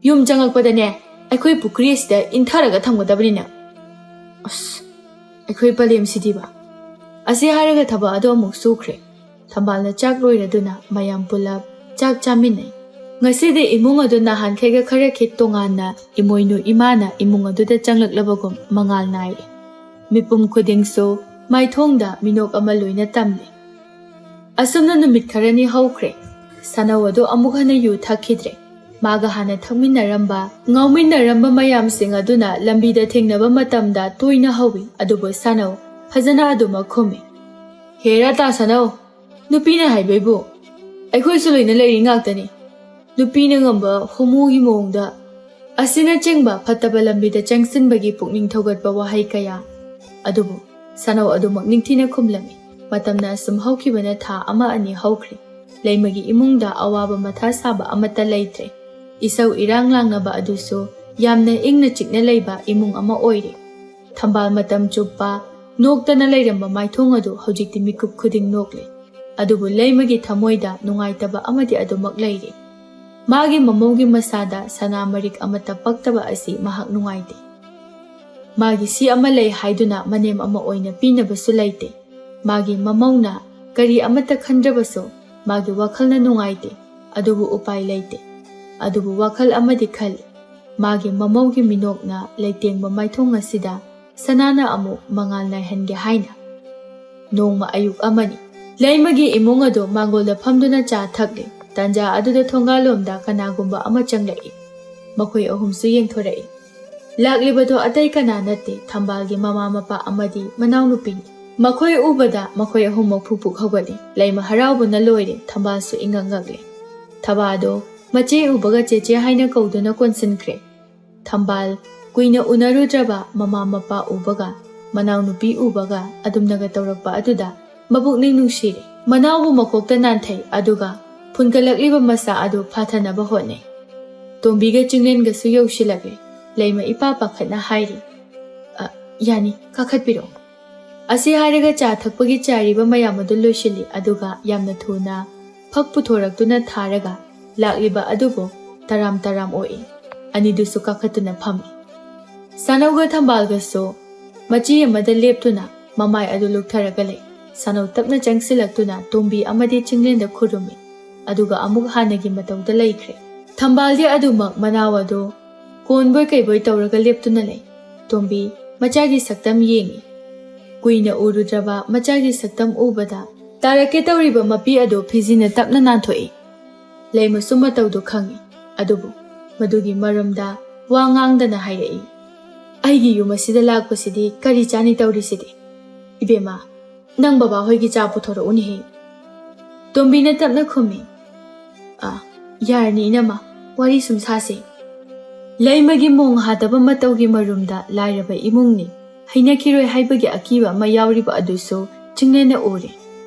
ꯌꯨꯝ ꯆꯪꯉꯛꯄꯗꯅꯦ, ꯑꯩꯈꯣꯏ ꯄꯨꯈ꯭ꯔꯤ ꯑꯁꯤꯗ ꯏꯟꯊꯔꯒ ꯊꯝꯒꯗꯕꯅꯤ ꯅꯪ꯫" "ꯑꯁ, ꯑꯩꯈꯣꯏ ꯄꯂꯦꯝꯁꯤꯗꯤꯕ꯫" ꯑꯁꯤ ꯍꯥꯏꯔꯒ ꯊꯕꯛ ꯑꯗꯨ ꯑꯃꯨꯛ ꯁꯨꯈ꯭ꯔꯦ꯫ ꯊꯝꯕꯥꯜꯅ ꯆꯥꯛ ꯂꯣꯏꯔꯗꯨꯅ ꯃꯌꯥꯝ ꯄꯨꯂꯞ ꯆꯥꯛ ꯆꯥꯃꯤꯟꯅꯩ꯫ ꯉꯁꯤꯗꯤ ꯏꯃꯨꯡ ꯑꯗꯨ ꯅꯍꯥꯟꯈꯩꯒ ꯈꯔ ꯈꯤꯠ ꯇꯣꯉꯥꯟꯅ ꯏꯃꯣꯏꯅꯨ ꯏꯃꯥꯅ ꯏꯃꯨꯡ ꯑꯗꯨꯗ ꯆꯪꯂꯛꯂꯕꯒꯨꯝ ꯃꯉꯥꯜ ꯅꯥꯏꯔꯦ꯫ ꯃꯤꯄꯨꯝ ꯈꯨꯗꯤꯡꯁꯨ ꯃꯥꯏꯊꯣꯡꯗ ꯃꯤꯅꯣꯛ ꯑꯃ ꯂꯣꯏꯅ ꯇꯝꯂꯤ꯫ ꯑꯁꯨꯝꯅ ꯅꯨꯃꯤꯠ ꯈꯔꯅꯤ ꯍꯧꯈ꯭ꯔꯦ꯫ ꯁꯥꯅꯧ ꯑꯗꯨ ꯑꯃꯨꯛ ꯍꯟꯅ ꯌꯨ ꯊꯛꯈꯤꯗ꯭ꯔꯦ꯫ ꯃꯥꯒ ꯍꯥꯟꯅ ꯊꯛꯃꯤꯟꯅꯔꯝꯕ, ꯉꯥꯎꯃꯤꯟꯅꯔꯝꯕ ꯃꯌꯥꯝꯁꯤꯡ ꯑꯗꯨꯅ ꯂꯝꯕꯤꯗ ꯊꯦꯡꯅꯕ ꯃꯇꯝꯗ ꯇꯣꯏꯅ ꯍꯧꯏ, ꯑꯗꯨꯕꯨ ꯁꯥꯅꯧ ꯐꯖꯅ ꯑꯗꯨꯃꯛ ꯈꯨꯝꯃꯤ꯫ "ꯍꯦꯔꯥ ꯇꯥ ꯁꯥꯅꯧ, ꯅꯨꯄꯤꯅ ꯍꯥꯏꯕꯩꯕꯨ ꯑꯩꯈꯣꯏꯁꯨ ꯂꯣꯏꯅ ꯂꯩꯔꯤ ꯉꯥꯛꯇꯅꯤ꯫ ꯅꯨꯄꯤꯅ ꯉꯝꯕ ꯍꯣꯃꯣꯒꯤ ꯃꯑꯣꯡꯗ" ꯑꯁꯤꯅꯆꯤꯡꯕ ꯐꯠꯇꯕ ꯂꯝꯕꯤꯗ ꯆꯪꯁꯤꯟꯕꯒꯤ ꯄꯨꯛꯅꯤꯡ ꯊꯧꯒꯠꯄ ꯋꯥꯍꯩ ꯀꯌꯥ꯫ ꯑꯗꯨꯕꯨ ꯁꯥꯅꯧ ꯑꯗꯨꯃꯛ ꯅꯤꯡꯊꯤꯅ ꯈꯨꯝꯂꯝꯃꯤ꯫ ꯃꯇꯝꯅ ꯑꯁꯨꯝ ꯍꯧꯈꯤꯕꯅ ꯊꯥ ꯑꯃ ꯑꯅꯤ ꯍꯧꯈ꯭ꯔꯦ꯫ ꯂꯩꯃꯒꯤ ꯏꯃꯨꯡꯗ ꯑꯋꯥꯕ ꯃꯊꯥ ꯁꯥꯕ ꯑꯃꯠꯇ ꯂꯩꯇ꯭ꯔꯦ꯫ ꯏꯁꯧ ꯏꯔꯥꯡ ꯂꯥꯡꯅꯕ ꯑꯗꯨꯁꯨ ꯌꯥꯝꯅ ꯏꯪꯅ ꯆꯤꯛꯅ ꯂꯩꯕ ꯏꯃꯨꯡ ꯑꯃ ꯑꯣꯏꯔꯦ꯫ ꯊꯝꯕꯥꯜ ꯃꯇꯝ ꯆꯨꯞꯄ ꯅꯣꯛꯇꯅ ꯂꯩꯔꯝꯕ ꯃꯥꯏꯊꯣꯡ ꯑꯗꯨ ꯍꯧꯖꯤꯛꯇꯤ ꯃꯤꯀꯨꯞ ꯈꯨꯗꯤꯡ ꯅꯣꯛꯂꯦ꯫ ꯑꯗꯨꯕꯨ ꯂꯩꯃꯒꯤ ꯊꯃꯣꯏꯗ ꯅꯨꯡꯉꯥꯏꯇꯕ ꯑꯃꯗꯤ ꯑꯗꯨꯃꯛ ꯂꯩꯔꯤ꯫ ꯃꯥꯒꯤ ꯃꯃꯧꯒꯤ ꯃꯁꯥꯗ ꯁꯅꯥ ꯃꯔꯤꯛ ꯑꯃꯠꯇ ꯄꯛꯇꯕ ꯑꯁꯤ ꯃꯍꯥꯛ ꯅꯨꯡꯉꯥꯏꯇꯦ꯫ ꯃꯥꯒꯤ ꯁꯤ ꯑꯃ ꯂꯩ ꯍꯥꯏꯗꯨꯅ ꯃꯅꯦꯝ ꯑꯃ ꯑꯣꯏꯅ ꯄꯤꯅꯕꯁꯨ ꯂꯩꯇꯦ꯫ ꯃꯥꯒꯤ ꯃꯃꯧꯅ ꯀꯔꯤ ꯑꯃꯠꯇ ꯈꯟꯗ꯭ꯔꯕꯁꯨ ꯃꯥꯒꯤ ꯋꯥꯈꯜꯅ ꯅꯨꯡꯉꯥꯏꯇꯦ, ꯑꯗꯨꯕꯨ ꯎꯄꯥꯏ ꯂꯩꯇꯦ꯫ ꯑꯗꯨꯕꯨ ꯋꯥꯈꯜ ꯑꯃꯗꯤ ꯈꯜꯂꯤ, ꯃꯥꯒꯤ ꯃꯃꯧꯒꯤ ꯃꯤꯅꯣꯛꯅ ꯂꯩꯇꯦꯡꯕ ꯃꯥꯏꯊꯣꯡ ꯑꯁꯤꯗ ꯁꯅꯥꯅ ꯑꯃꯨꯛ ꯃꯉꯥꯜ ꯅꯥꯏꯍꯟꯒꯦ ꯍꯥꯏꯅ꯫ ꯅꯣꯡꯃ ꯑꯌꯨꯛ ꯑꯃꯅꯤ꯫ ꯂꯩꯃꯒꯤ ꯏꯃꯨꯡ ꯑꯗꯨ ꯃꯥꯡꯒꯣꯜꯗ ꯐꯝꯗꯨꯅ ꯆꯥ ꯊꯛꯂꯤ꯫ ꯇꯥꯟꯖꯥ ꯑꯗꯨꯗ ꯊꯣꯡꯒꯥꯜꯂꯣꯝꯗ ꯀꯅꯥꯒꯨꯝꯕ ꯑꯃ ꯆꯪꯂꯛꯏ꯫ ꯃꯈꯣꯏ ꯑꯍꯨꯝꯁꯨ ꯌꯦꯡꯊꯣꯔꯛꯏ꯫ ꯂꯥꯛꯂꯤꯕꯗꯨ ꯑꯇꯩ ꯀꯅꯥ ꯅꯠꯇꯦ, ꯊꯝꯕꯥꯜꯒꯤ ꯃꯃꯥ ꯃꯄꯥ ꯑꯃꯗꯤ ꯃꯅꯥꯎꯅꯨꯄꯤꯅꯤ꯫ ꯃꯈꯣꯏ ꯎꯕꯗ ꯃꯈꯣꯏ ꯑꯍꯨꯝꯃꯛ ꯐꯨꯛ ꯐꯨꯛ ꯍꯧꯒꯠꯂꯤ꯫ ꯂꯩꯃ ꯍꯔꯥꯎꯕꯅ ꯂꯣꯏꯔꯦ, ꯊꯝꯕꯥꯜꯁꯨ ꯏꯉꯛ ꯉꯛꯂꯦ꯫ ꯊꯕꯥꯗꯣ ꯃꯆꯦ ꯎꯕꯒ ꯆꯦꯆꯦ ꯍꯥꯏꯅ ꯀꯧꯗꯨꯅ ꯀꯣꯟꯁꯤꯟꯈ꯭ꯔꯦ꯫ ꯊꯝꯕꯥꯜ ꯀꯨꯏꯅ ꯎꯅꯔꯨꯗ꯭ꯔꯕ ꯃꯃꯥ ꯃꯄꯥ ꯎꯕꯒ ꯃꯅꯥꯎꯅꯨꯄꯤ ꯎꯕꯒ ꯑꯗꯨꯝꯅꯒ ꯇꯧꯔꯛꯄ ꯑꯗꯨꯗ ꯃꯄꯨꯛꯅꯤꯡ ꯅꯨꯡꯁꯤꯔꯦ꯫ ꯃꯅꯥꯎꯕꯨ ꯃꯀꯣꯛꯇ ꯅꯥꯟꯊꯩ, ꯑꯗꯨꯒ ꯐꯨꯟꯒꯠꯂꯛꯂꯤꯕ ꯃꯁꯥ ꯑꯗꯨ ꯐꯥꯊꯅꯕ ꯍꯣꯠꯅꯩ꯫ ꯇꯣꯝꯕꯤꯒ ꯆꯤꯡꯂꯦꯟꯒꯁꯨ ꯌꯧꯁꯤꯜꯂꯛꯂꯦ꯫ ꯂꯩꯃ ꯏꯄꯥ ꯄꯥꯈꯠꯅ ꯍꯥꯏꯔꯤ, "ꯑ, ꯌꯥꯅꯤ, ꯀꯥꯈꯠꯄꯤꯔꯛꯑꯣ"꯫ ꯑꯁꯤ ꯍꯥꯏꯔꯒ ꯆꯥ ꯊꯛꯄꯒꯤ ꯆꯥꯏꯔꯤꯕ ꯃꯌꯥꯝ ꯑꯗꯨ ꯂꯣꯏꯁꯤꯜꯂꯤ, ꯑꯗꯨꯒ ꯌꯥꯝꯅ ꯊꯨꯅ ꯐꯛ ꯄꯨꯊꯣꯔꯛꯇꯨꯅ ꯊꯥꯔꯒ ꯂꯥꯛꯂꯤꯕ ꯑꯗꯨꯕꯨ ꯇꯔꯥꯝ ꯇꯔꯥꯝ ꯑꯣꯛꯏ꯫ ꯑꯅꯤꯗꯨꯁꯨ ꯀꯥꯈꯠꯇꯨꯅ ꯐꯝꯃꯤ꯫ ꯁꯥꯅꯧꯒ ꯊꯝꯕꯥꯜꯒꯁꯨ ꯃꯆꯤ ꯑꯃꯗ ꯂꯦꯞꯇꯨꯅ ꯃꯃꯥꯏ ꯑꯗꯨ ꯂꯨꯛꯊꯔꯒ ꯂꯩ꯫ ꯁꯥꯅꯧ ꯇꯞꯅ ꯆꯪꯁꯤꯜꯂꯛꯇꯨꯅ ꯇꯣꯝꯕꯤ ꯑꯃꯗꯤ ꯆꯤꯡꯂꯦꯟꯗ ꯈꯨꯔꯨꯝꯃꯤ, ꯑꯗꯨꯒ ꯑꯃꯨꯛ ꯍꯥꯟꯅꯒꯤ ꯃꯇꯧꯗ ꯂꯩꯈ꯭ꯔꯦ꯫ ꯊꯝꯕꯥꯜꯗꯤ ꯑꯗꯨꯃꯛ ꯃꯅꯥꯎ ꯑꯗꯨ ꯀꯣꯟꯕꯣꯏ ꯀꯩꯕꯣꯏ ꯇꯧꯔꯒ ꯂꯦꯞꯇꯨꯅ ꯂꯩ꯫ ꯇꯣꯝꯕꯤ ꯃꯆꯥꯒꯤ ꯁꯛꯇꯝ ꯌꯦꯡꯏ꯫ ꯀꯨꯏꯅ ꯎꯔꯨꯗ꯭ꯔꯕ ꯃꯆꯥꯒꯤ ꯁꯛꯇꯝ ꯎꯕꯗ ꯇꯥꯔꯛꯀꯦ ꯇꯧꯔꯤꯕ ꯃꯄꯤ ꯑꯗꯨ ꯐꯤꯖꯤꯅ ꯇꯞꯅ ꯅꯥꯟꯊꯣꯛꯏ꯫ ꯂꯩꯃꯁꯨ ꯃꯇꯧꯗꯨ ꯈꯪꯏ, ꯑꯗꯨꯕꯨ ꯃꯗꯨꯒꯤ ꯃꯔꯝꯗ ꯋꯥ ꯉꯥꯡꯗꯅ ꯍꯥꯏꯔꯛꯏ, "ꯑꯩꯒꯤ ꯌꯨꯝ ꯑꯁꯤꯗ ꯂꯥꯛꯄꯁꯤꯗꯤ ꯀꯔꯤ ꯆꯥꯅꯤ ꯇꯧꯔꯤꯁꯤꯗꯤ? ꯏꯕꯦꯝꯃ, ꯅꯪ ꯕꯕꯥ ꯍꯣꯏꯒꯤ ꯆꯥ ꯄꯨꯊꯣꯔꯛꯎꯅꯦꯍꯦ"꯫ ꯇꯣꯝꯕꯤꯅ ꯇꯞꯅ ꯈꯨꯝꯃꯤ, "ꯑ, ꯌꯥꯔꯅꯤ ꯏꯅꯝꯃ, ꯋꯥꯔꯤ ꯁꯨꯝ ꯁꯥꯁꯤ"꯫ ꯂꯩꯃꯒꯤ ꯃꯣꯡ ꯍꯥꯗꯕ ꯃꯇꯧꯒꯤ ꯃꯔꯨꯝꯗ ꯂꯥꯏꯔꯕ ꯏꯃꯨꯡꯅꯤ, ꯍꯩꯅꯈꯤꯔꯣꯏ ꯍꯥꯏꯕꯒꯤ ꯑꯀꯤꯕ ꯑꯃ ꯌꯥꯎꯔꯤꯕ ꯑꯗꯨꯁꯨ ꯆꯤꯡꯂꯦꯟꯅ ꯎꯔꯦ꯫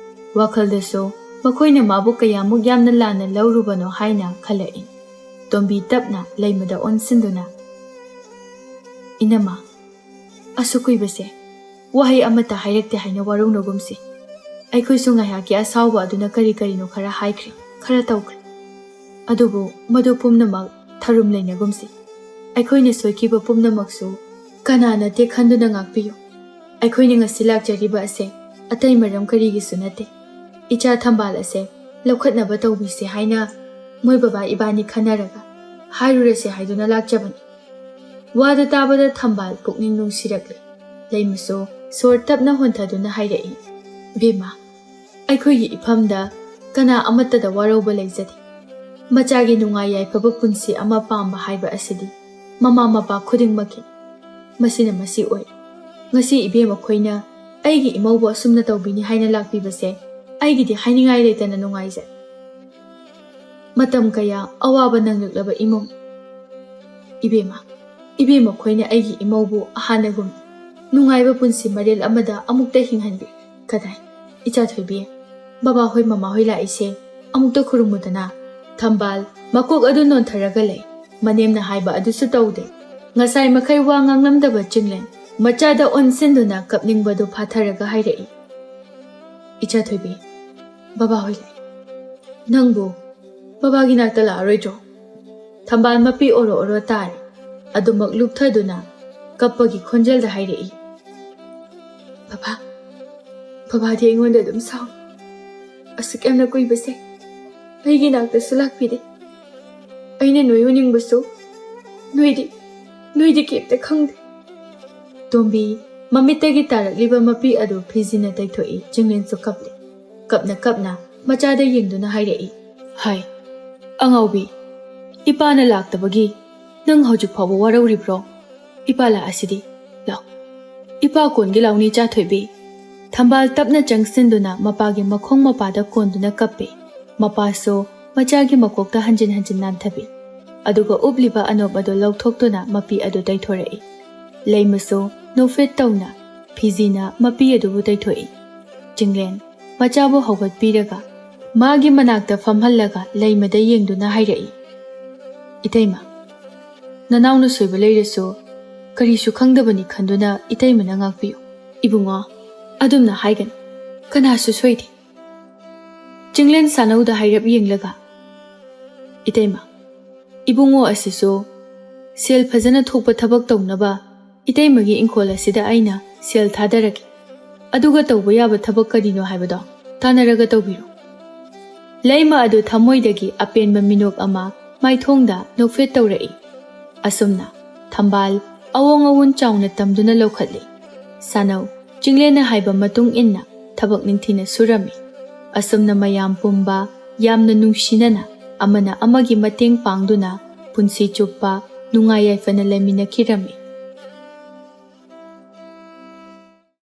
ꯋꯥꯈꯜꯗꯁꯨ ꯃꯈꯣꯏꯅ ꯃꯥꯕꯨ ꯀꯌꯥꯃꯨꯛ ꯌꯥꯝꯅ ꯂꯥꯟꯅ ꯂꯧꯔꯨꯕꯅꯣ ꯍꯥꯏꯅ ꯈꯜꯂꯛꯏ꯫ ꯇꯣꯝꯕꯤ ꯇꯞꯅ ꯂꯩꯃꯗ ꯑꯣꯟꯁꯤꯟꯗꯨꯅ, "ꯏꯅꯝꯃ, ꯑꯁꯨꯛ ꯀꯨꯏꯕꯁꯦ ꯋꯥꯍꯩ ꯑꯃꯠꯇ ꯍꯥꯏꯔꯛꯇꯦ ꯍꯥꯏꯅ ꯋꯥꯔꯧꯅꯒꯨꯝꯁꯤ꯫ ꯑꯩꯈꯣꯏꯁꯨ ꯉꯥꯏꯍꯥꯛꯀꯤ ꯑꯁꯥꯎꯕ ꯑꯗꯨꯅ ꯀꯔꯤ ꯀꯔꯤꯅꯣ ꯈꯔ ꯍꯥꯏꯈ꯭ꯔꯦ, ꯈꯔ ꯇꯧꯈ꯭ꯔꯦ꯫ ꯑꯗꯨꯕꯨ ꯃꯗꯨ ꯄꯨꯝꯅꯃꯛ ꯊꯔꯨꯝ ꯂꯩꯅꯒꯨꯝꯁꯤ꯫ ꯑꯩꯈꯣꯏꯅ ꯁꯣꯏꯈꯤꯕ ꯄꯨꯝꯅꯃꯛꯁꯨ "ꯀꯅꯥ ꯅꯠꯇꯦ ꯈꯟꯗꯨꯅ ꯉꯥꯛꯄꯤꯌꯨ꯫ ꯑꯩꯈꯣꯏꯅ ꯉꯁꯤ ꯂꯥꯛꯆꯔꯤꯕ ꯑꯁꯦ ꯑꯇꯩ ꯃꯔꯝ ꯀꯔꯤꯒꯤꯁꯨ ꯅꯠꯇꯦ꯫ ꯏꯆꯥ ꯊꯝꯕꯥꯜ ꯑꯁꯦ ꯂꯧꯈꯠꯅꯕ ꯇꯧꯕꯤꯁꯦ ꯍꯥꯏꯅ ꯃꯣꯏ ꯕꯕꯥ ꯏꯕꯥꯅꯤ ꯈꯟꯅꯔꯒ ꯍꯥꯏꯔꯨꯔꯁꯦ ꯍꯥꯏꯗꯨꯅ ꯂꯥꯛꯆꯕꯅꯤ꯫" ꯋꯥꯗꯨ ꯇꯥꯕꯗ ꯊꯝꯕꯥꯜ ꯄꯨꯛꯅꯤꯡ ꯅꯨꯡꯁꯤꯔꯛꯂꯦ꯫ ꯂꯩꯃꯁꯨ ꯁꯣꯔ ꯇꯞꯅ ꯍꯣꯟꯊꯗꯨꯅ ꯍꯥꯏꯔꯛꯏ, "ꯏꯕꯦꯝꯃ, ꯑꯩꯈꯣꯏꯒꯤ ꯏꯐꯝꯗ ꯀꯅꯥ ꯑꯃꯠꯇꯗ ꯋꯥꯔꯧꯕ ꯂꯩꯖꯗꯦ꯫ ꯃꯆꯥꯒꯤ ꯅꯨꯡꯉꯥꯏ ꯌꯥꯏꯐꯕ ꯄꯨꯟꯁꯤ ꯑꯃ ꯄꯥꯝꯕ ꯍꯥꯏꯕ ꯑꯁꯤꯗꯤ ꯃꯃꯥ ꯃꯄꯥ ꯈꯨꯗꯤꯡꯃꯛꯀꯤ꯫ ꯃꯁꯤꯅ ꯃꯁꯤ ꯑꯣꯏꯔꯦ꯫ ꯉꯁꯤ ꯏꯕꯦꯝꯃ ꯈꯣꯏꯅ ꯑꯩꯒꯤ ꯏꯃꯧꯕꯨ ꯑꯁꯨꯝꯅ ꯇꯧꯕꯤꯅꯤ ꯍꯥꯏꯅ ꯂꯥꯛꯄꯤꯕꯁꯦ ꯑꯩꯒꯤꯗꯤ ꯍꯥꯏꯅꯤꯡꯉꯥꯏ ꯂꯩꯇꯅ ꯅꯨꯡꯉꯥꯏꯖꯩ꯫ ꯃꯇꯝ ꯀꯌꯥ ꯑꯋꯥꯕ ꯅꯪꯂꯛꯂꯕ ꯏꯃꯨꯡ꯫ ꯏꯕꯦꯝꯃ, ꯏꯕꯦꯝꯃ ꯈꯣꯏꯅ ꯑꯩꯒꯤ ꯏꯃꯧꯕꯨ ꯍꯥꯟꯅꯒꯨꯝ ꯅꯨꯡꯉꯥꯏꯕ ꯄꯨꯟꯁꯤ ꯃꯔꯦꯜ ꯑꯃꯗ ꯑꯃꯨꯛꯇ ꯍꯤꯡꯍꯟꯕꯤ꯫ ꯀꯗꯥꯏ, ꯏꯆꯥ ꯊꯣꯏꯕꯤ, ꯕꯕꯥ ꯍꯣꯏ ꯃꯃꯥ ꯍꯣꯏ ꯂꯥꯛꯏꯁꯦ ꯑꯃꯨꯛꯇ ꯈꯨꯔꯨꯝꯃꯨꯗꯅ꯫" ꯊꯝꯕꯥꯜ ꯃꯀꯣꯛ ꯑꯗꯨ ꯅꯣꯟꯊꯔꯒ ꯂꯩ꯫ ꯃꯅꯦꯝꯅ ꯍꯥꯏꯕ ꯑꯗꯨꯁꯨ ꯇꯧꯗꯦ꯫ ꯉꯁꯥꯏ ꯃꯈꯩ ꯋꯥ ꯉꯥꯡꯂꯝꯗꯕ ꯆꯤꯡꯂꯦꯟ ꯃꯆꯥꯗ ꯑꯣꯟꯁꯤꯟꯗꯨꯅ ꯀꯞꯅꯤꯡꯕꯗꯨ ꯐꯥꯊꯔꯒ ꯍꯥꯏꯔꯛꯏ, "ꯏꯆꯥ ꯊꯣꯏꯕꯤ, ꯕꯕꯥ ꯍꯣꯏ ꯂꯥꯛꯏ꯫ ꯅꯪꯕꯨ ꯕꯕꯥꯒꯤ ꯅꯥꯛꯇ ꯂꯥꯛꯑꯔꯣꯏꯗ꯭ꯔꯣ?" ꯊꯝꯕꯥꯜ ꯃꯄꯤ ꯑꯣꯔꯣ ꯑꯣꯔꯣ ꯇꯥꯔꯦ꯫ ꯑꯗꯨꯃꯛ ꯂꯨꯞꯊꯗꯨꯅ ꯀꯞꯄꯒꯤ ꯈꯣꯟꯖꯦꯜꯗ ꯍꯥꯏꯔꯛꯏ, "ꯕꯕꯥ, ꯕꯕꯥꯗꯤ ꯑꯩꯉꯣꯟꯗ ꯑꯗꯨꯝ ꯁꯥꯎꯏ꯫ ꯑꯁꯨꯛ ꯌꯥꯝꯅ ꯀꯨꯏꯕꯁꯦ ꯑꯩꯒꯤ ꯅꯥꯛꯇꯁꯨ ꯂꯥꯛꯄꯤꯗꯦ꯫ ꯑꯩꯅ ꯅꯣꯏ ꯎꯅꯤꯡꯕꯁꯨ ꯅꯣꯏꯗꯤ, ꯅꯣꯏꯗꯤ ꯀꯩꯝꯇ ꯈꯪꯗꯦ꯫" ꯇꯣꯝꯕꯤ ꯃꯃꯤꯠꯇꯒꯤ ꯇꯥꯔꯛꯂꯤꯕ ꯃꯄꯤ ꯑꯗꯨ ꯐꯤꯖꯤꯅ ꯇꯩꯊꯣꯛꯏ꯫ ꯆꯤꯡꯂꯦꯟꯁꯨ ꯀꯞꯂꯤ꯫ ꯀꯞꯅ ꯀꯞꯅ ꯃꯆꯥꯗ ꯌꯦꯡꯗꯨꯅ ꯍꯥꯏꯔꯛꯏ, "ꯍꯥꯏ, ꯑꯉꯥꯎꯕꯤ, ꯏꯄꯥꯅ ꯂꯥꯛꯇꯕꯒꯤ ꯅꯪ ꯍꯧꯖꯤꯛ ꯐꯥꯎꯕ ꯋꯥꯔꯧꯔꯤꯕ꯭ꯔꯣ? ꯏꯄꯥ ꯂꯥꯛꯑꯁꯤꯗꯤ, ꯂꯥꯎ, ꯏꯄꯥ ꯀꯣꯟꯒꯦ ꯂꯥꯎꯅꯤ ꯆꯥꯊꯣꯏꯕꯤ꯫" ꯊꯝꯕꯥꯜ ꯇꯞꯅ ꯆꯪꯁꯤꯟꯗꯨꯅ ꯃꯄꯥꯒꯤ ꯃꯈꯣꯡ ꯃꯄꯥꯗ ꯀꯣꯟꯗꯨꯅ ꯀꯞꯄꯤ꯫ ꯃꯄꯥꯁꯨ ꯃꯆꯥꯒꯤ ꯃꯀꯣꯛꯇ ꯍꯟꯖꯤꯟ ꯍꯟꯖꯤꯟ ꯅꯥꯟꯊꯕꯤ꯫ ꯑꯗꯨꯒ ꯎꯞꯂꯤꯕ ꯑꯅꯣꯞ ꯑꯗꯨ ꯂꯧꯊꯣꯛꯇꯨꯅ ꯃꯄꯤ ꯑꯗꯨ ꯇꯩꯊꯣꯔꯛꯏ꯫ ꯂꯩꯃꯁꯨ ꯅꯣꯛꯐꯦꯠ ꯇꯧꯅ ꯐꯤꯖꯤꯅ ꯃꯄꯤ ꯑꯗꯨꯕꯨ ꯇꯩꯊꯣꯛꯏ꯫ ꯆꯤꯡꯂꯦꯟ ꯃꯆꯥꯕꯨ ꯍꯧꯒꯠꯄꯤꯔꯒ ꯃꯥꯒꯤ ꯃꯅꯥꯛꯇ ꯐꯝꯍꯜꯂꯒ ꯂꯩꯃꯗ ꯌꯦꯡꯗꯨꯅ ꯍꯥꯏꯔꯛꯏ, "ꯏꯇꯩꯃ, ꯅꯅꯥꯎꯅ ꯁꯣꯏꯕ ꯂꯩꯔꯁꯨ ꯀꯔꯤꯁꯨ ꯈꯪꯗꯕꯅꯤ ꯈꯟꯗꯨꯅ ꯏꯇꯩꯃꯅ ꯉꯥꯛꯄꯤꯌꯨ꯫" "ꯏꯕꯨꯡꯉꯣ, ꯑꯗꯨꯝꯅ ꯍꯥꯏꯒꯅꯨ꯫ ꯀꯅꯥꯁꯨ ꯁꯣꯏꯗꯦ꯫" ꯆꯤꯡꯂꯦꯟ ꯁꯥꯅꯧꯗ ꯍꯥꯏꯔꯞ ꯌꯦꯡꯂꯒ, "ꯏꯇꯩꯃ, ꯏꯕꯨꯡꯉꯣ ꯑꯁꯤꯁꯨ ꯁꯦꯜ ꯐꯖꯅ ꯊꯣꯛꯄ ꯊꯕꯛ ꯇꯧꯅꯕ "ꯏꯇꯩꯃꯒꯤ ꯏꯪꯈꯣꯜ ꯑꯁꯤꯗ ꯑꯩꯅ ꯁꯦꯜ ꯊꯥꯗꯔꯒꯦ꯫ ꯑꯗꯨꯒ ꯇꯧꯕ ꯌꯥꯕ ꯊꯕꯛ ꯀꯔꯤꯅꯣ ꯍꯥꯏꯕꯗꯣ ꯇꯥꯟꯅꯔꯒ ꯇꯧꯕꯤꯔꯣ꯫" ꯂꯩꯃ ꯑꯗꯨ ꯊꯃꯣꯏꯗꯒꯤ ꯑꯄꯦꯟꯕ ꯃꯤꯅꯣꯛ ꯑꯃ ꯃꯥꯏꯊꯣꯡꯗ ꯅꯣꯛꯐꯦꯠ ꯇꯧꯔꯛꯏ꯫ ꯑꯁꯨꯝꯅ ꯊꯝꯕꯥꯜ ꯑꯋꯣꯡ ꯑꯋꯣꯟ ꯆꯥꯎꯅ ꯇꯝꯗꯨꯅ ꯂꯧꯈꯠꯂꯤ꯫ ꯁꯥꯅꯧ ꯆꯤꯡꯂꯦꯟꯅ ꯍꯥꯏꯕ ꯃꯇꯨꯡ ꯏꯟꯅ ꯊꯕꯛ ꯅꯤꯡꯊꯤꯅ ꯁꯨꯔꯝꯃꯤ꯫ ꯑꯁꯨꯝꯅ ꯃꯌꯥꯝ ꯄꯨꯝꯕ ꯌꯥꯝꯅ ꯅꯨꯡꯁꯤꯅꯅ ꯑꯃꯅ ꯑꯃꯒꯤ ꯃꯇꯦꯡ ꯄꯥꯡꯗꯨꯅ ꯄꯨꯟꯁꯤ ꯆꯨꯞꯄ ꯅꯨꯡꯉꯥꯏ ꯌꯥꯏꯐꯅ ꯂꯩꯃꯤꯟꯅꯈꯤꯔꯝꯃꯤ꯫